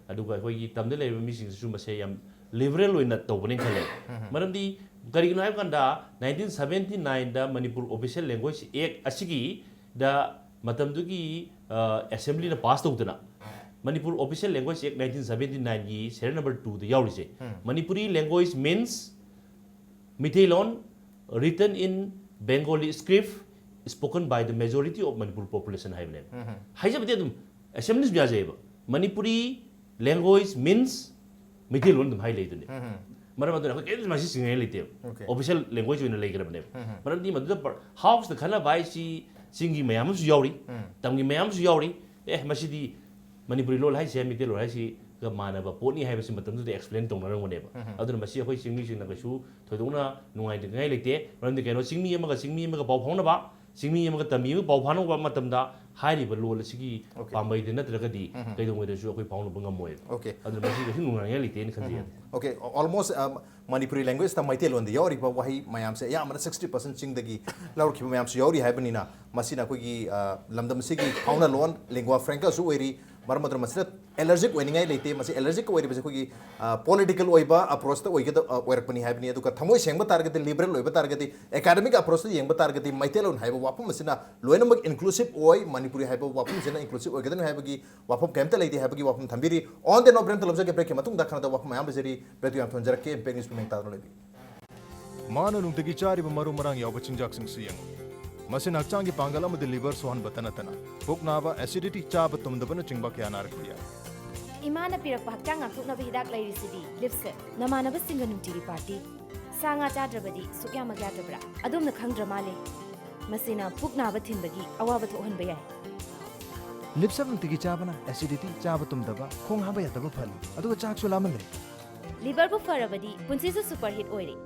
ꯑꯗꯨꯒ ꯑꯩꯈꯣꯏꯒꯤ ꯇꯝꯗ ꯂꯩꯔꯤꯕ ꯃꯤꯁꯤꯡꯁꯤꯁꯨ ꯃꯁꯦ ꯌꯥꯝ ꯂꯤꯕꯔꯦꯜ ꯑꯣꯏꯅ ꯇꯧꯕꯅꯦꯅ ꯈꯜꯂꯦ꯫ ꯃꯔꯝꯗꯤ ꯀꯔꯤꯒꯤꯅꯣ ꯍꯥꯏꯕ ꯀꯥꯟꯗ, ꯅꯥꯏꯟꯇꯤꯟ ꯁꯕꯦꯟꯇꯤ ꯅꯥꯏꯟꯗ ꯃꯅꯤꯄꯨꯔ ꯑꯣꯐꯤꯁꯤꯌꯦꯜ ꯂꯦꯡꯒ꯭ꯋꯦꯖ ꯑꯦꯛ ꯑꯁꯤꯒꯤꯗ ꯃꯇꯝꯗꯨꯒꯤ, ꯑ, ꯑꯦꯁꯦꯝꯕ꯭ꯂꯤꯅ ꯄꯥꯁ ꯇꯧꯗꯅ, ꯃꯅꯤꯄꯨꯔ ꯑꯣꯐꯤꯁꯤꯌꯦꯜ ꯂꯦꯡꯒ꯭ꯋꯦꯖ ꯑꯦꯛ ꯅꯥꯏꯟꯇꯤꯟ ꯁꯕꯦꯟꯇꯤ ꯅꯥꯏꯟꯒꯤ ꯁꯦꯔꯤꯌꯦꯜ ꯅꯝꯕꯔ ꯇꯨꯗ ꯌꯥꯎꯔꯤꯁꯦ, "Manipuri language means Meiteilon written in Bengali script spoken by the majority of Manipur population" ꯍꯥꯏꯕꯅꯦꯕ꯫ ꯍꯥꯏꯖꯕꯗꯤ ꯑꯗꯨꯝ ꯑꯦꯁꯦꯝꯕ꯭ꯂꯤꯁꯨ ꯌꯥꯖꯩꯑꯕ, "Manipuri language means ꯃꯩꯇꯩꯂꯣꯟ" ꯑꯗꯨꯝ ꯍꯥꯏ ꯂꯩꯗꯨꯅꯤ꯫ ꯃꯔꯝ ꯑꯗꯨꯅ ꯑꯩꯈꯣꯏ ꯀꯔꯤꯝꯇ ꯃꯁꯤ ꯆꯤꯡꯅꯤꯡꯉꯥꯏ ꯂꯩꯇꯦꯕ꯫ ꯑꯣꯐꯤꯁꯤꯌꯦꯜ ꯂꯦꯡꯒ꯭ꯋꯦꯖ ꯑꯣꯏꯅ ꯂꯩꯈ꯭ꯔꯕꯅꯦꯕ꯫ ꯃꯔꯝꯗꯤ ꯃꯗꯨꯗ ꯄ-, ꯍꯥꯎꯁꯇ ꯈꯟꯅꯕ ꯍꯥꯏꯁꯤ ꯆꯤꯡꯒꯤ ꯃꯌꯥꯝ ꯑꯃꯁꯨ ꯌꯥꯎꯔꯤ, ꯇꯝꯒꯤ ꯃꯌꯥꯝ ꯑꯃꯁꯨ ꯌꯥꯎꯔꯤ꯫ ꯑꯦ, ꯃꯁꯤꯗꯤ ꯃꯅꯤꯄꯨꯔꯤ ꯂꯣꯟ ꯍꯥꯏꯁꯦ ꯃꯩꯇꯩꯂꯣꯟ ꯍꯥꯏꯁꯤꯒ ꯃꯥꯟꯅꯕ ꯄꯣꯠꯅꯤ ꯍꯥꯏꯕꯁꯤ ꯃꯇꯝꯗꯨꯗ ꯑꯦꯛꯁꯄ꯭ꯂꯦꯟ ꯇꯧꯅꯔꯝꯒꯅꯦꯕ꯫ ꯑꯗꯨꯅ ꯃꯁꯤ ꯑꯩꯈꯣꯏ ꯆꯤꯡꯃꯤꯁꯤꯡꯅ ꯀꯩꯁꯨ ꯊꯣꯏꯗꯣꯛꯅ ꯅꯨꯡꯉꯥꯏꯅꯤꯡꯉꯥꯏ ꯂꯩꯇꯦ꯫ ꯃꯔꯝꯗꯤ ꯀꯩꯅꯣ, ꯆꯤꯡꯃꯤ ꯑꯃꯒ ꯆꯤꯡꯃꯤ ꯑꯃꯒ ꯄꯥꯎ ꯐꯥꯎꯅꯕ, ꯆꯤꯡꯃꯤ ꯑꯃꯒ ꯇꯝꯃꯤ ꯑꯃꯒ ꯄꯥꯎ ꯐꯥꯎꯅꯕ ꯃꯇꯝꯗ ꯍꯥꯏꯔꯤꯕ ꯂꯣꯟ ꯑꯁꯤꯒꯤ ꯄꯥꯝꯕꯩꯗ ꯅꯠꯇ꯭ꯔꯒꯗꯤ ꯀꯩꯗꯧꯉꯩꯗꯁꯨ ꯑꯩꯈꯣꯏ ꯐꯥꯎꯅꯕ ꯉꯝꯃꯣꯏꯕ꯫ ꯑꯗꯨꯅ ꯃꯁꯤ ꯀꯩꯁꯨ ꯅꯨꯡꯉꯥꯏꯅꯤꯡꯉꯥꯏ ꯂꯩꯇꯦꯅ ꯈꯟꯖꯩ꯫ Okay, almost, uh, ꯃꯅꯤꯄꯨꯔꯤ ꯂꯦꯡꯒ꯭ꯋꯦꯖꯇ ꯃꯩꯇꯩꯂꯣꯟꯗ ꯌꯥꯎꯔꯤꯕ ꯋꯥꯍꯩ ꯃꯌꯥꯝꯁꯦ ꯑꯌꯥꯝꯕꯅ sixty percent ꯆꯤꯡꯗꯒꯤ ꯂꯧꯔꯛꯈꯤꯕ ꯃꯌꯥꯝꯁꯨ ꯌꯥꯎꯔꯤ ꯍꯥꯏꯕꯅꯤꯅ, ꯃꯁꯤꯅ ꯑꯩꯈꯣꯏꯒꯤ, ꯑ, ꯂꯝꯗꯝ ꯑꯁꯤꯒꯤ ꯐꯥꯎꯅ ꯂꯣꯟ, lingua francaꯁꯨ ꯑꯣꯏꯔꯤ꯫ ꯃꯔꯝ ꯑꯗꯨꯅ ꯃꯁꯤꯗ ꯑꯦꯂꯔꯖꯤꯛ ꯑꯣꯏꯅꯤꯡꯉꯥꯏ ꯂꯩꯇꯦ꯫ ꯃꯁꯤ ꯑꯦꯂꯔꯖꯤꯛ ꯑꯣꯏꯔꯤꯕꯁꯦ ꯑꯩꯈꯣꯏꯒꯤ, ꯑ, ꯄꯣꯂꯤꯇꯤꯀꯦꯜ ꯑꯣꯏꯕ ꯑꯦꯄ꯭ꯔꯣꯆꯇ ꯑꯣꯏꯒꯗ-, ꯑ, ꯑꯣꯏꯔꯛꯄꯅꯤ ꯍꯥꯏꯕꯅꯤ꯫ ꯑꯗꯨꯒ ꯊꯃꯣꯏ ꯁꯦꯡꯕ ꯇꯥꯔꯒꯗꯤ, ꯂꯤꯕꯔꯦꯜ ꯑꯣꯏꯕ ꯇꯥꯔꯒꯗꯤ, ꯑꯦꯀꯥꯗꯃꯤꯛ ꯑꯦꯄ꯭ꯔꯣꯆꯇ ꯌꯦꯡꯕ ꯇꯥꯔꯒꯗꯤ, ꯃꯩꯇꯩꯂꯣꯟ ꯍꯥꯏꯕ ꯋꯥꯐꯝ ꯑꯁꯤꯅ ꯂꯣꯏꯅꯃꯛ ꯏꯟꯀ꯭ꯂꯨꯁꯤꯞ ꯑꯣꯏ, ꯃꯅꯤꯄꯨꯔꯤ ꯍꯥꯏꯕ ꯋꯥꯐꯝꯁꯤꯅ ꯏꯟꯀ꯭ꯂꯨꯁꯤꯞ ꯑꯣꯏꯒꯗꯕꯅꯤ ꯍꯥꯏꯕꯒꯤ ꯋꯥꯐꯝ ꯀꯔꯤꯝꯇ ꯂꯩꯇꯦ ꯍꯥꯏꯕꯒꯤ ꯋꯥꯐꯝ ꯊꯝꯕꯤꯔꯤ꯫ On the note, ꯕ꯭ꯔꯦꯛ ꯑꯃꯇ ꯂꯧꯖꯒꯦ꯫ ꯕ꯭ꯔꯦꯛꯀꯤ ꯃꯇꯨꯡꯗ ꯈꯟꯅꯗꯕ ꯋꯥꯐꯝ ꯃꯌꯥꯝ ꯂꯩꯖꯔꯤ꯫ ꯕ꯭ꯔꯦꯛꯇꯨ ꯌꯥꯝ ꯊꯣꯟꯖꯔꯛꯀꯦ꯫ ꯏꯝꯄꯦꯛ ꯅ꯭ꯌꯨꯁꯄꯨ ꯅꯤꯡ ꯇꯥꯗꯨꯅ ꯂꯩꯕꯤꯌꯨ꯫ ꯃꯥꯅ ꯅꯨꯡꯇꯤꯒꯤ ꯆꯥꯔꯤꯕ ꯃꯔꯨ ꯃꯔꯥꯡ ꯌꯥꯎꯕ ꯆꯤꯟꯖꯥꯛꯁꯤꯡꯁꯨ ꯌꯦꯡꯉꯨ꯫ ꯃꯁꯤꯅ ꯍꯛꯆꯥꯡꯒꯤ ꯄꯥꯡꯒꯜ ꯑꯃꯗꯤ ꯂꯤꯚꯔ ꯁꯣꯛꯍꯟꯕꯇ ꯅꯠꯇꯅ ꯄꯨꯛ ꯅꯥꯕ, ꯑꯦꯁꯤꯗꯤꯇꯤ, ꯆꯥꯕ ꯇꯨꯝꯗꯕꯅꯆꯤꯡꯕ ꯀꯌꯥ ꯅꯥꯔꯛꯄ ꯌꯥꯏ꯫ ꯏꯃꯥꯅ ꯄꯤꯔꯛꯄ ꯍꯛꯆꯥꯡ ꯉꯥꯛꯊꯣꯛꯅꯕ ꯍꯤꯗꯥꯛ ꯂꯩꯔꯤꯁꯤꯗꯤ, ꯂꯤꯞꯁꯦꯞ꯫ ꯅꯃꯥꯟꯅꯕꯁꯤꯡꯒ ꯅꯨꯡꯇꯤꯒꯤ ꯄꯥꯔꯇꯤ꯫ ꯁꯥ ꯉꯥ ꯆꯥꯗ꯭ꯔꯕꯗꯤ ꯁꯨꯛꯌꯥꯃꯛ ꯌꯥꯗ꯭ꯔꯕ꯭ꯔꯥ? ꯑꯗꯣꯝꯅ ꯈꯪꯗ꯭ꯔ ꯃꯥꯜꯂꯦ꯫ ꯃꯁꯤꯅ ꯄꯨꯛ ꯅꯥꯕ ꯊꯤꯟꯕꯒꯤ ꯑꯋꯥꯕ ꯊꯣꯛꯍꯟꯕ ꯌꯥꯏ꯫ ꯂꯤꯞꯁꯦꯞ ꯅꯨꯡꯇꯤꯒꯤ ꯆꯥꯕꯅ ꯑꯦꯁꯤꯗꯤꯇꯤ, ꯆꯥꯕ ꯇꯨꯝꯗꯕ, ꯈꯣꯡ ꯍꯥꯝꯕ ꯌꯥꯗꯕ ꯐꯍꯜꯂꯤ, ꯑꯗꯨꯒ ꯆꯥꯛꯁꯨ ꯂꯥꯝꯍꯜꯂꯦ꯫ ꯂꯤꯚꯔꯕꯨ ꯐꯔꯕꯗꯤ ꯄꯨꯟꯁꯤꯁꯨ ꯁꯨꯄꯔ ꯍꯤꯠ ꯑꯣꯏꯔꯦ꯫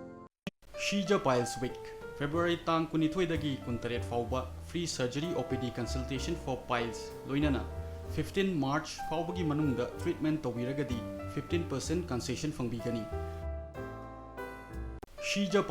Shija Piles Week, February ꯇꯥꯡ ꯀꯨꯟꯅꯤꯊꯣꯏꯗꯒꯤ ꯀꯨꯟꯇꯔꯦꯠ ꯐꯥꯎꯕ free surgery O P D consultation for piles ꯂꯣꯏꯅꯅ ꯐꯤꯐꯇꯤꯟ ꯃꯥꯔꯆ ꯐꯥꯎꯕꯒꯤ ꯃꯅꯨꯡꯗ ꯇ꯭ꯔꯤꯠꯃꯦꯟꯠ ꯇꯧꯕꯤꯔꯒꯗꯤ ꯐꯤꯐꯇꯤꯟ ꯄꯔꯁꯦꯟꯠ ꯀꯟꯁꯦꯁꯟ ꯐꯪꯕꯤꯒꯅꯤ꯫ ꯁꯤꯖ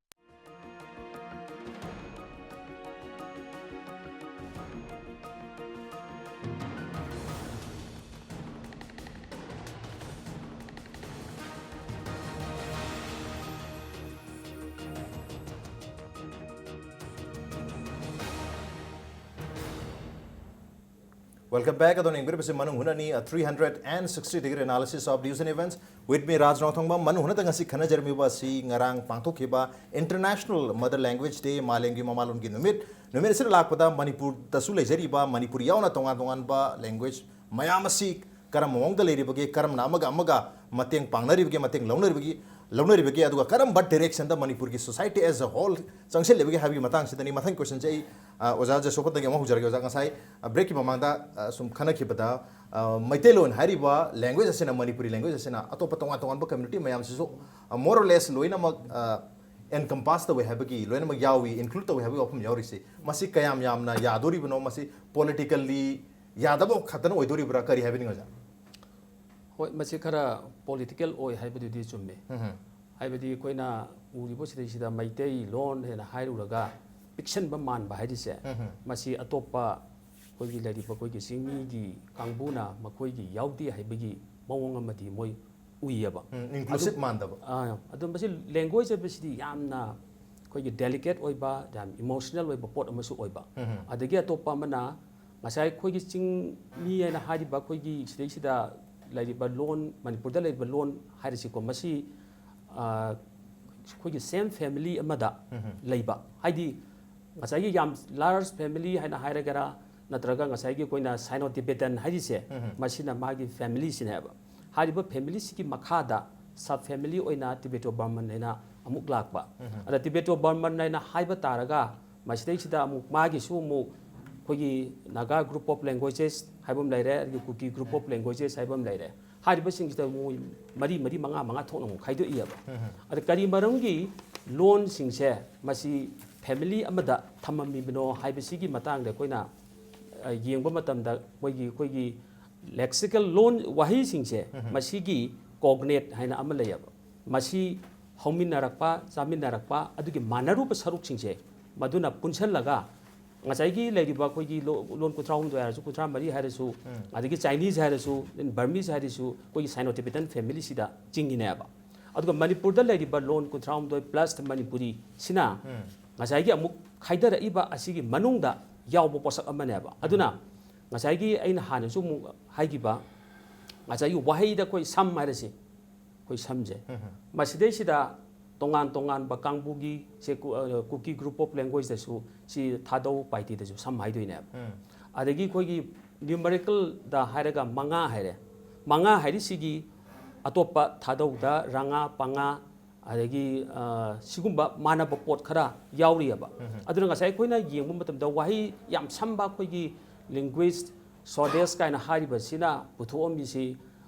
Welcome back. ꯑꯗꯣꯝꯅ ꯌꯦꯡꯕꯤꯔꯤꯕꯁꯤ ꯃꯅꯨꯡ ꯍꯨꯠꯅꯅꯤ, a three hundred and sixty degree analysis of news and events with me, ꯔꯥꯖ ꯅꯣꯡꯊꯣꯡꯕꯝ꯫ ꯃꯅꯨꯡ ꯍꯨꯠꯅꯗ ꯉꯁꯤ ꯈꯟꯅꯖꯔꯝꯃꯤꯕ ꯑꯁꯤ ꯉꯔꯥꯡ ꯄꯥꯡꯊꯣꯛꯈꯤꯕ International Mother Language Day, ꯃꯥꯂꯦꯝꯒꯤ ꯃꯃꯥꯂꯣꯟꯒꯤ ꯅꯨꯃꯤꯠ꯫ ꯅꯨꯃꯤꯠ ꯑꯁꯤꯗ ꯂꯥꯛꯄꯗ ꯃꯅꯤꯄꯨꯔꯗꯁꯨ ꯂꯩꯖꯔꯤꯕ, ꯃꯅꯤꯄꯨꯔ ꯌꯥꯎꯅ ꯇꯣꯉꯥꯟ ꯇꯣꯉꯥꯟꯕ language ꯃꯌꯥꯝ ꯑꯁꯤ ꯀꯔꯝꯕ ꯃꯑꯣꯡꯗ ꯂꯩꯔꯤꯕꯒꯦ, ꯀꯔꯝꯅ ꯑꯃꯒ ꯑꯃꯒ ꯃꯇꯦꯡ ꯄꯥꯡꯅꯔꯤꯕꯒꯦ, ꯃꯇꯦꯡ ꯂꯧꯅꯔꯤꯕꯒꯤ, ꯂꯧꯅꯔꯤꯕꯒꯦ, ꯑꯗꯨꯒ ꯀꯔꯝꯕ direction ꯗ ꯃꯅꯤꯄꯨꯔꯒꯤ society as a whole ꯆꯪꯁꯤꯜꯂꯤꯕꯒꯦ ꯍꯥꯏꯕꯒꯤ ꯃꯇꯥꯡꯁꯤꯗꯅꯤ꯫ ꯃꯊꯪꯒꯤ question ꯁꯦ ꯑꯩ, ꯑ, ꯑꯣꯖꯥ ꯖꯦꯁꯣꯄꯟꯇꯒꯤ ꯑꯃꯨꯛ ꯍꯧꯖꯔꯒꯦ꯫ ꯑꯣꯖꯥ, ꯉꯁꯥꯏ, ꯑ, break ꯀꯤ ꯃꯃꯥꯡꯗ, ꯑ, ꯁꯨꯝ ꯈꯟꯅꯈꯤꯕꯗ, ꯑ, ꯃꯩꯇꯩꯂꯣꯟ ꯍꯥꯏꯔꯤꯕ language ꯑꯁꯤꯅ, ꯃꯅꯤꯄꯨꯔꯤ language ꯑꯁꯤꯅ ꯑꯇꯣꯞꯄ ꯇꯣꯉꯥꯟ ꯇꯣꯉꯥꯟꯕ community ꯃꯌꯥꯝꯁꯤꯁꯨ, ꯑ, more or less ꯂꯣꯏꯅꯃꯛ, ꯑ, encompass ꯇꯧꯋꯦ ꯍꯥꯏꯕꯒꯤ, ꯂꯣꯏꯅꯃꯛ ꯌꯥꯎꯏ, include ꯇꯧꯋꯦ ꯍꯥꯏꯕꯒꯤ ꯋꯥꯐꯝ ꯌꯥꯎꯔꯤꯁꯤ, ꯃꯁꯤ ꯀꯌꯥꯝ ꯌꯥꯝꯅ ꯌꯥꯗꯣꯔꯤꯕꯅꯣ? ꯃꯁꯤ politically ꯌꯥꯗꯕ ꯈꯛꯇꯅ ꯑꯣꯏꯗꯣꯔꯤꯕ꯭ꯔꯥ? ꯀꯔꯤ ꯍꯥꯏꯕꯤꯅꯤꯡꯉꯤ, ꯑꯣꯖꯥ? ꯍꯣꯏ, ꯃꯁꯤ ꯈꯔ political ꯑꯣꯏ ꯍꯥꯏꯕꯗꯨꯗꯤ ꯆꯨꯝꯃꯦ꯫ ꯎꯝ ꯍꯝ꯫ ꯍꯥꯏꯕꯗꯤ ꯑꯩꯈꯣꯏꯅ ꯎꯔꯤꯕ ꯁꯤꯗꯩꯁꯤꯗ ꯃꯩꯇꯩꯂꯣꯟ ꯍꯥꯏꯅ ꯍꯥꯏꯔꯨꯔꯒ ꯄꯤꯛꯁꯟꯕ ꯃꯥꯟꯕ ꯍꯥꯏꯔꯤꯁꯦ, ꯎꯝ ꯍꯝ꯫ ꯃꯁꯤ ꯑꯇꯣꯞꯄ ꯑꯩꯈꯣꯏꯒꯤ ꯂꯩꯔꯤꯕ ꯑꯩꯈꯣꯏꯒꯤ ꯆꯤꯡꯃꯤꯒꯤ ꯀꯥꯡꯕꯨꯅ ꯃꯈꯣꯏꯒꯤ ꯌꯥꯎꯗꯦ ꯍꯥꯏꯕꯒꯤ ꯃꯑꯣꯡ ꯑꯃꯗꯤ ꯃꯣꯏ ꯎꯏꯌꯦꯕ꯫ ꯎꯝ, inclusive ꯑꯗꯨ ꯃꯥꯟꯗꯕ꯫ ꯑꯥ, ꯑꯗꯣ ꯃꯁꯤ language ꯍꯥꯏꯕꯁꯤꯗꯤ ꯌꯥꯝꯅ ꯑꯩꯈꯣꯏꯒꯤ delicate ꯑꯣꯏꯕ, ꯌꯥꯝ emotional ꯑꯣꯏꯕ ꯄꯣꯠ ꯑꯃꯁꯨ ꯑꯣꯏꯕ꯫ ꯎꯝ ꯍꯝ꯫ ꯑꯗꯒꯤ ꯑꯇꯣꯞꯄ ꯑꯃꯅ ꯉꯁꯥꯏ ꯑꯩꯈꯣꯏꯒꯤ ꯆꯤꯡ ꯃꯤ ꯍꯥꯏꯅ ꯍꯥꯏꯔꯤꯕ ꯑꯩꯈꯣꯏꯒꯤ ꯁꯤꯗꯩꯁꯤꯗ ꯂꯩꯔꯤꯕ ꯂꯣꯟ, ꯃꯅꯤꯄꯨꯔꯗ ꯂꯩꯔꯤꯕ ꯂꯣꯟ ꯍꯥꯏꯔꯁꯤꯀꯣ, ꯃꯁꯤ, ꯑ, ꯑꯩꯈꯣꯏꯒꯤ same family ꯑꯃꯗ ꯎꯝ ꯍꯝ꯫ ꯂꯩꯕ, ꯍꯥꯏꯗꯤ ꯉꯁꯥꯏꯒꯤ ꯌꯥꯝ large family ꯍꯥꯏꯅ ꯍꯥꯏꯔꯒꯔꯥ, ꯅꯠꯇ꯭ꯔꯒ ꯉꯁꯥꯏꯒꯤ ꯑꯩꯈꯣꯏꯅ Sino-Tibetan ꯍꯥꯏꯔꯤꯁꯦ, ꯎꯝ ꯍꯝ꯫ ꯃꯁꯤꯅ ꯃꯥꯒꯤ family ꯁꯤꯅꯦꯕ꯫ ꯍꯥꯏꯔꯤꯕ family ꯁꯤꯒꯤ ꯃꯈꯥꯗ sub family ꯑꯣꯏꯅ Tibeto-Burman ꯍꯥꯏꯅ ꯑꯃꯨꯛ ꯂꯥꯛꯄ꯫ ꯎꯝ ꯍꯝ꯫ ꯑꯗ Tibeto-Burman ꯍꯥꯏꯅ ꯍꯥꯏꯕ ꯇꯥꯔꯒ, ꯃꯁꯤꯗꯩꯁꯤꯗ ꯑꯃꯨꯛ ꯃꯥꯒꯤꯁꯨ ꯑꯃꯨꯛ ꯑꯩꯈꯣꯏꯒꯤ Naga group of languages ꯍꯥꯏꯕ ꯑꯃ ꯂꯩꯔꯦ, ꯑꯗꯒꯤ Kuki group of languages ꯍꯥꯏꯕ ꯑꯃ ꯂꯩꯔꯦ꯫ ꯍꯥꯏꯔꯤꯕꯁꯤꯡꯁꯤꯗ ꯃꯣꯏ ꯃꯔꯤ, ꯃꯔꯤ, ꯃꯉꯥ, ꯃꯉꯥ ꯊꯣꯛꯅ ꯑꯃꯨꯛ ꯈꯥꯏꯗꯣꯛꯏꯑꯕ꯫ ꯎꯝ ꯍꯝ꯫ ꯑꯗ ꯀꯔꯤ ꯃꯔꯝꯒꯤ ꯂꯣꯟꯁꯤꯡꯁꯦ ꯃꯁꯤ family ꯑꯃꯗ ꯊꯝꯃꯝꯃꯤꯕꯅꯣ ꯍꯥꯏꯕꯁꯤꯒꯤ ꯃꯇꯥꯡꯗ ꯑꯩꯈꯣꯏꯅ, ꯑ, ꯌꯦꯡꯕ ꯃꯇꯝꯗ ꯃꯣꯏꯒꯤ, ꯑꯩꯈꯣꯏꯒꯤ ꯂꯦꯛꯁꯤꯀꯦꯜ ꯂꯣꯟ ꯋꯥꯍꯩꯁꯤꯡꯁꯦ, ꯃꯁꯤꯒꯤ ꯀꯣꯒꯅꯦꯠ ꯍꯥꯏꯅ ꯑꯃ ꯂꯩꯌꯦꯕ꯫ ꯃꯁꯤ ꯍꯧꯃꯤꯟꯅꯔꯛꯄ, ꯆꯥꯃꯤꯟꯅꯔꯛꯄ, ꯑꯗꯨꯒꯤ ꯃꯥꯟꯅꯔꯨꯕ ꯁꯔꯨꯛꯁꯤꯡꯁꯦ ꯃꯗꯨꯅ ꯄꯨꯟꯁꯜꯂꯒ ꯉꯁꯥꯏꯒꯤ ꯂꯩꯔꯤꯕ ꯑꯩꯈꯣꯏꯒꯤ ꯂꯣ-, ꯂꯣꯟ ꯀꯨꯟꯊ꯭ꯔꯥ ꯍꯨꯝꯗꯣꯏ ꯍꯥꯏꯔꯁꯨ, ꯀꯨꯟꯊ꯭ꯔꯥ ꯃꯔꯤ ꯍꯥꯏꯔꯁꯨ, ꯑꯗꯒꯤ ꯆꯥꯏꯅꯤꯁ ꯍꯥꯏꯔꯁꯨ, ꯕꯔꯃꯤꯁ ꯍꯥꯏꯔꯁꯨ, ꯑꯩꯈꯣꯏꯒꯤ ꯁꯥꯏꯅꯣ ꯇꯤꯕꯦꯇꯟ ꯐꯦꯃꯤꯂꯤꯁꯤꯗ ꯆꯤꯡꯉꯤꯅꯦꯕ꯫ ꯑꯗꯨꯒ ꯃꯅꯤꯄꯨꯔꯗ ꯂꯩꯔꯤꯕ ꯂꯣꯟ ꯀꯨꯟꯊ꯭ꯔꯥ ꯍꯨꯝꯗꯣꯏ ꯄ꯭ꯂꯁ ꯃꯅꯤꯄꯨꯔꯤꯁꯤꯅ ꯉꯁꯥꯏꯒꯤ ꯑꯃꯨꯛ ꯈꯥꯏꯗꯔꯛꯏꯕ ꯑꯁꯤꯒꯤ ꯃꯅꯨꯡꯗ ꯌꯥꯎꯕ ꯄꯣꯠꯁꯛ ꯑꯃꯅꯦꯕ꯫ ꯑꯗꯨꯅ ꯉꯁꯥꯏꯒꯤ ꯑꯩꯅ ꯍꯥꯟꯅꯁꯨ ꯑꯃꯨꯛ ꯍꯥꯏꯈꯤꯕ, ꯉꯁꯥꯏꯒꯤ ꯋꯥꯍꯩꯗ ꯑꯩꯈꯣꯏ ꯁꯝ ꯍꯥꯏꯔꯁꯤ, ꯑꯩꯈꯣꯏ ꯁꯝꯁꯦ, ꯃꯁꯤꯗꯩꯁꯤꯗ ꯇꯣꯉꯥꯟ ꯇꯣꯉꯥꯟꯕ ꯀꯥꯡꯕꯨꯒꯤ ꯁꯦ ꯀꯨ-, ꯑ, ꯀꯨꯀꯤ ꯒ꯭ꯔꯨꯞ ꯑꯣꯐ ꯂꯦꯡꯒ꯭ꯋꯦꯖꯇꯁꯨ ꯁꯤ ꯊꯥꯗꯧ ꯄꯥꯏꯇꯤꯗꯁꯨ ꯁꯝ ꯍꯥꯏꯗꯣꯏꯅꯦꯕ꯫ ꯑꯗꯒꯤ ꯑꯩꯈꯣꯏꯒꯤ ꯅ꯭ꯌꯨꯃꯔꯤꯀꯜꯗ ꯍꯥꯏꯔꯒ ꯃꯉꯥ ꯍꯥꯏꯔꯦ꯫ ꯃꯉꯥ ꯍꯥꯏꯔꯤꯁꯤꯒꯤ ꯑꯇꯣꯞꯄ ꯊꯥꯗꯧꯗ ꯔꯉꯥ, ꯄꯉꯥ, ꯑꯗꯒꯤ, ꯑ, ꯁꯤꯒꯨꯝꯕ ꯃꯥꯟꯅꯕ ꯄꯣꯠ ꯈꯔ ꯌꯥꯎꯔꯤꯑꯕ꯫ ꯑꯗꯨꯅ ꯉꯁꯥꯏ ꯑꯩꯈꯣꯏꯅ ꯌꯦꯡꯕ ꯃꯇꯝꯗ ꯋꯥꯍꯩ ꯌꯥꯝ ꯁꯝꯕ ꯑꯩꯈꯣꯏꯒꯤ ꯂꯤꯡꯒ꯭ꯋꯤꯁ ꯁꯣꯗꯦꯁ ꯀꯥꯏꯅ ꯍꯥꯏꯔꯤꯕꯁꯤꯅ ꯄꯨꯊꯣꯛꯑꯝꯃꯤꯁꯤ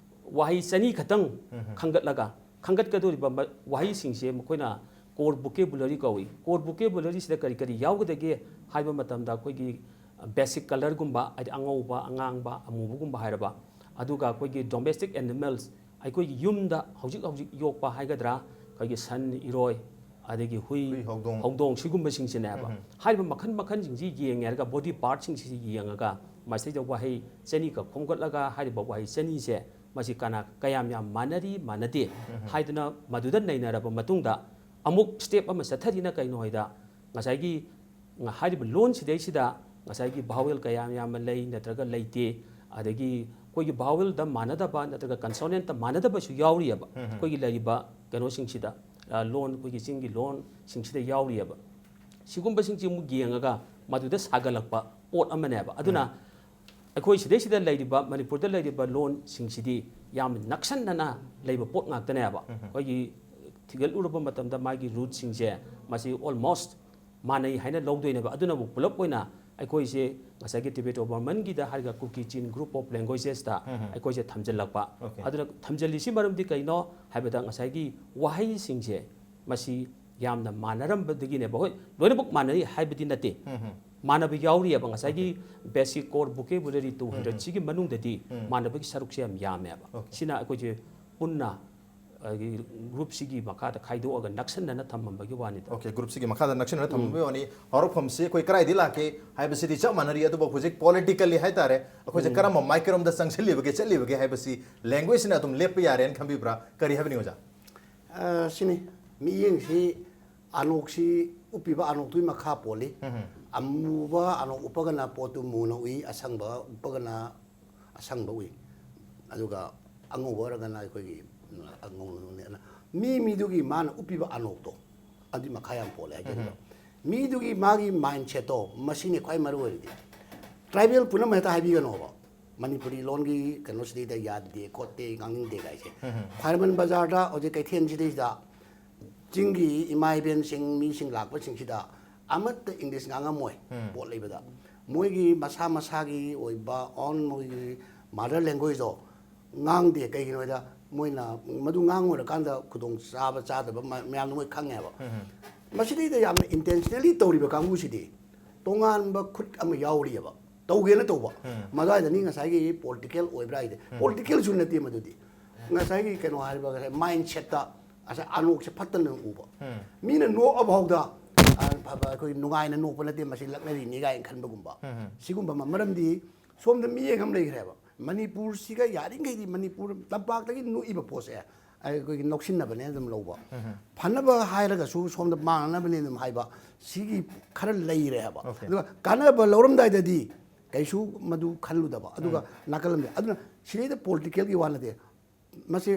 ꯋꯥꯍꯩ ꯆꯅꯤ ꯈꯛꯇꯪ ꯈꯟꯒꯠꯂꯒ, ꯈꯟꯒꯠꯀꯗꯧꯔꯤꯕ ꯃ-, ꯋꯥꯍꯩꯁꯤꯡꯁꯦ ꯃꯈꯣꯏꯅ ꯀꯣꯔ ꯕꯣꯀꯦꯕꯨꯂꯔꯤ ꯀꯧꯏ꯫ ꯀꯣꯔ ꯕꯣꯀꯦꯕꯨꯂꯔꯤꯁꯤꯗ ꯀꯔꯤ ꯀꯔꯤ ꯌꯥꯎꯒꯗꯒꯦ ꯍꯥꯏꯕ ꯃꯇꯝꯗ ꯑꯩꯈꯣꯏꯒꯤ ꯕꯦꯁꯤꯛ ꯀꯂꯔꯒꯨꯝꯕ, ꯍꯥꯏꯗꯤ ꯑꯉꯧꯕ, ꯑꯉꯥꯡꯕ, ꯑꯃꯨꯕꯒꯨꯝꯕ ꯍꯥꯏꯔꯕ, ꯑꯗꯨꯒ ꯑꯩꯈꯣꯏꯒꯤ ꯗꯣꯃꯦꯁꯇꯤꯛ ꯑꯦꯅꯤꯃꯦꯜꯁ, ꯑꯩꯈꯣꯏꯒꯤ ꯌꯨꯝꯗ ꯍꯧꯖꯤꯛ ꯍꯧꯖꯤꯛ ꯌꯣꯛꯄ ꯍꯥꯏꯒꯗ꯭ꯔꯥ, ꯑꯩꯈꯣꯏꯒꯤ ꯁꯟ, ꯏꯔꯣꯏ, ꯑꯗꯒꯤ ꯍꯨꯏ, ꯍꯨꯏ, ꯍꯧꯗꯣꯡ꯫ ꯍꯧꯗꯣꯡ, ꯁꯤꯒꯨꯝꯕꯁꯤꯡꯁꯤꯅꯦꯕ꯫ ꯍꯥꯏꯔꯤꯕ ꯃꯈꯜ ꯃꯈꯜꯁꯤꯡꯁꯤ ꯌꯦꯡꯉꯦ ꯍꯥꯏꯔꯒ ꯕꯣꯗꯤ ꯄꯥꯔꯠꯁꯤꯡꯁꯤ ꯌꯦꯡꯉꯒ ꯃꯁꯤꯗꯩꯗ ꯋꯥꯍꯩ ꯆꯅꯤꯈꯛ ꯈꯣꯝꯒꯠꯂꯒ ꯍꯥꯏꯔꯤꯕ ꯋꯥꯍꯩ ꯆꯅꯤꯁꯦ ꯃꯁꯤ ꯀꯅꯥ, ꯀꯌꯥꯝ ꯌꯥꯝ ꯃꯥꯟꯅꯔꯤ, ꯃꯥꯟꯅꯗꯦ ꯍꯥꯏꯗꯨꯅ ꯃꯗꯨꯗ ꯅꯩꯅꯔꯕ ꯃꯇꯨꯡꯗ ꯑꯃꯨꯛ ꯁ꯭ꯇꯦꯞ ꯑꯃ ꯆꯠꯊꯔꯤꯅ ꯀꯩꯅꯣ ꯍꯥꯏꯗ ꯉꯁꯥꯏꯒꯤ ꯉ-, ꯍꯥꯏꯔꯤꯕ ꯂꯣꯟꯁꯤꯗꯩꯁꯤꯗ ꯉꯁꯥꯏꯒꯤ ꯚꯥꯋꯦꯜ ꯀꯌꯥ ꯌꯥꯝꯅ ꯂꯩ ꯅꯠꯇ꯭ꯔꯒ ꯂꯩꯇꯦ, ꯑꯗꯒꯤ ꯑꯩꯈꯣꯏꯒꯤ ꯚꯥꯋꯦꯜꯗ ꯃꯥꯟꯅꯗꯕ ꯅꯠꯇ꯭ꯔꯒ ꯀꯟꯁꯣꯅꯦꯟꯠꯇ ꯃꯥꯟꯅꯗꯕꯁꯨ ꯌꯥꯎꯔꯤꯑꯕ꯫ ꯑꯩꯈꯣꯏꯒꯤ ꯂꯩꯔꯤꯕ ꯀꯩꯅꯣꯁꯤꯡꯁꯤꯗ, ꯑ, ꯂꯣꯟ, ꯑꯩꯈꯣꯏꯒꯤ ꯆꯤꯡꯒꯤ ꯂꯣꯟꯁꯤꯡꯁꯤꯗ ꯌꯥꯎꯔꯤꯑꯕ꯫ ꯁꯤꯒꯨꯝꯕꯁꯤꯡꯁꯤ ꯑꯃꯨꯛ ꯌꯦꯡꯉꯒ ꯃꯗꯨꯗ ꯁꯥꯒꯠꯂꯛꯄ ꯄꯣꯠ ꯑꯃꯅꯦꯕ꯫ ꯑꯗꯨꯅ ꯑꯩꯈꯣꯏ ꯁꯤꯗꯩꯁꯤꯗ ꯂꯩꯔꯤꯕ, ꯃꯅꯤꯄꯨꯔꯗ ꯂꯩꯔꯤꯕ ꯂꯣꯟꯁꯤꯡꯁꯤꯗꯤ ꯌꯥꯝ ꯅꯛꯁꯟꯅꯅ ꯂꯩꯕ ꯄꯣꯠ ꯉꯥꯛꯇꯅꯦꯕ꯫ ꯑꯩꯈꯣꯏꯒꯤ ꯊꯤꯒꯠꯂꯨꯔꯕ ꯃꯇꯝꯗ ꯃꯥꯒꯤ ꯔꯨꯠꯁꯤꯡꯁꯦ ꯃꯁꯤ ꯑꯣꯜꯃꯣꯁ ꯃꯥꯟꯅꯩ ꯍꯥꯏꯅ ꯂꯧꯗꯣꯏꯅꯦꯕ꯫ ꯑꯗꯨꯅꯕꯨ ꯄꯨꯂꯞ ꯑꯣꯏꯅ ꯑꯩꯈꯣꯏꯁꯦ ꯉꯁꯥꯏꯒꯤ ꯇꯤꯕꯦꯇꯣ ꯕꯔꯃꯟꯒꯤꯗ ꯍꯥꯏꯔꯒ ꯀꯨꯀꯤ ꯆꯤꯟ ꯒ꯭ꯔꯨꯞ ꯑꯣꯐ ꯂꯦꯡꯒ꯭ꯋꯦꯖꯦꯁꯇ ꯑꯩꯈꯣꯏꯁꯦ ꯊꯝꯖꯤꯜꯂꯛꯄ꯫ ꯑꯣꯀꯦ꯫ ꯑꯗꯨꯅ ꯊꯝꯖꯤꯜꯂꯤꯁꯤ ꯃꯔꯝꯗꯤ ꯀꯩꯅꯣ ꯍꯥꯏꯕꯗ ꯉꯁꯥꯏꯒꯤ ꯋꯥꯍꯩꯁꯤꯡꯁꯦ ꯃꯁꯤ ꯌꯥꯝꯅ ꯃꯥꯟꯅꯔꯝꯕꯗꯒꯤꯅꯦꯕ꯫ ꯍꯣꯏ, ꯂꯣꯏꯅꯃꯛ ꯃꯥꯟꯅꯔꯤ ꯍꯥꯏꯕꯗꯤ ꯅꯠꯇꯦ꯫ ꯃꯥꯟꯅꯕ ꯌꯥꯎꯔꯤꯑꯕ꯫ ꯉꯁꯥꯏꯒꯤ basic core vocabulary two hundred ꯁꯤꯒꯤ ꯃꯅꯨꯡꯗꯗꯤ ꯃꯥꯟꯅꯕꯒꯤ ꯁꯔꯨꯛꯁꯦ ꯌꯥꯝ ꯌꯥꯝꯃꯦꯕ꯫ Okay. ꯁꯤꯅ ꯑꯩꯈꯣꯏꯁꯦ ꯄꯨꯟꯅ ꯑꯩꯒꯤ group ꯁꯤꯒꯤ ꯃꯈꯥꯗ ꯈꯥꯏꯗꯣꯛꯑꯒ ꯅꯛꯁꯟꯅꯅ ꯊꯝꯃꯝꯕꯒꯤ ꯋꯥꯅꯤꯗ꯫ Okay, group ꯁꯤꯒꯤ ꯃꯈꯥꯗ ꯅꯛꯁꯟꯅꯅ ꯊꯝꯃꯝꯕꯒꯤ ꯋꯥꯅꯤ꯫ ꯍꯧꯔꯛꯐꯝꯁꯤ ꯑꯩꯈꯣꯏ ꯀꯗꯥꯏꯗꯒꯤ ꯂꯥꯛꯀꯦ ꯍꯥꯏꯕꯁꯤꯗꯤ ꯆꯞ ꯃꯥꯟꯅꯔꯤ, ꯑꯗꯨꯕꯨ ꯍꯧꯖꯤꯛ politically ꯍꯥꯏꯇꯥꯔꯦ, ꯑꯩꯈꯣꯏꯁꯦ ꯀꯔꯝꯕ ꯃꯥꯏꯀꯩꯔꯣꯝꯗ ꯆꯪꯁꯤꯜꯂꯤꯕꯒꯦ, ꯆꯠꯂꯤꯕꯒꯦ ꯍꯥꯏꯕꯁꯤ language ꯁꯤꯅ ꯑꯗꯨꯝ ꯂꯦꯞꯄ ꯌꯥꯔꯦꯅ ꯈꯟꯕꯤꯕ꯭ꯔꯥ? ꯀꯔꯤ ꯍꯥꯏꯕꯅꯤ, ꯑꯣꯖꯥ? ꯑ, ꯁꯤꯅꯤ, ꯃꯤꯠꯌꯦꯡꯁꯤ ꯑꯅꯣꯛꯁꯤ ꯎꯞꯄꯤꯕ ꯑꯅꯣꯛꯇꯨꯒꯤ ꯃꯈꯥ ꯄꯣꯜꯂꯤ꯫ ꯑꯃꯨꯕ ꯑꯅꯣꯛ ꯎꯞꯄꯒꯅ ꯄꯣꯠꯇꯨ ꯃꯨꯅ ꯎꯏ, ꯑꯁꯪꯕ ꯎꯞꯄꯒꯅ ꯑꯁꯪꯕ ꯎꯏ, ꯑꯗꯨꯒ ꯑꯉꯧꯕ ꯑꯣꯏꯔꯒꯅ ꯑꯩꯈꯣꯏꯒꯤ, ꯎꯝ, ꯑꯉꯧꯕꯅꯤ꯫ ꯑꯗꯨꯅ ꯃꯤ ꯃꯤꯗꯨꯒꯤ ꯃꯥꯅ ꯎꯞꯄꯤꯕ ꯑꯅꯣꯛꯇꯣ, ꯑꯗꯨꯒꯤ ꯃꯈꯥ ꯌꯥꯝ ꯄꯣꯜꯂꯦ ꯍꯥꯏꯖꯔꯤꯕ꯫ ꯃꯤꯗꯨꯒꯤ ꯃꯥꯒꯤ mindset ꯇꯣ, ꯃꯁꯤꯅꯤ ꯈ꯭ꯋꯥꯏ ꯃꯔꯨ ꯑꯣꯏꯔꯤꯗꯤ꯫ Tribal ꯄꯨꯝꯅꯃꯛ ꯍꯦꯛꯇ ꯍꯥꯏꯕꯤꯒꯅꯣꯕ꯫ ꯃꯅꯤꯄꯨꯔꯤ ꯂꯣꯟꯒꯤ ꯀꯩꯅꯣꯁꯤꯗꯩꯗ ꯌꯥꯗꯦ ꯈꯣꯠꯇꯦ, ꯉꯥꯡꯅꯤꯡꯗꯦ ꯀꯥꯏꯁꯦ꯫ ꯈ꯭ꯋꯥꯏꯔꯝꯕꯟ ꯕꯖꯥꯔꯗ ꯍꯧꯖꯤꯛ ꯀꯩꯊꯦꯜꯁꯤꯗꯩꯁꯤꯗ ꯆꯤꯡꯒꯤ ꯏꯃꯥ ꯏꯕꯦꯟꯁꯤꯡ, ꯃꯤꯁꯤꯡ ꯂꯥꯛꯄꯁꯤꯡꯁꯤꯗ ꯑꯃꯠꯇ English ꯉꯥꯡꯉꯝꯃꯣꯏ꯫ ꯄꯣꯠ ꯂꯩꯕꯗ ꯃꯣꯏꯒꯤ ꯃꯁꯥ ꯃꯁꯥꯒꯤ ꯑꯣꯏꯕ own ꯃꯣꯏꯒꯤ mother language ꯗꯣ ꯉꯥꯡꯗꯦ꯫ ꯀꯩꯒꯤꯅꯣ ꯍꯥꯏꯗ, ꯃꯣꯏꯅ ꯃꯗꯨ ꯉꯥꯡꯉꯨꯔꯀꯥꯟꯗ ꯈꯨꯗꯣꯡ ꯆꯥꯕ ꯆꯥꯗꯕ ꯃ-, ꯃꯌꯥꯝꯗꯣ ꯃꯣꯏ ꯈꯪꯉꯦꯕ꯫ ꯃꯁꯤꯗꯩꯗ ꯌꯥꯝꯅ intentionally ꯇꯧꯔꯤꯕ ꯀꯥꯡꯕꯨꯁꯤꯗꯤ ꯇꯣꯉꯥꯟꯕ ꯈꯨꯠ ꯑꯃ ꯌꯥꯎꯔꯤꯑꯕ꯫ ꯇꯧꯒꯦꯅ ꯇꯧꯕ꯫ ꯃꯗꯨꯋꯥꯏꯗꯅꯤ ꯉꯁꯥꯏꯒꯤ political ꯑꯣꯏꯕ꯭ꯔꯥ ꯍꯥꯏꯗꯤ꯫ Political ꯁꯨ ꯅꯠꯇꯦ ꯃꯗꯨꯗꯤ꯫ ꯉꯁꯥꯏꯒꯤ ꯀꯩꯅꯣ ꯍꯥꯏꯔꯤꯕ ꯉꯁꯥꯏ mindset ꯇ ꯉꯁꯥꯏ ꯑꯅꯣꯛꯁꯦ ꯐꯠꯇꯅ ꯎꯕ꯫ ꯃꯤꯅ ꯅꯣꯛꯑ ꯐꯥꯎꯗ, ꯑ, ꯐꯕ ꯑꯩꯈꯣꯏ ꯅꯨꯡꯉꯥꯏꯅ ꯅꯣꯛꯄ ꯅꯠꯇꯦ, ꯃꯁꯤ ꯂꯛꯅꯔꯤꯅꯤ ꯀꯥꯏꯅ ꯈꯟꯕꯒꯨꯝꯕ꯫ ꯁꯤꯒꯨꯝꯕ ꯑꯃ꯫ ꯃꯔꯝꯗꯤ ꯁꯣꯝꯗ ꯃꯤꯠꯌꯦꯡ ꯑꯃ ꯂꯩꯈ꯭ꯔꯦꯕ꯫ ꯃꯅꯤꯄꯨꯔꯁꯤꯒ ꯌꯥꯔꯤꯈꯩꯗꯤ ꯃꯅꯤꯄꯨꯔ ꯇꯝꯄꯥꯛꯇꯒꯤ ꯅꯣꯛꯏꯕ ꯄꯣꯠꯁꯦ ꯑꯩꯈꯣꯏꯒꯤ ꯅꯣꯛꯁꯤꯟꯅꯕꯅꯦ ꯑꯗꯨꯝ ꯂꯧꯕ꯫ ꯐꯅꯕ ꯍꯥꯏꯔꯒꯁꯨ ꯁꯣꯝꯗ ꯃꯥꯡꯅꯅꯕꯅꯦ ꯑꯗꯨꯝ ꯍꯥꯏꯕ꯫ ꯁꯤꯒꯤ ꯈꯔ ꯂꯩꯔꯦ ꯍꯥꯏꯕ꯫ Okay. ꯑꯗꯨꯒ ꯀꯥꯟꯅꯕ ꯂꯧꯔꯝꯗꯥꯏꯗꯗꯤ ꯀꯩꯁꯨ ꯃꯗꯨ ꯈꯜꯂꯨꯗꯕ꯫ ꯑꯗꯨꯒ ꯅꯥꯀꯜ ꯑꯃꯗ, ꯑꯗꯨꯅ ꯁꯤꯗꯩꯗ political ꯒꯤ ꯋꯥ ꯅꯠꯇꯦ꯫ ꯃꯁꯤ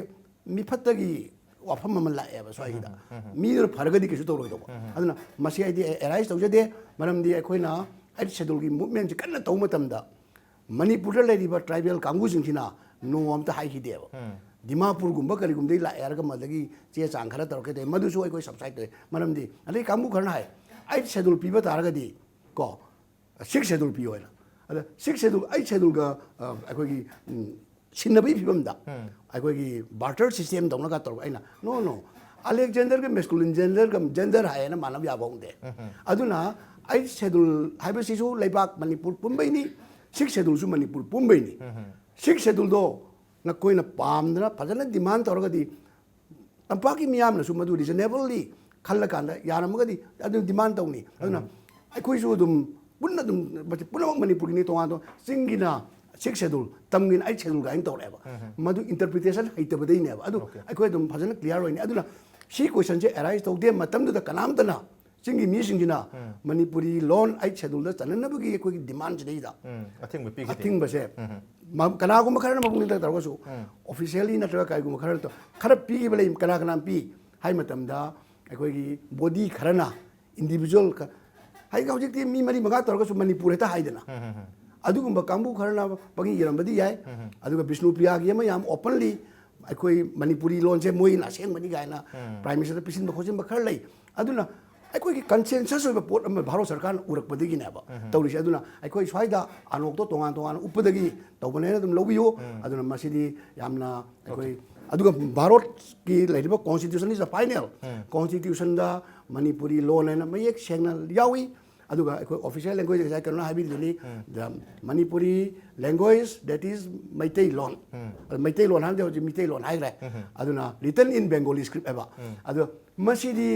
ꯃꯤꯐꯠꯇꯒꯤ ꯋꯥꯐꯝ ꯑꯃ ꯂꯥꯛꯑꯦꯕ ꯁ꯭ꯋꯥꯏꯁꯤꯗ꯫ ꯃꯤꯗꯨꯅ ꯐꯔꯒꯗꯤ ꯀꯩꯁꯨ ꯇꯧꯔꯣꯏꯗꯧꯕ꯫ ꯑꯗꯨꯅ ꯃꯁꯤ ꯑꯩꯗꯤ advise ꯇꯧꯖꯗꯦ꯫ ꯃꯔꯝꯗꯤ ꯑꯩꯈꯣꯏꯅ Eighth Schedule ꯒꯤ movement ꯁꯤ ꯀꯟꯅ ꯇꯧꯕ ꯃꯇꯝꯗ ꯃꯅꯤꯄꯨꯔꯗ ꯂꯩꯔꯤꯕ tribal ꯀꯥꯡꯕꯨꯁꯤꯡꯁꯤꯅ no ꯑꯝꯇ ꯍꯥꯏꯈꯤꯗꯦꯕ꯫ ꯗꯤꯃꯥꯄꯨꯔꯒꯨꯝꯕ ꯀꯔꯤꯒꯨꯝꯕꯗꯒꯤ ꯂꯥꯛꯑꯦ ꯍꯥꯏꯔꯒ ꯃꯗꯒꯤ ꯆꯦ ꯆꯥꯡ ꯈꯔ ꯇꯧꯔꯛꯀꯦ ꯇꯧꯋꯦ, ꯃꯗꯨꯁꯨ ꯑꯩꯈꯣꯏ subside ꯇꯧꯋꯦ꯫ ꯃꯔꯝꯗꯤ ꯑꯗꯩ ꯀꯥꯡꯕꯨ ꯈꯔꯅ ꯍꯥꯏ, Eighth Schedule ꯄꯤꯕ ꯇꯥꯔꯒꯗꯤ ꯀꯣ, Sixth Schedule ꯄꯤꯌꯣ ꯍꯥꯏꯅ꯫ ꯑꯗ Sixth Schedule, Eighth Schedule ꯒ, ꯑ, ꯑꯩꯈꯣꯏꯒꯤ, ꯎꯝ, ꯁꯤꯟꯅꯕꯒꯤ ꯐꯤꯕꯝꯗ ꯑꯩꯈꯣꯏꯒꯤ barter system ꯇꯧꯅꯒ ꯇꯧꯔꯒ ꯑꯩꯅ, "No, no, Alexander ꯒ masculine gender ꯒ gender ꯍꯥꯏꯌꯦꯅ ꯃꯥꯟꯅꯕ ꯌꯥꯕ ꯍꯧꯅꯗꯦ"꯫ ꯑꯗꯨꯅ ꯑꯩꯠ ꯁꯦꯗꯨꯜ ꯍꯥꯏꯕꯁꯤꯁꯨ ꯂꯩꯕꯥꯛ ꯃꯅꯤꯄꯨꯔ ꯄꯨꯝꯕꯩꯅꯤ, ꯁꯤꯛꯁ ꯁꯦꯗꯨꯜꯁꯨ ꯃꯅꯤꯄꯨꯔ ꯄꯨꯝꯕꯩꯅꯤ꯫ ꯁꯤꯛꯁ ꯁꯦꯗꯨꯜꯗꯣ ꯅꯈꯣꯏꯅ ꯄꯥꯝꯗꯅ ꯐꯖꯅ ꯗꯤꯃꯥꯟ ꯇꯧꯔꯒꯗꯤ ꯇꯝꯄꯥꯛꯀꯤ ꯃꯤꯌꯥꯝꯅꯁꯨ ꯃꯗꯨ ꯔꯤꯖꯅꯦꯕꯜꯂꯤ ꯈꯜꯂꯀꯥꯟꯗ ꯌꯥꯔꯝꯃꯒꯗꯤ ꯑꯗꯨꯝ ꯗꯤꯃꯥꯟ ꯇꯧꯅꯤ꯫ ꯑꯗꯨꯅ ꯑꯩꯈꯣꯏꯁꯨ ꯑꯗꯨꯝ ꯄꯨꯟꯅ ꯑꯗꯨꯝ, ꯃꯁꯤ ꯄꯨꯝꯅꯃꯛ ꯃꯅꯤꯄꯨꯔꯒꯤꯅꯤ, ꯇꯣꯉꯥꯟ ꯇꯣꯉꯥꯟ, ꯆꯤꯡꯒꯤꯅ ꯁꯤꯛꯁ ꯁꯦꯗꯨꯜ, ꯇꯝꯒꯤꯅ ꯑꯩꯠ ꯁꯦꯗꯨꯜ ꯀꯥꯏꯅ ꯇꯧꯔꯛꯑꯦꯕ꯫ ꯃꯗꯨ ꯏꯟꯇꯔꯄ꯭ꯔꯤꯇꯦꯁꯟ ꯍꯩꯇꯕꯗꯩꯅꯦꯕ꯫ ꯑꯗꯨ ꯑꯩꯈꯣꯏ ꯑꯗꯨꯝ ꯐꯖꯅ ꯀ꯭ꯂꯤꯌꯥꯔ ꯑꯣꯏꯅꯤ꯫ ꯑꯗꯨꯅ ꯁꯤ ꯀꯣꯏꯁꯟꯁꯦ ꯑꯦꯔꯥꯏꯁ ꯇꯧꯗꯦ ꯃꯇꯝꯗꯨꯗ ꯀꯅꯥꯝꯇꯅ, ꯆꯤꯡꯒꯤ ꯃꯤꯁꯤꯡꯁꯤꯅ ꯃꯅꯤꯄꯨꯔꯤ ꯂꯣꯟ ꯑꯩꯠ ꯁꯦꯗꯨꯜꯗ ꯆꯟꯅꯅꯕꯒꯤ ꯑꯩꯈꯣꯏꯒꯤ ꯗꯤꯃꯥꯟꯁꯤꯗꯩꯗ ꯎꯝ, ꯑꯊꯤꯡꯕ ꯄꯤꯈꯤꯗꯦ꯫ ꯑꯊꯤꯡꯕꯁꯦ ꯃ-, ꯀꯅꯥꯒꯨꯝꯕ ꯈꯔꯅ ꯃꯄꯨꯛꯅꯤꯡ ꯇꯧꯔꯒꯁꯨ, ꯑꯣꯐꯤꯁꯤꯌꯦꯜꯂꯤ ꯅꯠꯇ꯭ꯔꯒ ꯀꯔꯤꯒꯨꯝꯕ ꯈꯔ ꯅꯠꯇ-, ꯈꯔ ꯄꯤꯈꯤꯕ ꯂꯩ, ꯀꯅꯥ ꯀꯅꯥ ꯄꯤ ꯍꯥꯏ ꯃꯇꯝꯗ, ꯑꯩꯈꯣꯏꯒꯤ ꯕꯣꯗꯤ ꯈꯔꯅ, ꯏꯟꯗꯤꯕꯤꯖꯨꯋꯦꯜ ꯈ-, ꯍꯥꯏꯗꯤ ꯍꯧꯖꯤꯛꯇꯤ ꯃꯤ ꯃꯔꯤ ꯃꯉꯥ ꯇꯧꯔꯒꯁꯨ ꯃꯅꯤꯄꯨꯔ ꯍꯦꯛꯇ ꯍꯥꯏꯗꯅ, ꯑꯗꯨꯒꯨꯝꯕ ꯀꯥꯡꯕꯨ ꯈꯔꯅ ꯄꯪꯏ ꯏꯔꯝꯕꯗꯤ ꯌꯥꯏ꯫ ꯑꯗꯨꯒ ꯕꯤꯁꯅꯨꯄ꯭ꯔꯤꯌꯥꯒꯤ ꯑꯃ ꯌꯥꯝ ꯑꯣꯄꯟꯂꯤ ꯑꯩꯈꯣꯏ ꯃꯅꯤꯄꯨꯔꯤ ꯂꯣꯟꯁꯦ ꯃꯣꯏꯅ ꯑꯁꯦꯡꯕꯅꯤ ꯀꯥꯏꯅ ꯄ꯭ꯔꯥꯏꯝ ꯃꯤꯅꯤꯁꯇꯔꯗ ꯄꯤꯁꯤꯟꯕ ꯈꯣꯠꯆꯤꯟꯕ ꯈꯔ ꯂꯩ꯫ ꯑꯗꯨꯅ ꯑꯩꯈꯣꯏꯒꯤ ꯀꯟꯁꯦꯟꯁꯁ ꯑꯣꯏꯕ ꯄꯣꯠ ꯑꯃ ꯚꯥꯔꯠ ꯁꯔꯀꯥꯔꯅ ꯎꯔꯛꯄꯗꯒꯤꯅꯦꯕ ꯇꯧꯔꯤꯁꯦ꯫ ꯑꯗꯨꯅ ꯑꯩꯈꯣꯏ ꯁ꯭ꯋꯥꯏꯗ ꯑꯅꯣꯛꯇꯣ ꯇꯣꯉꯥꯟ ꯇꯣꯉꯥꯟꯅ ꯎꯞꯄꯗꯒꯤ ꯇꯧꯕꯅꯦꯅ ꯑꯗꯨꯝ ꯂꯧꯕꯤꯌꯨ꯫ ꯑꯗꯨꯅ ꯃꯁꯤꯗꯤ ꯌꯥꯝꯅ ꯑꯩꯈꯣꯏ, ꯑꯗꯨꯒ ꯚꯥꯔꯠꯀꯤ ꯂꯩꯔꯤꯕ constitution is the final, ꯀꯣꯟꯁꯇꯤꯇ꯭ꯌꯨꯁꯟꯗ Manipuri ꯂꯣꯟ ꯍꯥꯏꯅ ꯃꯌꯦꯛ ꯁꯦꯡꯅ ꯌꯥꯎꯏ꯫ ꯑꯗꯨꯒ ꯑꯩꯈꯣꯏ ꯑꯣꯐꯤꯁꯤꯌꯦꯜ ꯂꯦꯡꯒ꯭ꯋꯦꯖ ꯉꯁꯥꯏ ꯀꯩꯅꯣꯅ ꯍꯥꯏꯕꯤꯔꯤꯗꯨꯅꯤ, the Manipuri language, that is Meiteilon. ꯑꯗꯨ ꯃꯩꯇꯩꯂꯣꯟ ꯍꯥꯏꯕꯗꯤ ꯍꯧꯖꯤꯛ ꯃꯤꯇꯩꯂꯣꯟ ꯍꯥꯏꯈ꯭ꯔꯦ꯫ ꯑꯗꯨꯅ written in Bengali script ꯍꯥꯏꯕ꯫ ꯑꯗꯣ ꯃꯁꯤꯗꯤ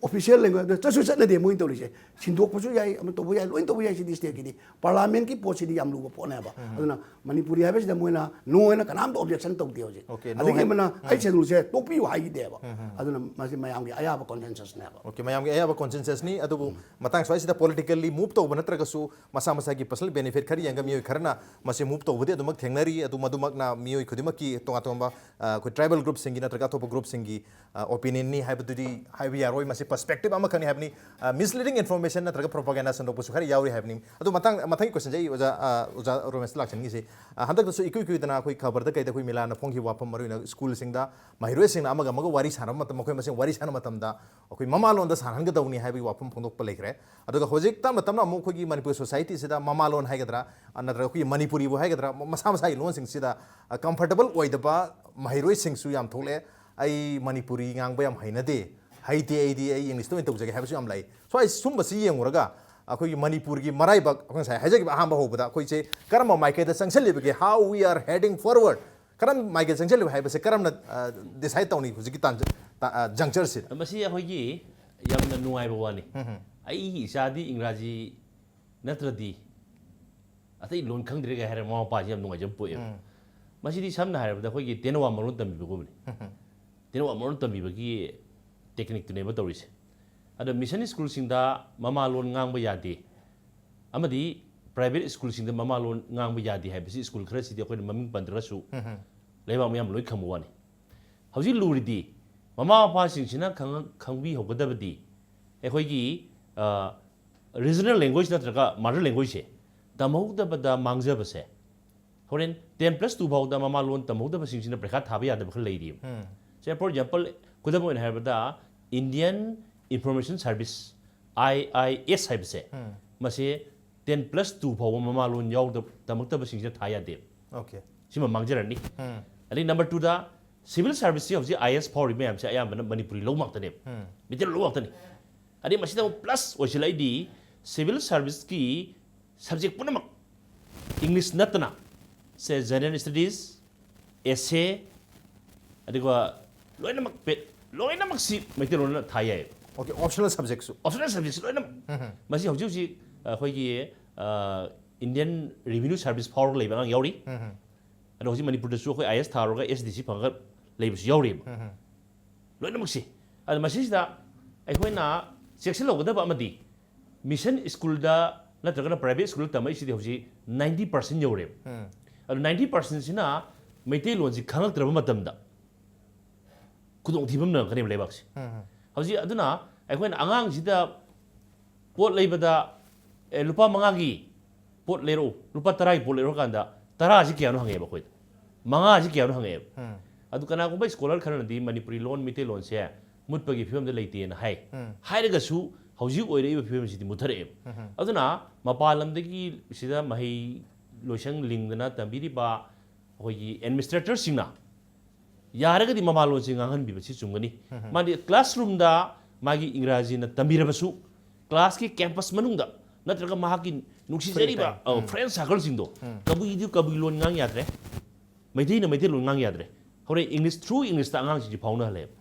ꯑꯣꯐꯤꯁꯤꯌꯦꯜ ꯂꯦꯡꯒ꯭ꯋꯦꯖ ꯆꯠꯁꯨ ꯆꯠꯅꯗꯦ ꯃꯣꯏꯅ ꯇꯧꯔꯤꯁꯦ꯫ ꯁꯤꯟꯗꯣꯛꯄꯁꯨ ꯌꯥꯏ, ꯑꯃ ꯇꯧꯕ ꯌꯥꯏ, ꯂꯣꯏꯅ ꯇꯧꯕ ꯌꯥꯏ꯫ ꯁꯤꯗꯤ ꯁ꯭ꯇꯦꯠꯀꯤꯗꯤ, ꯄꯥꯔꯂꯥꯃꯦꯟꯠꯀꯤ ꯄꯣꯠꯁꯤꯗꯤ ꯌꯥꯝ ꯂꯨꯕ ꯄꯣꯠꯅꯦꯕ꯫ ꯑꯗꯨꯅ ꯃꯅꯤꯄꯨꯔꯤ ꯍꯥꯏꯕꯁꯤꯗ ꯃꯣꯏꯅ ꯅꯣ ꯍꯥꯏꯅ ꯀꯅꯥꯝꯇ ꯑꯣꯕꯖꯦꯛꯁꯟ ꯇꯧꯗꯦ ꯍꯧꯖꯤꯛ꯫ Okay, no ꯑꯗꯒꯤ ꯍꯥꯏ-, ꯑꯃꯅ ꯑꯩꯠ ꯁꯦꯗꯨꯜꯁꯦ ꯇꯣꯛꯄꯤꯌꯨ ꯍꯥꯏꯈꯤꯗꯦꯕ꯫ ꯑꯗꯨꯅ ꯃꯁꯤ ꯃꯌꯥꯝꯒꯤ ꯑꯌꯥꯕ ꯀꯣꯟꯁꯦꯟꯁꯁꯅꯦꯕ꯫ Okay, ꯃꯌꯥꯝꯒꯤ ꯑꯌꯥꯕ ꯀꯣꯟꯁꯦꯟꯁꯁꯅꯤ꯫ ꯑꯗꯨꯕꯨ ꯃꯇꯥꯡ ꯁ꯭ꯋꯥꯏꯁꯤꯗ ꯄꯣꯂꯤꯇꯤꯀꯦꯜꯂꯤ ꯃꯨꯚ ꯇꯧꯕ ꯅꯠꯇ꯭ꯔꯒꯁꯨ ꯃꯁꯥ ꯃꯁꯥꯒꯤ ꯄꯔꯁꯅꯦꯜ ꯕꯦꯅꯤꯐꯤꯠ ꯈꯔ ꯌꯦꯡꯉꯒ ꯃꯤꯑꯣꯏ ꯈꯔꯅ ꯃꯁꯤ ꯃꯨꯚ ꯇꯧꯕꯗꯤ ꯑꯗꯨꯃꯛ ꯊꯦꯡꯅꯔꯤ꯫ ꯑꯗꯨ ꯃꯗꯨꯃꯛꯅ ꯃꯤꯑꯣꯏ ꯈꯨꯗꯤꯡꯃꯛꯀꯤ ꯇꯣꯉꯥꯟ ꯇꯣꯉꯥꯟꯕ, ꯑ, ꯑꯩꯈꯣꯏ ꯇ꯭ꯔꯥꯏꯕꯦꯜ ꯒ꯭ꯔꯨꯞꯁꯤꯡꯒꯤ ꯅꯠꯇ꯭ꯔꯒ ꯑꯇꯣꯞꯄ ꯒ꯭ꯔꯨꯞꯁꯤꯡꯒꯤ, ꯑ, ꯑꯣꯄꯤꯅꯤꯌꯟꯅꯤ ꯍꯥꯏꯕꯗꯨꯗꯤ ꯍꯥꯏꯕ ꯌꯥꯔꯣꯏ꯫ ꯃꯁꯤ ꯄꯔꯁꯄꯦꯛꯇꯤꯞ ꯑꯃꯈꯛꯅꯤ ꯍꯥꯏꯕꯅꯤ꯫ ꯑ, ꯃꯤꯁꯂꯤꯗꯤꯡ ꯏꯟꯐꯣꯔꯃꯦꯁꯟ ꯅꯠꯇ꯭ꯔꯒ ꯄ꯭ꯔꯣꯄꯥꯒꯦꯟꯗꯥ ꯁꯟꯗꯣꯛꯄꯁꯨ ꯈꯔ ꯌꯥꯎꯔꯤ ꯍꯥꯏꯕꯅꯤ꯫ ꯑꯗꯨ ꯃꯇꯥꯡ, ꯃꯊꯪꯒꯤ ꯀꯣꯏꯁꯟꯁꯦ ꯑꯩ ꯑꯣꯖꯥ, ꯑ, ꯑꯣꯖꯥ ꯔꯣꯃꯦꯁꯇ ꯂꯥꯛꯆꯅꯤꯡꯉꯤꯁꯦ, ꯑ, ꯍꯟꯗꯛꯇꯁꯨ ꯏꯀꯨꯏ ꯀꯨꯏꯗꯅ ꯑꯩꯈꯣꯏ ꯈꯕꯔꯗ ꯀꯩꯗ ꯑꯩꯈꯣꯏ ꯃꯤꯂꯥꯟꯅ ꯐꯣꯡꯈꯤꯕ ꯋꯥꯐꯝ, ꯃꯔꯨꯑꯣꯏꯅ ꯁ꯭ꯀꯨꯜꯁꯤꯡꯗ ꯃꯍꯩꯔꯣꯏꯁꯤꯡꯅ ꯑꯃꯒ ꯑꯃꯒ ꯋꯥꯔꯤ ꯁꯥꯟꯅꯕ ꯃꯇꯝ, ꯃꯈꯣꯏ ꯃꯁꯦꯟ ꯋꯥꯔꯤ ꯁꯥꯟꯅꯕ ꯃꯇꯝꯗ ꯑꯩꯈꯣꯏ ꯃꯃꯥꯂꯣꯟꯗ ꯁꯥꯟꯅꯍꯟꯒꯗꯧꯅꯤ ꯍꯥꯏꯕꯒꯤ ꯋꯥꯐꯝ ꯐꯣꯡꯗꯣꯛꯄ ꯂꯩꯈ꯭ꯔꯦ꯫ ꯑꯗꯨꯒ ꯍꯧꯖꯤꯛ ꯇꯞꯅ ꯇꯞꯅ ꯑꯃꯨꯛ ꯑꯩꯈꯣꯏꯒꯤ ꯃꯅꯤꯄꯨꯔ ꯁꯣꯁꯥꯏꯇꯤꯁꯤꯗ ꯃꯃꯥꯂꯣꯟ ꯍꯥꯏꯒꯗ꯭ꯔꯥ, ꯑ, ꯅꯠꯇ꯭ꯔꯒ ꯑꯩꯈꯣꯏꯒꯤ ꯃꯅꯤꯄꯨꯔꯤꯕꯨ ꯍꯥꯏꯒꯗ꯭ꯔꯥ, ꯃ-, ꯃꯁꯥ ꯃꯁꯥꯒꯤ ꯂꯣꯟꯁꯤꯡꯁꯤꯗ, ꯑ, ꯀꯝꯐꯔꯇꯦꯕꯜ ꯑꯣꯏꯗꯕ ꯃꯍꯩꯔꯣꯏꯁꯤꯡꯁꯨ ꯌꯥꯝ ꯊꯣꯛꯂꯛꯑꯦ꯫ "ꯑꯩ ꯃꯅꯤꯄꯨꯔꯤ ꯉꯥꯡꯕ ꯌꯥꯝ ꯍꯩꯅꯗꯦ, ꯍꯩꯇꯦ, ꯑꯩꯗꯤ ꯑꯩ ꯏꯪꯂꯤꯁꯇ ꯑꯣꯏꯅ ꯇꯧꯖꯒꯦ" ꯍꯥꯏꯕꯁꯨ ꯌꯥꯝ ꯂꯩ꯫ ꯁ꯭ꯋꯥꯏ ꯁꯨꯝꯕꯁꯤ ꯌꯦꯡꯉꯨꯔꯒ ꯑꯩꯈꯣꯏꯒꯤ ꯃꯅꯤꯄꯨꯔꯒꯤ ꯃꯔꯥꯏꯕꯛ, ꯑꯩꯈꯣꯏ ꯉꯁꯥꯏ ꯍꯥꯏꯖꯈꯤꯕ ꯑꯍꯥꯟꯕ ꯍꯧꯕꯗ, ꯑꯩꯈꯣꯏꯁꯦ ꯀꯔꯝꯕ ꯃꯥꯏꯀꯩꯗ ꯆꯪꯁꯤꯜꯂꯤꯕꯒꯦ, how we are heading forward, ꯀꯔꯝꯕ ꯃꯥꯏꯀꯩꯗ ꯆꯪꯁꯤꯜꯂꯤꯕ ꯍꯥꯏꯕꯁꯦ ꯀꯔꯝꯅ ꯗꯤꯁꯥꯏꯗ ꯇꯧꯅꯤ ꯍꯧꯖꯤꯛꯀꯤ ꯇꯥꯟꯖ- ꯇꯥ- ꯑ, ꯖꯪꯆꯔꯁꯤꯗ? ꯃꯁꯤ ꯑꯩꯈꯣꯏꯒꯤ ꯌꯥꯝꯅ ꯅꯨꯡꯉꯥꯏꯕ ꯋꯥꯅꯤ꯫ ꯑꯩꯒꯤ ꯏꯆꯥꯗꯤ ꯏꯪꯒ꯭ꯔꯥꯖꯤ ꯅꯠꯇ꯭ꯔꯗꯤ ꯑꯇꯩ ꯂꯣꯟ ꯈꯪꯗ꯭ꯔꯦꯒ ꯍꯥꯏꯔ ꯃꯃꯥ ꯃꯄꯥꯁꯤ ꯌꯥꯝ ꯅꯨꯡꯉꯥꯏꯖꯕ ꯄꯣꯛꯑꯦꯕ꯫ ꯃꯁꯤꯗꯤ ꯁꯝꯅ ꯍꯥꯏꯔꯕꯗ ꯑꯩꯈꯣꯏꯒꯤ ꯇꯦꯅꯋꯥ ꯃꯔꯣꯟ ꯇꯝꯕꯤꯕꯒꯨꯝꯕꯅꯤ꯫ ꯇꯦꯅꯋꯥ ꯃꯔꯣꯟ ꯇꯝꯕꯤꯕꯒꯤ ꯇꯦꯛꯅꯤꯛꯇꯨꯅꯦꯕ ꯇꯧꯔꯤꯁꯦ꯫ ꯑꯗꯣ ꯃꯤꯁꯟ ꯁ꯭ꯀꯨꯜꯁꯤꯡꯗ ꯃꯃꯥ ꯂꯣꯟ ꯉꯥꯡꯕ ꯌꯥꯗꯦ ꯑꯃꯗꯤ ꯄ꯭ꯔꯥꯏꯚꯦꯠ ꯁ꯭ꯀꯨꯜꯁꯤꯡꯗ ꯃꯃꯥ ꯂꯣꯟ ꯉꯥꯡꯕ ꯌꯥꯗꯦ ꯍꯥꯏꯕꯁꯤ ꯁ꯭ꯀꯨꯜ ꯈꯔꯁꯤꯗꯤ ꯑꯩꯈꯣꯏꯅ ꯃꯃꯤꯡ ꯄꯟꯗ꯭ꯔꯒꯁꯨ ꯂꯩꯕꯥꯛ ꯃꯌꯥꯝ ꯂꯣꯏ ꯈꯪꯕ ꯋꯥꯅꯤ꯫ ꯍꯧꯖꯤꯛ ꯂꯨꯔꯤꯗꯤ ꯃꯃꯥ ꯃꯄꯥꯁꯤꯡꯁꯤꯅ ꯈꯪ- ꯈꯪꯕꯤꯍꯧꯒꯗꯕꯗꯤ ꯑꯩꯈꯣꯏꯒꯤ ꯔꯤꯖꯅꯦꯜ ꯂꯦꯡꯒ꯭ꯋꯦꯖ ꯅꯠꯇ꯭ꯔꯒ ꯃꯥꯗꯔ ꯂꯦꯡꯒ꯭ꯋꯦꯖꯁꯦ ꯇꯝꯍꯧꯗꯕꯗ ꯃꯥꯡꯖꯕꯁꯦ꯫ ꯍꯣꯔꯦꯟ ꯇꯦꯟ ꯄ꯭ꯂꯁ ꯇꯨ ꯐꯥꯎꯗ ꯃꯃꯥ ꯂꯣꯟ ꯇꯝꯍꯧꯗꯕꯁꯤꯡꯁꯤꯅ ꯄꯔꯤꯈꯥ ꯊꯥꯕ ꯌꯥꯗꯕ ꯈꯔ ꯂꯩꯔꯤꯕ꯫ ꯁꯦ, ꯐꯣꯔ ꯑꯦꯛꯖꯥꯝꯄꯜ, ꯈꯨꯗꯝ ꯑꯣꯏꯅ ꯍꯥꯏꯔꯕꯗ, ꯏꯟꯗꯤꯌꯟ ꯏꯟꯐꯣꯔꯃꯦꯁꯟ ꯁꯥꯔꯚꯤꯁ, ꯑꯥꯏ ꯑꯥꯏ ꯑꯦꯁ ꯍꯥꯏꯕꯁꯦ, ꯃꯁꯦ ꯇꯦꯟ ꯄ꯭ꯂꯁ ꯇꯨ ꯐꯥꯎꯕ ꯃꯃꯥ ꯂꯣꯟ ꯌꯥꯎꯗꯕ, ꯇꯝꯃꯛꯇꯕꯁꯤꯡꯁꯤꯅ ꯊꯥ ꯌꯥꯗꯦꯕ꯫ ꯑꯣꯀꯦ꯫ ꯁꯤꯃ ꯃꯥꯡꯖꯔꯅꯤ꯫ ꯑꯗꯩ ꯅꯝꯕꯔ ꯇꯨꯗ, ꯁꯤꯚꯤꯜ ꯁꯥꯔꯚꯤꯁꯁꯤ ꯍꯧꯖꯤꯛ ꯑꯥꯏ ꯑꯦꯁ ꯐꯥꯎꯔꯤ ꯃꯌꯥꯝꯁꯦ ꯑꯌꯥꯝꯕꯅ ꯃꯅꯤꯄꯨꯔꯤ ꯂꯧ ꯉꯥꯛꯇꯅꯦꯕ, ꯃꯤꯇꯩ ꯂꯧ ꯉꯥꯛꯇꯅꯤ꯫ ꯑꯗꯩ ꯃꯁꯤꯗ ꯑꯃꯨꯛ ꯄ꯭ꯂꯁ ꯑꯣꯏꯁꯤꯜꯂꯛꯏꯗꯤ, ꯁꯤꯚꯤꯜ ꯁꯥꯔꯚꯤꯁꯀꯤ ꯁꯕꯖꯦꯛ ꯄꯨꯝꯅꯃꯛ, ꯏꯪꯂꯤꯁ ꯅꯠꯇꯅ, ꯁꯦ, ꯖꯦꯅꯔꯦꯜ ꯁ꯭ꯇꯗꯤꯁ, ꯑꯦꯁꯦ, ꯑꯗꯨꯒ ꯂꯣꯏꯅꯃꯛ ꯄꯦ- ꯂꯣꯏꯅꯃꯛꯁꯤ ꯃꯩꯇꯩꯂꯣꯟꯅ ꯊꯥ ꯌꯥꯏꯌꯦꯕ꯫ ꯑꯣꯀꯦ, ꯑꯣꯞꯁꯅꯦꯜ ꯁꯕꯖꯦꯛꯁꯨ? ꯑꯣꯞꯁꯅꯦꯜ ꯁꯕꯖꯦꯛꯁꯤ ꯂꯣꯏꯅꯃꯛ꯫ ꯃꯁꯤ ꯍꯧꯖꯤꯛ ꯍꯧꯖꯤꯛ ꯑꯩꯈꯣꯏꯒꯤ ꯏꯟꯗꯤꯌꯟ ꯔꯦꯚꯤꯅ꯭ꯌꯨ ꯁꯥꯔꯚꯤꯁ ꯐꯥꯎꯔꯒ ꯂꯩꯕ ꯑꯉꯥꯡ ꯌꯥꯎꯔꯤ꯫ ꯑꯗꯣ ꯍꯧꯖꯤꯛ ꯃꯅꯤꯄꯨꯔꯗꯁꯨ ꯑꯩꯈꯣꯏ ꯑꯥꯏ ꯑꯦꯁ ꯊꯥꯔꯨꯔꯒ ꯑꯦꯁ ꯗꯤ ꯁꯤ ꯐꯪꯉꯒ ꯂꯩꯕꯁꯨ ꯌꯥꯎꯔꯤꯕ꯫ ꯂꯣꯏꯅꯃꯛꯁꯤ꯫ ꯑꯗꯣ ꯃꯁꯤꯁꯤꯗ ꯑꯩꯈꯣꯏꯅ ꯆꯦꯛꯁꯤꯜꯍꯧꯒꯗꯕ ꯑꯃꯗꯤ, ꯃꯤꯁꯟ ꯁ꯭ꯀꯨꯜꯗ ꯅꯠꯇ꯭ꯔꯒꯅ ꯄ꯭ꯔꯥꯏꯚꯦꯠ ꯁ꯭ꯀꯨꯜꯗ ꯇꯝꯃꯛꯏꯁꯤꯗꯤ ꯍꯧꯖꯤꯛ ꯅꯥꯏꯟꯇꯤ ꯄꯥꯔꯁꯦꯟ ꯌꯧꯔꯦꯕ꯫ ꯑꯗꯣ ꯅꯥꯏꯟꯇꯤ ꯄꯥꯔꯁꯦꯟꯁꯤꯅ ꯃꯩꯇꯩꯂꯣꯟꯁꯤ ꯈꯪꯉꯛꯇ꯭ꯔꯕ ꯃꯇꯝꯗ ꯈꯨꯗꯣꯡꯊꯤꯕ ꯑꯃ ꯅꯪꯉꯛꯀꯅꯦꯕ ꯂꯩꯕꯥꯛꯁꯦ꯫ ꯍꯧꯖꯤꯛ ꯑꯗꯨꯅ ꯑꯩꯈꯣꯏꯅ ꯑꯉꯥꯡꯁꯤꯗ ꯄꯣꯠ ꯂꯩꯕꯗ, "ꯑꯦ, ꯂꯨꯄꯥ ꯃꯉꯥꯒꯤ ꯄꯣꯠ ꯂꯩꯔꯛꯎ, ꯂꯨꯄꯥ ꯇꯔꯥꯒꯤ ꯄꯣꯠ ꯂꯩꯔꯛꯎ" ꯍꯥꯏ ꯀꯥꯟꯗ, "ꯇꯔꯥꯁꯤ ꯀꯌꯥꯅꯣ?" ꯍꯪꯉꯛꯑꯦꯕ ꯑꯩꯈꯣꯏꯗ, "ꯃꯉꯥꯁꯤ ꯀꯌꯥꯅꯣ?" ꯍꯪꯉꯛꯑꯦꯕ꯫ ꯑꯗꯨ ꯀꯅꯥꯒꯨꯝꯕ ꯁ꯭ꯀꯣꯂꯔ ꯈꯔꯅꯗꯤ ꯃꯅꯤꯄꯨꯔꯤ ꯂꯣꯟ, ꯃꯤꯇꯩꯂꯣꯟꯁꯦ ꯃꯨꯠꯄꯒꯤ ꯐꯤꯕꯝꯗ ꯂꯩꯇꯦꯅ ꯍꯥꯏ꯫ ꯍꯥꯏꯔꯒꯁꯨ ꯍꯧꯖꯤꯛ ꯑꯣꯏꯔꯛꯏꯕ ꯐꯤꯕꯝꯁꯤꯗꯤ ꯃꯨꯠꯊꯔꯛꯑꯦꯕ꯫ ꯑꯗꯨꯅ ꯃꯄꯥꯟ ꯂꯝꯗꯒꯤ ꯁꯤꯗ ꯃꯍꯩ ꯂꯣꯏꯁꯪ ꯂꯤꯡꯗꯅ ꯇꯝꯕꯤꯔꯤꯕ ꯑꯩꯈꯣꯏꯒꯤ ꯑꯦꯗꯃꯤꯅꯤꯁꯇ꯭ꯔꯦꯇꯔꯁꯤꯡꯅ ꯌꯥꯔꯒꯗꯤ ꯃꯃꯥꯂꯣꯟꯁꯦ ꯉꯥꯡꯍꯟꯕꯤꯕꯁꯤ ꯆꯨꯝꯒꯅꯤ꯫ ꯃꯥꯗꯤ ꯀ꯭ꯂꯥꯁꯔꯨꯝꯗ ꯃꯥꯒꯤ ꯏꯪꯒ꯭ꯔꯥꯖꯤꯅ ꯇꯝꯕꯤꯔꯕꯁꯨ, ꯀ꯭ꯂꯥꯁꯀꯤ ꯀꯦꯝꯄꯁ ꯃꯅꯨꯡꯗ ꯅꯠꯇ꯭ꯔꯒ ꯃꯍꯥꯛꯀꯤ ꯅꯨꯡꯁꯤꯖꯔꯤꯕ Free time. ꯐ꯭ꯔꯦꯟ ꯁꯥꯔꯀꯜꯁꯤꯡꯗꯣ ꯀꯕꯨꯏꯗꯤ ꯀꯕꯨꯏ ꯂꯣꯟ ꯉꯥꯡ ꯌꯥꯗ꯭ꯔꯦ, ꯃꯩꯇꯩꯅ ꯃꯩꯇꯩꯂꯣꯟ ꯉꯥꯡ ꯌꯥꯗ꯭ꯔꯦ꯫ ꯍꯣꯔꯦꯟ ꯏꯪꯂꯤꯁ, ꯊ꯭ꯔꯨ ꯏꯪꯂꯤꯁꯇ ꯑꯉꯥꯡꯁꯤꯡꯁꯤ ꯐꯥꯎꯅꯍꯜꯂꯦꯕ꯫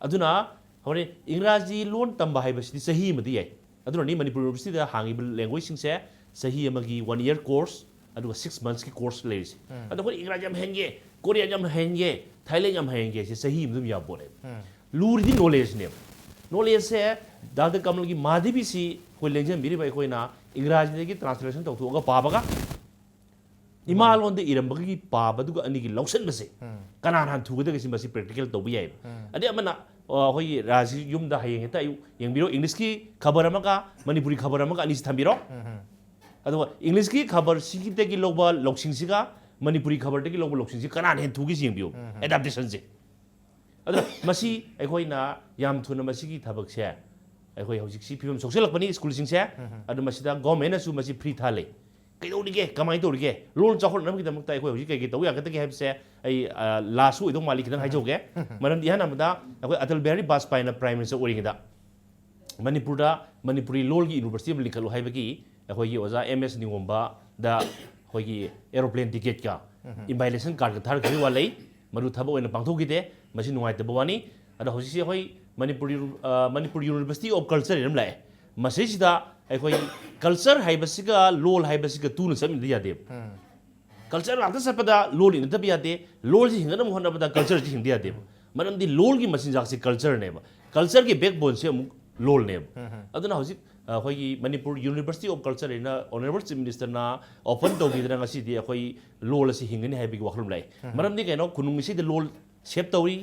ꯑꯗꯨꯅ ꯍꯣꯔꯦꯟ ꯏꯪꯒ꯭ꯔꯥꯖꯤ ꯂꯣꯟ ꯇꯝꯕ ꯍꯥꯏꯕꯁꯤꯗꯤ ꯆꯍꯤ ꯑꯃꯗꯤ ꯌꯥꯏ꯫ ꯑꯗꯨꯅꯅꯤ ꯃꯅꯤꯄꯨꯔ ꯌꯨꯅꯤꯚꯔꯁꯤꯇꯤꯗ ꯍꯥꯡꯉꯤꯕ ꯂꯦꯡꯒ꯭ꯋꯦꯖꯁꯤꯡꯁꯦ ꯆꯍꯤ ꯑꯃꯒꯤ ꯋꯥꯟ ꯏꯌꯔ ꯀꯣꯔꯁ, ꯑꯗꯨꯒ ꯁꯤꯛꯁ ꯃꯟꯁꯀꯤ ꯀꯣꯔꯁ ꯂꯩꯔꯤꯁꯦ꯫ ꯑꯗꯣ ꯑꯩꯈꯣꯏꯅ ꯏꯪꯒ꯭ꯔꯥꯖꯤ ꯌꯥꯝ ꯍꯩꯍꯟꯒꯦ, ꯀꯣꯔꯤꯌꯥꯟ ꯌꯥꯝ ꯍꯩꯍꯟꯒꯦ, ꯊꯥꯏꯂꯦꯟ ꯌꯥꯝ ꯍꯩꯍꯟꯒꯦ ꯍꯥꯏꯁꯦ ꯆꯍꯤ ꯑꯃ ꯑꯗꯨꯝ ꯌꯥꯕ ꯄꯣꯠꯅꯦꯕ꯫ ꯂꯨꯔꯤꯗꯤ ꯅꯣꯂꯦꯖꯅꯦꯕ꯫ ꯅꯣꯂꯦꯖꯁꯦ ꯗꯥꯛꯇꯔ ꯀꯃꯜꯒꯤ ꯃꯍꯥꯗꯦꯕꯤꯁꯤ ꯑꯩꯈꯣꯏ ꯂꯦꯡꯖꯟꯕꯤꯔꯤꯕ ꯑꯩꯈꯣꯏꯅ ꯏꯪꯒ꯭ꯔꯥꯖꯤꯗꯒꯤ ꯇ꯭ꯔꯥꯟꯁꯂꯦꯁꯟ ꯇꯧꯊꯣꯛꯑꯒ ꯄꯥꯕꯒ ꯏꯃꯥ ꯂꯣꯟꯗ ꯏꯔꯝꯕꯒꯤ ꯄꯥꯕꯗꯨꯒ ꯑꯅꯤꯒꯤ ꯂꯧꯁꯤꯟꯕꯁꯦ ꯀꯅꯥꯅ ꯍꯥꯟꯅ ꯊꯨꯒꯗꯒꯦ ꯁꯤ ꯃꯁꯤ ꯄ꯭ꯔꯦꯛꯇꯤꯀꯦꯜ ꯇꯧꯕ ꯌꯥꯏꯑꯕ꯫ ꯑꯗꯩ ꯑꯃꯅ ꯑ, ꯑꯩꯈꯣꯏꯒꯤ ꯔꯥꯖꯒꯤ ꯌꯨꯝꯗ ꯍꯌꯦꯡ ꯍꯦꯛꯇ ꯑꯌꯨꯛ ꯌꯦꯡꯕꯤꯔꯣ, ꯏꯪꯂꯤꯁꯀꯤ ꯈꯕꯔ ꯑꯃꯒ ꯃꯅꯤꯄꯨꯔꯤ ꯈꯕꯔ ꯑꯃꯒ ꯑꯅꯤꯁꯤ ꯊꯝꯕꯤꯔꯣ꯫ ꯑꯗꯨꯒ ꯏꯪꯂꯤꯁꯀꯤ ꯈꯕꯔꯁꯤꯗꯒꯤ ꯂꯧꯕ ꯂꯧꯁꯤꯡꯁꯤꯒ ꯃꯅꯤꯄꯨꯔꯤ ꯈꯕꯔꯗꯒꯤ ꯂꯧꯕ ꯂꯧꯁꯤꯡꯁꯤ ꯀꯅꯥꯅ ꯍꯦꯟꯅ ꯊꯨꯒꯦ ꯁꯤ ꯌꯦꯡꯕꯤꯌꯨ, ꯑꯦꯗꯥꯞꯇꯦꯁꯟꯁꯦ꯫ ꯑꯗꯨꯅ ꯃꯁꯤ ꯑꯩꯈꯣꯏꯅ ꯌꯥꯝ ꯊꯨꯅ ꯃꯁꯤꯒꯤ ꯊꯕꯛꯁꯦ ꯑꯩꯈꯣꯏ ꯍꯧꯖꯤꯛꯁꯤ ꯐꯤꯕꯝ ꯁꯣꯛꯆꯜꯂꯛꯄꯅꯤ ꯁ꯭ꯀꯨꯜꯁꯤꯡꯁꯦ꯫ ꯑꯗꯨ ꯃꯁꯤꯗ ꯒꯣꯔꯃꯦꯟꯅꯁꯨ ꯃꯁꯤ ꯐ꯭ꯔꯤ ꯊꯥꯍꯜꯂꯤ꯫ ꯀꯩꯗꯧꯔꯤꯒꯦ, ꯀꯃꯥꯏꯅ ꯇꯧꯔꯤꯒꯦ, ꯂꯣꯟ ꯆꯥꯎꯈꯠꯅꯕꯒꯤꯗꯃꯛꯇ ꯑꯩꯈꯣꯏ ꯍꯧꯖꯤꯛ ꯀꯩ ꯀꯩ ꯇꯧꯕ ꯌꯥꯒꯗꯒꯦ ꯍꯥꯏꯕꯁꯦ ꯑꯩ, ꯑ, ꯂꯥꯁꯁꯨ ꯑꯣꯏꯗꯧ ꯃꯥꯜꯂꯤ, ꯈꯤꯇꯪ ꯍꯥꯏꯖꯍꯧꯒꯦ꯫ ꯃꯔꯝꯗꯤ ꯏꯍꯥꯟ ꯍꯥꯟꯕꯗ ꯑꯩꯈꯣꯏ ꯑꯇꯜ ꯕꯤꯍꯥꯔꯤ ꯕꯥꯖꯄꯥꯏꯅ ꯄ꯭ꯔꯥꯏꯝ ꯃꯤꯅꯤꯁꯇꯔ ꯑꯣꯏꯔꯤꯉꯩꯗ ꯃꯅꯤꯄꯨꯔꯗ ꯃꯅꯤꯄꯨꯔꯤ ꯂꯣꯜꯒꯤ ꯌꯨꯅꯤꯚꯔꯁꯤꯇꯤ ꯑꯃ ꯂꯤꯡꯈꯠꯂꯨ ꯍꯥꯏꯕꯒꯤ ꯑꯩꯈꯣꯏꯒꯤ ꯑꯣꯖꯥ ꯑꯦꯝ ꯑꯦꯁ ꯅꯤꯉꯣꯝꯕꯗ ꯑꯩꯈꯣꯏꯒꯤ ꯑꯦꯔꯣꯄ꯭ꯂꯦꯟ ꯇꯤꯀꯦꯠꯀ ꯏꯟꯚꯥꯏꯇꯦꯁꯟ ꯀꯥꯔꯗꯀ ꯊꯥꯔꯛꯈꯤꯕꯒꯤ ꯋꯥ ꯂꯩ꯫ ꯃꯗꯨ ꯊꯕꯛ ꯑꯣꯏꯅ ꯄꯥꯡꯊꯣꯛꯈꯤꯗꯦ꯫ ꯃꯁꯤ ꯅꯨꯡꯉꯥꯏꯇꯕ ꯋꯥꯅꯤ꯫ ꯑꯗꯣ ꯍꯧꯖꯤꯛꯁꯤ ꯑꯩꯈꯣꯏ ꯃꯅꯤꯄꯨꯔ ꯌꯨ-, ꯑ, ꯃꯅꯤꯄꯨꯔ ꯌꯨꯅꯤꯚꯔꯁꯤꯇꯤ ꯑꯣꯐ ꯀꯜꯆꯔ ꯍꯥꯏꯅ ꯑꯃ ꯂꯥꯛꯑꯦ꯫ ꯃꯁꯤꯁꯤꯗ ꯑꯩꯈꯣꯏ ꯀꯜꯆꯔ ꯍꯥꯏꯕꯁꯤꯒ ꯂꯣꯜ ꯍꯥꯏꯕꯁꯤꯒ ꯇꯨꯅ ꯆꯠꯃꯤꯟꯅꯗ ꯌꯥꯗꯦꯕ꯫ ꯀꯜꯆꯔ ꯉꯥꯛꯇ ꯆꯠꯄꯗ ꯂꯣꯜ ꯏꯟꯅꯗꯕ ꯌꯥꯗꯦ, ꯂꯣꯜꯁꯤ ꯍꯤꯡꯒꯠꯅꯕ ꯍꯣꯠꯅꯕꯗ ꯀꯜꯆꯔꯁꯤ ꯍꯤꯡꯗ ꯌꯥꯗꯦꯕ꯫ ꯃꯔꯝꯗꯤ ꯂꯣꯜꯒꯤ ꯃꯆꯤꯟꯖꯥꯛꯁꯤ ꯀꯜꯆꯔꯅꯦꯕ, ꯀꯜꯆꯔꯒꯤ ꯕꯦꯛꯕꯣꯟꯁꯤ ꯑꯃꯨꯛ ꯂꯣꯜꯅꯦꯕ꯫ ꯑꯗꯨꯅ ꯍꯧꯖꯤꯛ ꯑꯩꯈꯣꯏꯒꯤ ꯃꯅꯤꯄꯨꯔ ꯌꯨꯅꯤꯚꯔꯁꯤꯇꯤ ꯑꯣꯐ ꯀꯜꯆꯔ ꯍꯥꯏꯅ ꯑꯣꯅꯔꯦꯕꯜ ꯆꯤꯐ ꯃꯤꯅꯤꯁꯇꯔꯅ ꯑꯣꯄꯟ ꯇꯧꯕꯤꯗꯅ ꯉꯁꯤꯗꯤ ꯑꯩꯈꯣꯏ ꯂꯣꯜ ꯑꯁꯤ ꯍꯤꯡꯒꯅꯤ ꯍꯥꯏꯕꯒꯤ ꯋꯥꯈꯜꯂꯣꯟ ꯂꯥꯛꯑꯦ꯫ ꯃꯔꯝꯗꯤ ꯀꯩꯅꯣ, ꯈꯨꯅꯨꯡ ꯏꯁꯩꯗ ꯂꯣꯜ ꯁꯦꯞ ꯇꯧꯔꯤ,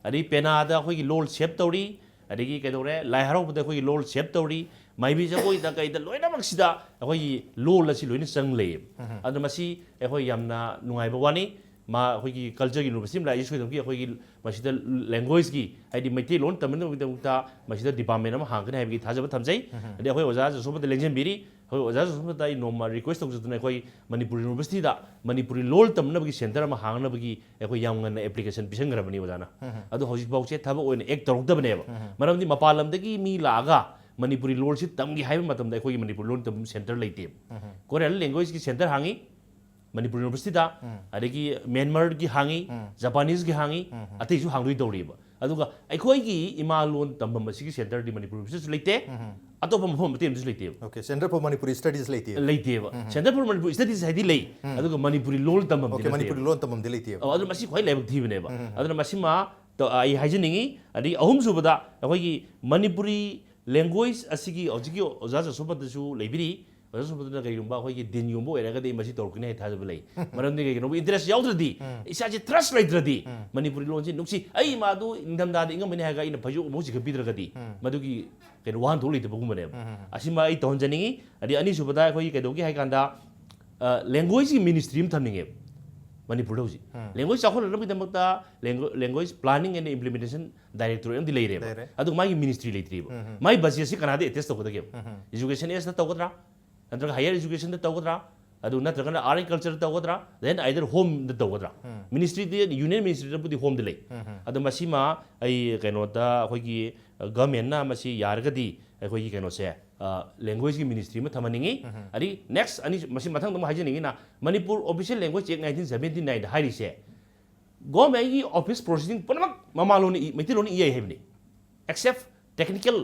ꯑꯗꯒꯤ ꯄꯦꯅꯥꯗ ꯑꯩꯈꯣꯏꯒꯤ ꯂꯣꯜ ꯁꯦꯞ ꯇꯧꯔꯤ, ꯑꯗꯒꯤ ꯀꯩꯗꯧꯔꯦ, ꯂꯥꯏ ꯍꯔꯥꯎꯕꯗ ꯑꯩꯈꯣꯏꯒꯤ ꯂꯣꯜ ꯁꯦꯞ ꯇꯧꯔꯤ, ꯃꯥꯏꯕꯤ ꯖꯒꯣꯏꯗ ꯀꯩꯗ ꯂꯣꯏꯅꯃꯛꯁꯤꯗ ꯑꯩꯈꯣꯏꯒꯤ ꯂꯣꯜ ꯑꯁꯤ ꯂꯣꯏꯅ ꯆꯪ ꯂꯩꯌꯦꯕ꯫ ꯑꯗꯨꯅ ꯃꯁꯤ ꯑꯩꯈꯣꯏ ꯌꯥꯝꯅ ꯅꯨꯡꯉꯥꯏꯕ ꯋꯥꯅꯤ꯫ ꯃꯥ ꯑꯩꯈꯣꯏꯒꯤ ꯀꯜꯆꯔꯒꯤ ꯌꯨꯅꯤꯚꯔꯁꯤꯇꯤ ꯑꯃ ꯂꯥꯛꯏ, ꯁꯣꯏꯗꯅꯃꯛꯀꯤ ꯑꯩꯈꯣꯏꯒꯤ ꯃꯁꯤꯗ ꯂꯦꯡꯒ꯭ꯋꯦꯖꯀꯤ, ꯍꯥꯏꯗꯤ ꯃꯩꯇꯩꯂꯣꯟ ꯇꯝꯅꯕꯒꯤꯗꯃꯛꯇ ꯃꯁꯤꯗ ꯗꯤꯄꯥꯔꯠꯃꯦꯟ ꯑꯃ ꯍꯥꯡꯒꯅꯤ ꯍꯥꯏꯕꯒꯤ ꯊꯥꯖꯕ ꯊꯝꯖꯩ꯫ ꯑꯗꯩ ꯑꯩꯈꯣꯏ ꯑꯣꯖꯥ ꯖꯣꯁꯣꯕꯗ ꯂꯦꯡꯁꯤꯟꯕꯤꯔꯤ, ꯑꯩꯈꯣꯏ ꯑꯣꯖꯥ ꯖꯣꯁꯣꯕꯗ ꯑꯩ ꯅꯣꯡꯃ ꯔꯤꯀ꯭ꯋꯦꯁ ꯇꯧꯖꯗꯨꯅ ꯑꯩꯈꯣꯏ ꯃꯅꯤꯄꯨꯔ ꯌꯨꯅꯤꯚꯔꯁꯤꯇꯤꯗ ꯃꯅꯤꯄꯨꯔꯤ ꯂꯣꯜ ꯇꯝꯅꯕꯒꯤ ꯁꯦꯟꯇꯔ ꯑꯃ ꯍꯥꯡꯅꯕꯒꯤ ꯑꯩꯈꯣꯏ ꯌꯥꯝ ꯉꯟꯅ ꯑꯦꯄ꯭ꯂꯤꯀꯦꯁꯟ ꯄꯤꯁꯟꯈ꯭ꯔꯕꯅꯤ ꯑꯣꯖꯥꯅ꯫ ꯑꯗꯣ ꯍꯧꯖꯤꯛꯐꯥꯎꯁꯦ ꯊꯕꯛ ꯑꯣꯏꯅ ꯑꯦꯛ ꯇꯧꯔꯛꯇꯕꯅꯦꯕ꯫ ꯃꯔꯝꯗꯤ ꯃꯄꯥꯟ ꯂꯝꯗꯒꯤ ꯃꯤ ꯂꯥꯛꯑꯒ ꯃꯅꯤꯄꯨꯔꯤ ꯂꯣꯟꯁꯤ ꯇꯝꯒꯦ ꯍꯥꯏꯕ ꯃꯇꯝꯗ ꯑꯩꯈꯣꯏꯒꯤ ꯃꯅꯤꯄꯨꯔꯤ ꯂꯣꯟ ꯇꯝꯐꯝ ꯁꯦꯟꯇꯔ ꯂꯩꯇꯦꯕ꯫ ꯀꯣꯔꯤꯌꯥꯟ ꯂꯦꯡꯒ꯭ꯋꯦꯖꯀꯤ ꯁꯦꯟꯇꯔ ꯍꯥꯡꯉꯤ, ꯃꯅꯤꯄꯨꯔ ꯌꯨꯅꯤꯚꯔꯁꯤꯇꯤꯗ, ꯑꯗꯒꯤ ꯃ꯭ꯌꯥꯟꯃꯥꯔꯒꯤ ꯍꯥꯡꯉꯤ, ꯖꯄꯥꯅꯤꯁꯒꯤ ꯍꯥꯡꯉꯤ, ꯑꯇꯩꯁꯨ ꯍꯥꯡꯗꯣꯏ ꯇꯧꯔꯤꯕ꯫ ꯑꯗꯨꯒ ꯑꯩꯈꯣꯏꯒꯤ ꯏꯃꯥ ꯂꯣꯟ ꯇꯝꯐꯝ ꯑꯁꯤꯒꯤ ꯁꯦꯟꯇꯔꯗꯤ ꯃꯅꯤꯄꯨꯔ ꯌꯨꯅꯤꯚꯔꯁꯤꯇꯤꯁꯨ ꯂꯩꯇꯦ, ꯑꯇꯣꯞꯄ ꯃꯐꯝ ꯑꯃꯠꯇ ꯑꯃꯁꯨ ꯂꯩꯇꯦꯕ꯫ Okay, Center for Manipuri Studies ꯂꯩꯇꯦ꯫ ꯂꯩꯇꯦꯕ꯫ Center for Manipuri Studies ꯍꯥꯏꯗꯤ ꯂꯩ, ꯑꯗꯨꯒ ꯃꯅꯤꯄꯨꯔꯤ ꯂꯣꯟ ꯇꯝꯐꯝꯗꯤ Okay, ꯃꯅꯤꯄꯨꯔꯤ ꯅꯠꯇꯦꯕ꯫ ꯂꯣꯟ ꯇꯝꯐꯝꯗꯤ ꯂꯩꯇꯦꯕ꯫ ꯑꯣ, ꯑꯗꯨꯅ ꯃꯁꯤ ꯈ꯭ꯋꯥꯏ ꯂꯥꯏꯕꯛ ꯊꯤꯕꯅꯦꯕ꯫ ꯑꯗꯨꯅ ꯃꯁꯤꯃ ꯇ-, ꯑꯩ ꯍꯥꯏꯖꯅꯤꯡꯉꯤ꯫ ꯑꯗꯒꯤ ꯑꯍꯨꯝꯁꯨꯕꯗ ꯑꯩꯈꯣꯏꯒꯤ ꯃꯅꯤꯄꯨꯔꯤ ꯂꯦꯡꯒ꯭ꯋꯦꯖ ꯑꯁꯤꯒꯤ ꯍꯧꯖꯤꯛꯀꯤ ꯑꯣꯖꯥ ꯖꯁꯣꯄꯇꯁꯨ ꯂꯩꯕꯤꯔꯤ꯫ ꯑꯣꯖꯥ ꯖꯁꯣꯄꯇꯅ ꯀꯔꯤꯒꯨꯝꯕ ꯑꯩꯈꯣꯏꯒꯤ ꯗꯤꯟ ꯌꯣꯟꯕ ꯑꯣꯏꯔꯒꯗꯤ ꯃꯁꯤ ꯇꯧꯔꯛꯀꯅꯤ ꯍꯥꯏ ꯊꯥꯖꯕ ꯂꯩ꯫ ꯃꯔꯝꯗꯤ ꯀꯩꯒꯤꯅꯣꯕ, ꯏꯟꯇꯔꯦꯁ ꯌꯥꯎꯗ꯭ꯔꯗꯤ, ꯏꯁꯥꯁꯦ ꯇ꯭ꯔꯁ ꯂꯩꯇ꯭ꯔꯗꯤ, ꯃꯅꯤꯄꯨꯔꯤ ꯂꯣꯟꯁꯤ ꯅꯨꯡꯁꯤ, ꯑꯩ ꯏꯃꯥꯗꯨ ꯏꯪꯊꯝꯊꯥꯗ ꯏꯪꯉꯝꯃꯅꯤ ꯍꯥꯏꯔꯒ ꯑꯩꯅ ꯐꯩꯖꯨꯞ ꯑꯃꯨꯛ ꯆꯤꯡꯈꯠꯄꯤꯗ꯭ꯔꯒꯗꯤ, ꯃꯗꯨꯒꯤ ꯀꯩꯅꯣ ꯋꯥꯍꯟꯊꯣꯛ ꯂꯩꯇꯕꯒꯨꯝꯕꯅꯦꯕ꯫ ꯑꯁꯤꯃ ꯑꯩ ꯇꯧꯍꯟꯖꯅꯤꯡꯉꯤ꯫ ꯑꯗꯩ ꯑꯅꯤꯁꯨꯕꯗ ꯑꯩꯈꯣꯏꯒꯤ ꯀꯩꯗꯧꯒꯦ ꯍꯥꯏ ꯀꯥꯟꯗ, ꯂꯦꯡꯒ꯭ꯋꯦꯖꯀꯤ ꯃꯤꯅꯤꯁꯇ꯭ꯔꯤ ꯑꯃ ꯊꯝꯅꯤꯡꯉꯦꯕ ꯃꯅꯤꯄꯨꯔꯗ ꯍꯧꯖꯤꯛ꯫ ꯂꯦꯡꯒ꯭ꯋꯦꯖ ꯆꯥꯎꯈꯠꯅꯅꯕꯒꯤꯗꯃꯛꯇ language planning and implementation directorate ꯑꯃꯗꯤ ꯂꯩꯔꯦꯕ꯫ ꯂꯩꯔꯦ꯫ ꯑꯗꯨꯒ ꯃꯥꯒꯤ ꯃꯤꯅꯤꯁꯇ꯭ꯔꯤ ꯂꯩꯇ꯭ꯔꯤꯕ꯫ ꯃꯥꯏ ꯕꯖꯦꯠꯁꯤ ꯀꯅꯥꯗ ꯑꯦꯇꯦꯁ ꯇꯧꯒꯗꯒꯦꯕ? ꯏꯖꯨꯀꯦꯁꯟ ꯑꯦꯁꯇ ꯇꯧꯒꯗ꯭ꯔꯥ? ꯅꯠꯇ꯭ꯔꯒ ꯍꯥꯌꯔ ꯏꯖꯨꯀꯦꯁꯟꯗ ꯇꯧꯒꯗ꯭ꯔꯥ? ꯑꯗꯨ ꯅꯠꯇ꯭ꯔꯒꯅ ꯑꯥꯔꯠ ꯑꯦꯟ ꯀꯜꯆꯔꯗ ꯇꯧꯒꯗ꯭ꯔꯥ? Then either ꯍꯣꯝꯗ ꯇꯧꯒꯗ꯭ꯔꯥ? ꯃꯤꯅꯤꯁꯇ꯭ꯔꯤꯗꯤ, ꯌꯨꯅꯤꯌꯟ ꯃꯤꯅꯤꯁꯇ꯭ꯔꯤꯗꯕꯨꯗꯤ ꯍꯣꯝꯗ ꯂꯩ꯫ ꯑꯗꯣ ꯃꯁꯤꯃ ꯑꯩ ꯀꯩꯅꯣꯗ ꯑꯩꯈꯣꯏꯒꯤ ꯒꯚꯔꯟꯃꯦꯟꯠꯅ ꯃꯁꯤ ꯌꯥꯔꯒꯗꯤ ꯑꯩꯈꯣꯏꯒꯤ ꯀꯩꯅꯣꯁꯦ, ꯂꯦꯡꯒ꯭ꯋꯦꯖꯀꯤ ꯃꯤꯅꯤꯁꯇ꯭ꯔꯤ ꯑꯃ ꯊꯝꯍꯟꯅꯤꯡꯉꯤ꯫ ꯑꯗꯩ ꯅꯦꯛꯁ ꯑꯅꯤ, ꯃꯁꯤ ꯃꯊꯪꯗ ꯑꯃꯨꯛ ꯍꯥꯏꯖꯅꯤꯡꯉꯤꯅ, Manipur Official Language Act nineteen seventy nineꯗ ꯍꯥꯏꯔꯤꯁꯦ, ꯒꯣꯔꯃꯦꯟꯒꯤ ꯑꯣꯐꯤꯁ ꯄ꯭ꯔꯣꯁꯤꯗꯤꯡ ꯄꯨꯝꯅꯃꯛ ꯃꯃꯥꯂꯣꯟꯅ ꯏ-, ꯃꯩꯇꯩꯂꯣꯟꯅ ꯏ ꯌꯥꯏ ꯍꯥꯏꯕꯅꯤ꯫ Except technical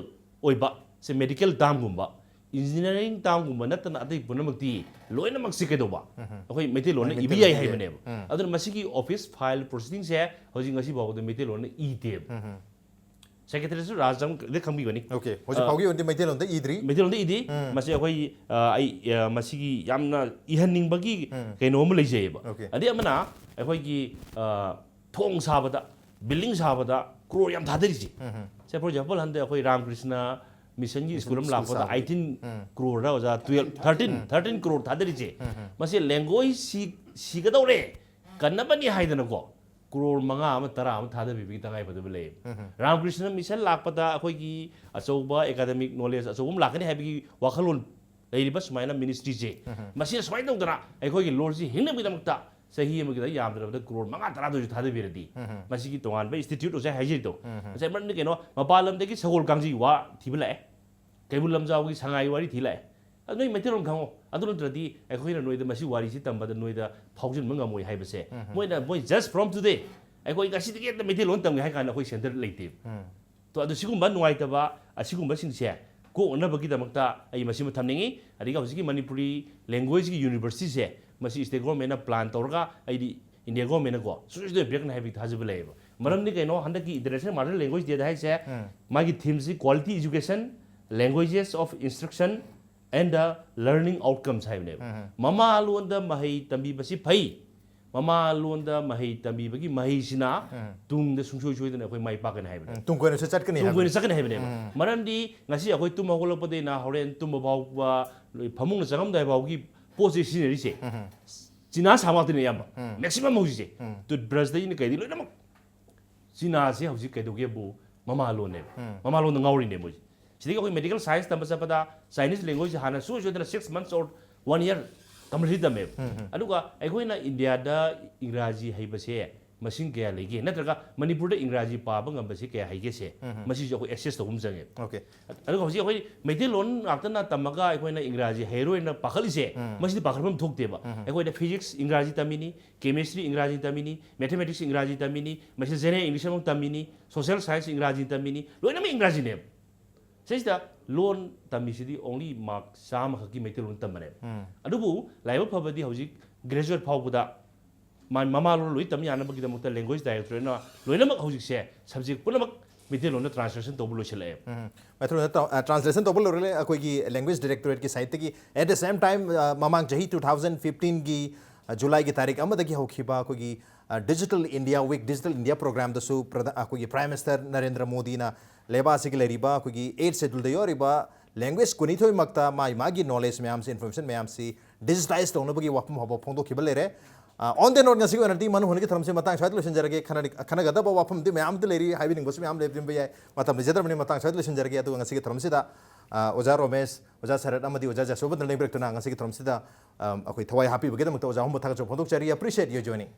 ꯑꯣꯏꯕ, ꯁꯦ ꯃꯦꯗꯤꯀꯦꯜ ꯇꯥꯝꯒꯨꯝꯕ, ꯏꯟꯖꯤꯅꯤꯌꯥꯔꯤꯡ ꯇꯥꯝꯒꯨꯝꯕ ꯅꯠꯇꯅ ꯑꯇꯩ ꯄꯨꯝꯅꯃꯛꯇꯤ ꯂꯣꯏꯅꯃꯛꯁꯤ ꯀꯩꯗꯧꯕ? ꯑꯩꯈꯣꯏ ꯃꯩꯇꯩꯂꯣꯟꯅ ꯏꯕ ꯌꯥꯏ ꯍꯥꯏꯕꯅꯦꯕ꯫ ꯑꯗꯨꯅ ꯃꯁꯤꯒꯤ ꯑꯣꯐꯤꯁ ꯐꯥꯏꯜ ꯄ꯭ꯔꯣꯁꯤꯗꯤꯡꯁꯦ ꯍꯧꯖꯤꯛ ꯉꯁꯤ ꯐꯥꯎꯕꯗ ꯃꯩꯇꯩꯂꯣꯟꯅ ꯏꯗꯦꯕ꯫ ꯁꯦꯀ꯭ꯔꯦꯇꯔꯤꯁꯨ ꯔꯥꯖ ꯑꯃ ꯈꯪꯕꯤꯒꯅꯤ꯫ Okay, ꯍꯧꯖꯤꯛ ꯐꯥꯎꯒꯤ ꯑꯣꯏꯅꯗꯤ ꯃꯩꯇꯩꯂꯣꯟꯗ ꯏꯗ꯭ꯔꯤ꯫ ꯃꯩꯇꯩꯂꯣꯟꯗ ꯏꯗꯤ꯫ ꯃꯁꯤ ꯑꯩꯈꯣꯏ, ꯑ, ꯑꯩ, ꯑ, ꯃꯁꯤꯒꯤ ꯌꯥꯝꯅ ꯏꯍꯟꯅꯤꯡꯕꯒꯤ ꯀꯩꯅꯣ ꯑꯃ ꯂꯩꯖꯩꯌꯦꯕ꯫ Okay. ꯑꯗꯩ ꯑꯃꯅ ꯑꯩꯈꯣꯏꯒꯤ, ꯑ, ꯊꯣꯡ ꯁꯥꯕꯗ, ꯕꯤꯜꯗꯤꯡ ꯁꯥꯕꯗ ꯀ꯭ꯔꯣꯔ ꯌꯥꯝ ꯊꯥꯗꯔꯤꯁꯦ꯫ ꯁꯦ, for example, ꯍꯟꯗꯛ ꯑꯩꯈꯣꯏ ꯔꯥꯃꯀ꯭ꯔꯤꯁꯅ ꯃꯤꯁꯟꯒꯤ ꯁ꯭ꯀꯨꯜ ꯑꯃ ꯁ꯭ꯀꯨꯜ ꯂꯥꯛꯄꯗ ꯁꯥꯕꯒꯤ꯫ ꯑꯩꯠꯇꯤꯟ ꯀ꯭ꯔꯣꯔꯗ ꯑꯣꯖꯥ ꯇꯨꯌꯦꯜꯞ, ꯊꯥꯔꯇꯤꯟ, ꯊꯥꯔꯇꯤꯟ ꯀ꯭ꯔꯣꯔ ꯊꯥꯗꯔꯤꯁꯦ꯫ ꯃꯁꯤ ꯂꯦꯡꯒ꯭ꯋꯦꯖ ꯁꯤ-, ꯁꯤꯒꯗꯧꯔꯦ, ꯀꯟꯅꯕꯅꯤ ꯍꯥꯏꯗꯅꯀꯣ ꯀ꯭ꯔꯣꯔ ꯃꯉꯥ ꯑꯃ ꯇꯔꯥ ꯑꯃ ꯊꯥꯗꯕꯤꯕꯒꯤ ꯇꯉꯥꯏꯐꯗꯕ ꯂꯩꯌꯦꯕ꯫ ꯔꯥꯃꯀ꯭ꯔꯤꯁꯅ ꯃꯤꯁꯟ ꯂꯥꯛꯄꯗ ꯑꯩꯈꯣꯏꯒꯤ ꯑꯆꯧꯕ ꯑꯦꯀꯥꯗꯃꯤꯛ ꯅꯣꯂꯦꯖ ꯑꯆꯧꯕ ꯑꯃ ꯂꯥꯛꯀꯅꯤ ꯍꯥꯏꯕꯒꯤ ꯋꯥꯈꯜꯂꯣꯟ ꯂꯩꯔꯤꯕ ꯁꯨꯃꯥꯏꯅ ꯃꯤꯅꯤꯁꯇ꯭ꯔꯤꯁꯦ, ꯃꯁꯤꯅ ꯁꯨꯃꯥꯏꯅ ꯇꯧꯗꯅ ꯑꯩꯈꯣꯏꯒꯤ ꯂꯣꯟꯁꯤ ꯍꯤꯡꯅꯕꯒꯤꯗꯃꯛꯇ ꯆꯍꯤ ꯑꯃꯒꯤꯗ ꯌꯥꯝꯗ꯭ꯔꯕꯗ ꯀ꯭ꯔꯣꯔ ꯃꯉꯥ ꯇꯔꯥꯗ ꯑꯣꯏꯁꯨ ꯊꯥꯗꯕꯤꯔꯗꯤ, ꯃꯁꯤꯒꯤ ꯇꯣꯉꯥꯟꯕ ꯏꯟꯁꯇꯤꯇ꯭ꯌꯨꯠ ꯑꯣꯖꯥ ꯍꯥꯏꯖꯔꯤꯗꯣ, ꯉꯁꯥꯏ ꯃꯔꯝꯗꯤ ꯀꯩꯅꯣ, ꯃꯄꯥꯟ ꯂꯝꯗꯒꯤ ꯁꯒꯣꯜ ꯀꯥꯡꯖꯩ ꯋꯥ ꯊꯤꯕ ꯂꯥꯛꯑꯦ꯫ ꯀꯩꯕꯨꯜ ꯂꯝꯖꯥꯎꯒꯤ ꯁꯉꯥꯏ ꯋꯥꯔꯤ ꯊꯤ ꯂꯥꯛꯑꯦ꯫ ꯑꯗꯨ ꯅꯣꯏ ꯃꯩꯇꯩꯂꯣꯟ ꯈꯪꯉꯣ, ꯑꯗꯨ ꯅꯠꯇ꯭ꯔꯗꯤ ꯑꯩꯈꯣꯏꯅ ꯅꯣꯏꯗ ꯃꯁꯤ ꯋꯥꯔꯤꯁꯤ ꯇꯝꯕꯗ ꯅꯣꯏꯗ ꯐꯥꯎꯖꯤꯟꯕ ꯉꯝꯃꯣꯏ ꯍꯥꯏꯕꯁꯦ ꯃꯣꯏꯅ, ꯃꯣꯏ just from today ꯑꯩꯈꯣꯏ ꯉꯁꯤꯗꯒꯤ ꯍꯦꯛꯇ ꯃꯩꯇꯩꯂꯣꯟ ꯇꯝꯒꯦ ꯍꯥꯏ ꯀꯥꯟꯗ ꯑꯩꯈꯣꯏ ꯁꯦꯟꯇꯔ ꯂꯩꯇꯦꯕ꯫ ꯎꯝ꯫ ꯇꯣ, ꯑꯗꯨ ꯁꯤꯒꯨꯝꯕ ꯅꯨꯡꯉꯥꯏꯇꯕ ꯑꯁꯤꯒꯨꯝꯕꯁꯤꯡꯁꯦ ꯀꯣꯛꯅꯅꯕꯒꯤꯗꯃꯛꯇ ꯑꯩ ꯃꯁꯤꯃ ꯊꯝꯅꯤꯡꯉꯤ꯫ ꯑꯗꯒꯤ ꯍꯧꯖꯤꯛꯀꯤ ꯃꯅꯤꯄꯨꯔꯤ languageetꯀꯤ universityꯁꯦ ꯃꯁꯤ state governmentꯅ plan ꯇꯧꯔꯒ ꯑꯩꯗꯤ India governmentꯅꯀꯣ ꯁꯨꯡꯁꯣꯏ ꯁꯣꯏꯗꯅ ꯄꯤꯔꯛꯀꯅꯤ ꯍꯥꯏꯕꯒꯤ ꯊꯥꯖꯕ ꯂꯩꯌꯦꯕ꯫ ꯃꯔꯝꯗꯤ ꯀꯩꯅꯣ, ꯍꯟꯗꯛꯀꯤ International Mother Language Dayꯗ ꯍꯥꯏꯁꯦ ꯎꯝ꯫ ꯃꯥꯒꯤ themeꯁꯤ quality education, languages of instruction and the learning outcomes ꯍꯥꯏꯕꯅꯦꯕ꯫ ꯎꯝ꯫ ꯃꯃꯥ ꯂꯣꯟꯗ ꯃꯍꯩ ꯇꯝꯕꯤꯕꯁꯤ ꯐꯩ, ꯃꯃꯥ ꯂꯣꯟꯗ ꯃꯍꯩ ꯇꯝꯕꯤꯕꯒꯤ ꯃꯍꯩꯁꯤꯅ ꯎꯝ꯫ ꯇꯨꯡꯗ ꯁꯨꯡꯁꯣꯏ ꯁꯣꯏꯗꯅ ꯑꯩꯈꯣꯏ ꯃꯥꯏ ꯄꯥꯛꯀꯅꯤ ꯍꯥꯏꯕꯅꯦꯕ꯫ ꯎꯝ, ꯇꯨꯡ ꯀꯣꯏꯅ ꯆꯠꯀꯅꯤ ꯇꯨꯡ ꯍꯥꯏꯕꯅꯤ꯫ ꯀꯣꯏꯅ ꯆꯠꯀꯅꯤ ꯍꯥꯏꯕꯅꯦꯕ꯫ ꯎꯝ꯫ ꯃꯔꯝꯗꯤ ꯉꯁꯤ ꯑꯩꯈꯣꯏ ꯇꯨꯝ ꯍꯧꯒꯠꯂꯛꯄꯗꯩꯅ ꯍꯣꯔꯦꯟ ꯇꯨꯝꯕ ꯐꯥꯎꯕ, ꯐꯃꯨꯡꯗ ꯆꯪꯉꯝꯗꯥꯏ ꯐꯥꯎꯒꯤ ꯄꯣꯠꯁꯦ ꯁꯤꯖꯤꯟꯅꯔꯤꯁꯦ꯫ ꯎꯝ꯫ ꯆꯤꯅꯥ ꯁꯥꯕ ꯉꯥꯛꯇꯅꯦ ꯑꯌꯥꯝꯕ꯫ ꯎꯝ꯫ Maximum ꯍꯧꯖꯤꯛꯁꯦ꯫ ꯎꯝ꯫ Toothbrushꯇꯩꯅ ꯀꯩꯗꯤ ꯂꯣꯏꯅꯃꯛ꯫ ꯆꯤꯅꯥꯁꯦ ꯍꯧꯖꯤꯛ ꯀꯩꯗꯧꯒꯦꯕꯨ ꯃꯃꯥ ꯂꯣꯟꯅꯦꯕ꯫ ꯎꯝ꯫ ꯃꯃꯥ ꯂꯣꯟꯗ ꯉꯥꯎꯔꯤꯅꯦ ꯃꯣꯏꯁꯦ꯫ ꯁꯤꯗꯒꯤ ꯑꯩꯈꯣꯏ medical science ꯇꯝꯕ ꯆꯠꯄꯗ Chinese language ꯍꯥꯟꯅ ꯁꯨꯡꯁꯣꯏ ꯁꯣꯏꯗꯅ six months or one year compulsory ꯇꯝꯃꯦꯕ꯫ ꯎꯝ, ꯎꯝ꯫ ꯑꯗꯨꯒ ꯑꯩꯈꯣꯏꯅ ꯏꯟꯗꯤꯌꯥꯗ ꯏꯪꯒ꯭ꯔꯥꯖꯤ ꯍꯩꯕꯁꯦ ꯃꯁꯤꯡ ꯀꯌꯥ ꯂꯩꯒꯦ? ꯅꯠꯇ꯭ꯔꯒ ꯃꯅꯤꯄꯨꯔꯗ ꯏꯪꯒ꯭ꯔꯥꯖꯤ ꯄꯥꯕ ꯉꯝꯕꯁꯦ ꯀꯌꯥ ꯍꯩꯒꯦꯁꯦ? ꯎꯝ, ꯎꯝ꯫ ꯃꯁꯤꯁꯨ ꯑꯩꯈꯣꯏ assess ꯇꯧꯕ ꯑꯃ ꯆꯪꯉꯦꯕ꯫ Okay꯫ ꯑꯗꯨꯒ ꯍꯧꯖꯤꯛ ꯑꯩꯈꯣꯏ ꯃꯩꯇꯩꯂꯣꯟ ꯉꯥꯛꯇꯅ ꯇꯝꯃꯒ ꯑꯩꯈꯣꯏꯅ ꯏꯪꯒ꯭ꯔꯥꯖꯤ ꯍꯩꯔꯣꯏꯅ ꯄꯥꯈꯠꯂꯤꯁꯦ, ꯎꯝ꯫ ꯃꯁꯤꯗꯤ ꯄꯥꯈꯠꯐꯝ ꯊꯣꯛꯇꯦꯕ꯫ ꯎꯝ꯫ ꯑꯩꯈꯣꯏꯅ physics ꯏꯪꯒ꯭ꯔꯥꯖꯤ ꯇꯝꯃꯤꯅꯤ, chemistry ꯏꯪꯒ꯭ꯔꯥꯖꯤ ꯇꯝꯃꯤꯅꯤ, mathematics ꯏꯪꯒ꯭ꯔꯥꯖꯤ ꯇꯝꯃꯤꯅꯤ, ꯃꯁꯤ general English ꯑꯃꯨꯛ ꯇꯝꯃꯤꯅꯤ, social science ꯏꯪꯒ꯭ꯔꯥꯖꯤ ꯇꯝꯃꯤꯅꯤ, ꯂꯣꯏꯅꯃꯛ ꯏꯪꯒ꯭ꯔꯥꯖꯤꯅꯦꯕ꯫ ꯁꯤꯁꯤꯗ ꯂꯣꯟ ꯇꯝꯃꯤꯁꯤꯗꯤ only mark ꯆꯥꯝꯃꯈꯛꯀꯤ ꯃꯩꯇꯩꯂꯣꯟ ꯇꯝꯕꯅꯦꯕ꯫ ꯎꯝ꯫ ꯑꯗꯨꯕꯨ ꯂꯥꯏꯕꯛ ꯐꯕꯗꯤ ꯍꯧꯖꯤꯛ graduate ꯐꯥꯎꯕꯗ ꯃꯥ-, ꯃꯃꯥ ꯂꯣꯟ ꯂꯣꯏ ꯇꯝ ꯌꯥꯅꯕꯒꯤꯗꯃꯛꯇ language directorateꯅ ꯂꯣꯏꯅꯃꯛ ꯍꯧꯖꯤꯛꯁꯦ subject ꯄꯨꯝꯅꯃꯛ ꯃꯩꯇꯩꯂꯣꯟꯗ translation ꯇꯧꯕ ꯂꯣꯏꯁꯤꯜꯂꯛꯑꯦꯕ꯫ ꯎꯝ꯫ ꯃꯩꯇꯩꯂꯣꯟꯗ ꯇꯧ-, ꯑ, translation ꯇꯧꯕ ꯂꯣꯏꯔꯦ ꯑꯩꯈꯣꯏꯒꯤ language directorateꯀꯤ siteꯇꯒꯤ꯫ At the same time, ꯑ, ꯃꯃꯥꯡ ꯆꯍꯤ two thousand fifteenꯒꯤ, ꯑ, Julyꯒꯤ ꯇꯥꯔꯤꯛ ꯑꯃꯗꯒꯤ ꯍꯧꯈꯤꯕ ꯑꯩꯈꯣꯏꯒꯤ, ꯑ, Digital India Week, Digital India Programꯗꯁꯨ ꯄ꯭ꯔꯙ-, ꯑꯩꯈꯣꯏꯒꯤ Prime Minister ꯅꯔꯦꯟꯗ꯭ꯔ ꯃꯣꯗꯤꯅ ꯂꯩꯕꯥꯛ ꯑꯁꯤꯒꯤ ꯂꯩꯔꯤꯕ ꯑꯩꯈꯣꯏꯒꯤ eighth scheduleꯗ ꯌꯥꯎꯔꯤꯕ language ꯀꯨꯟꯅꯤꯊꯣꯏꯃꯛꯇ ꯃꯥꯒꯤ, ꯃꯥꯒꯤ knowledge ꯃꯌꯥꯝꯁꯤ, information ꯃꯌꯥꯝꯁꯤ digitalize ꯇꯧꯅꯕꯒꯤ ꯋꯥꯐꯝ ꯐꯥꯎꯕ ꯐꯣꯡꯗꯣꯛꯈꯤꯕ ꯂꯩꯔꯦ꯫ ꯑ, on the note, ꯉꯁꯤꯒꯤ ꯑꯣꯏꯅꯗꯤ ꯃꯅꯨ ꯍꯣꯟꯒꯤ ꯊꯧꯔꯝꯁꯤ ꯃꯇꯥꯡ ꯁ꯭ꯋꯥꯏꯗ ꯂꯣꯏꯁꯤꯟꯖꯔꯒꯦ꯫ ꯈꯟꯅ-, ꯈꯟꯅꯒꯗꯕ ꯋꯥꯐꯝꯗꯤ ꯃꯌꯥꯝꯗꯤ ꯂꯩꯔꯤ, ꯍꯥꯏꯕꯤꯅꯤꯡꯕꯁꯨ ꯃꯌꯥꯝ ꯂꯩꯔꯝꯕ ꯌꯥꯏ꯫ ꯃꯇꯝ ꯂꯩꯖꯗ꯭ꯔꯕꯅꯤꯅ ꯃꯇꯥꯡ ꯁ꯭ꯋꯥꯏꯗ ꯂꯣꯏꯁꯤꯟꯖꯔꯒꯦ꯫ ꯑꯗꯨꯒ ꯉꯁꯤꯒꯤ ꯊꯧꯔꯝꯁꯤꯗ, ꯑ, ꯑꯣꯖꯥ ꯔꯣꯃꯦꯁ, ꯑꯣꯖꯥ ꯁꯔꯠ ꯑꯃꯗꯤ ꯑꯣꯖꯥ ꯖꯁꯣꯕꯟꯗ ꯂꯦꯡꯕꯤꯔꯛꯇꯨꯅ ꯉꯁꯤꯒꯤ ꯊꯧꯔꯝꯁꯤꯗ, ꯑ, ꯑꯩꯈꯣꯏ ꯊꯋꯥꯏ ꯍꯥꯞꯄꯤꯕꯒꯤꯗꯃꯛꯇ ꯑꯣꯖꯥ ꯑꯍꯨꯝꯕꯨ ꯊꯥꯒꯠꯆꯕ ꯐꯣꯡꯗꯣꯛꯆꯔꯤ꯫ Appreciate your joining꯫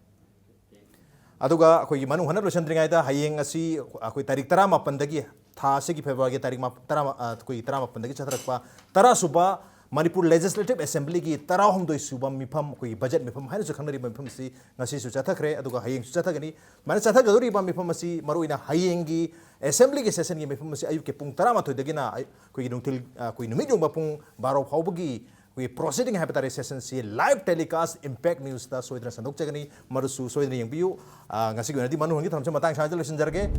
ꯑꯗꯨꯒ ꯑꯩꯈꯣꯏꯒꯤ ꯃꯅꯨꯡ ꯍꯟꯅ ꯂꯣꯏꯁꯤꯟꯗ꯭ꯔꯤꯉꯩꯗ, ꯍꯌꯦꯡ ꯑꯁꯤ ꯑꯩꯈꯣꯏ ꯇꯥꯔꯤꯛ ꯇꯔꯥꯃꯥꯄꯟꯗꯒꯤ, ꯊꯥ ꯑꯁꯤꯒꯤ ꯐꯦꯕ꯭ꯔꯨꯋꯥꯔꯤꯒꯤ ꯇꯥꯔꯤꯛ ꯃꯥ-, ꯇꯔꯥ, ꯑ, ꯑꯩꯈꯣꯏꯒꯤ ꯇꯔꯥꯃꯥꯄꯟꯗꯒꯤ ꯆꯠꯊꯔꯛꯄ ꯇꯔꯥ ꯁꯨꯕ ꯃꯅꯤꯄꯨꯔ ꯂꯦꯖꯤꯁꯂꯦꯇꯤꯚ ꯑꯦꯁꯦꯝꯕ꯭ꯂꯤꯒꯤ ꯇꯔꯥꯍꯨꯝꯗꯣꯏ ꯁꯨꯕ ꯃꯤꯐꯝ, ꯑꯩꯈꯣꯏꯒꯤ ꯕꯖꯦꯠ ꯃꯤꯐꯝ ꯍꯥꯏꯅꯁꯨ ꯈꯪꯅꯔꯤꯕ ꯃꯤꯐꯝ ꯑꯁꯤ ꯉꯁꯤꯁꯨ ꯆꯠꯊꯈ꯭ꯔꯦ, ꯑꯗꯨꯒ ꯍꯌꯦꯡꯁꯨ ꯆꯠꯊꯒꯅꯤ꯫ ꯑꯗꯨꯃꯥꯏꯅ ꯆꯠꯊꯒꯗꯧꯔꯤꯕ ꯃꯤꯐꯝ ꯑꯁꯤ, ꯃꯔꯨꯑꯣꯏꯅ ꯍꯌꯦꯡꯒꯤ ꯑꯦꯁꯦꯝꯕ꯭ꯂꯤꯒꯤ ꯁꯦꯁꯟꯒꯤ ꯃꯤꯐꯝ ꯑꯁꯤ ꯑꯌꯨꯛꯀꯤ ꯄꯨꯡ ꯇꯔꯥꯃꯥꯊꯣꯏꯗꯒꯤꯅ ꯑꯩ-, ꯑꯩꯈꯣꯏꯒꯤ ꯅꯨꯡꯊꯤꯜ, ꯑ, ꯑꯩꯈꯣꯏ ꯅꯨꯃꯤꯠ ꯌꯨꯡꯕ ꯄꯨꯡ ꯕꯥꯔꯣ ꯐꯥꯎꯕꯒꯤ ꯑꯩꯈꯣꯏꯒꯤ ꯄ꯭ꯔꯣꯁꯤꯗꯤꯡ ꯍꯥꯏꯕ ꯇꯥꯔꯦ, ꯁꯦꯁꯟꯁꯤ ꯂꯥꯏꯚ ꯇꯦꯂꯤꯀꯥꯁ ꯏꯝꯄꯦꯛ ꯅ꯭ꯌꯨꯁꯇ ꯁꯣꯏꯗꯅ ꯁꯟꯗꯣꯛꯆꯒꯅꯤ꯫ ꯃꯗꯨꯁꯨ ꯁꯣꯏꯗꯅ ꯌꯦꯡꯕꯤꯌꯨ꯫ ꯑ, ꯉꯁꯤꯒꯤ ꯑꯣꯏꯅꯗꯤ ꯃꯅꯨꯡ ꯍꯟꯒꯤ ꯊꯧꯔꯝꯁꯤ ꯃꯇꯥꯡ ꯁ꯭ꯋꯥꯏꯗ ꯂꯣꯏꯁꯤꯟꯖꯔꯒꯦ꯫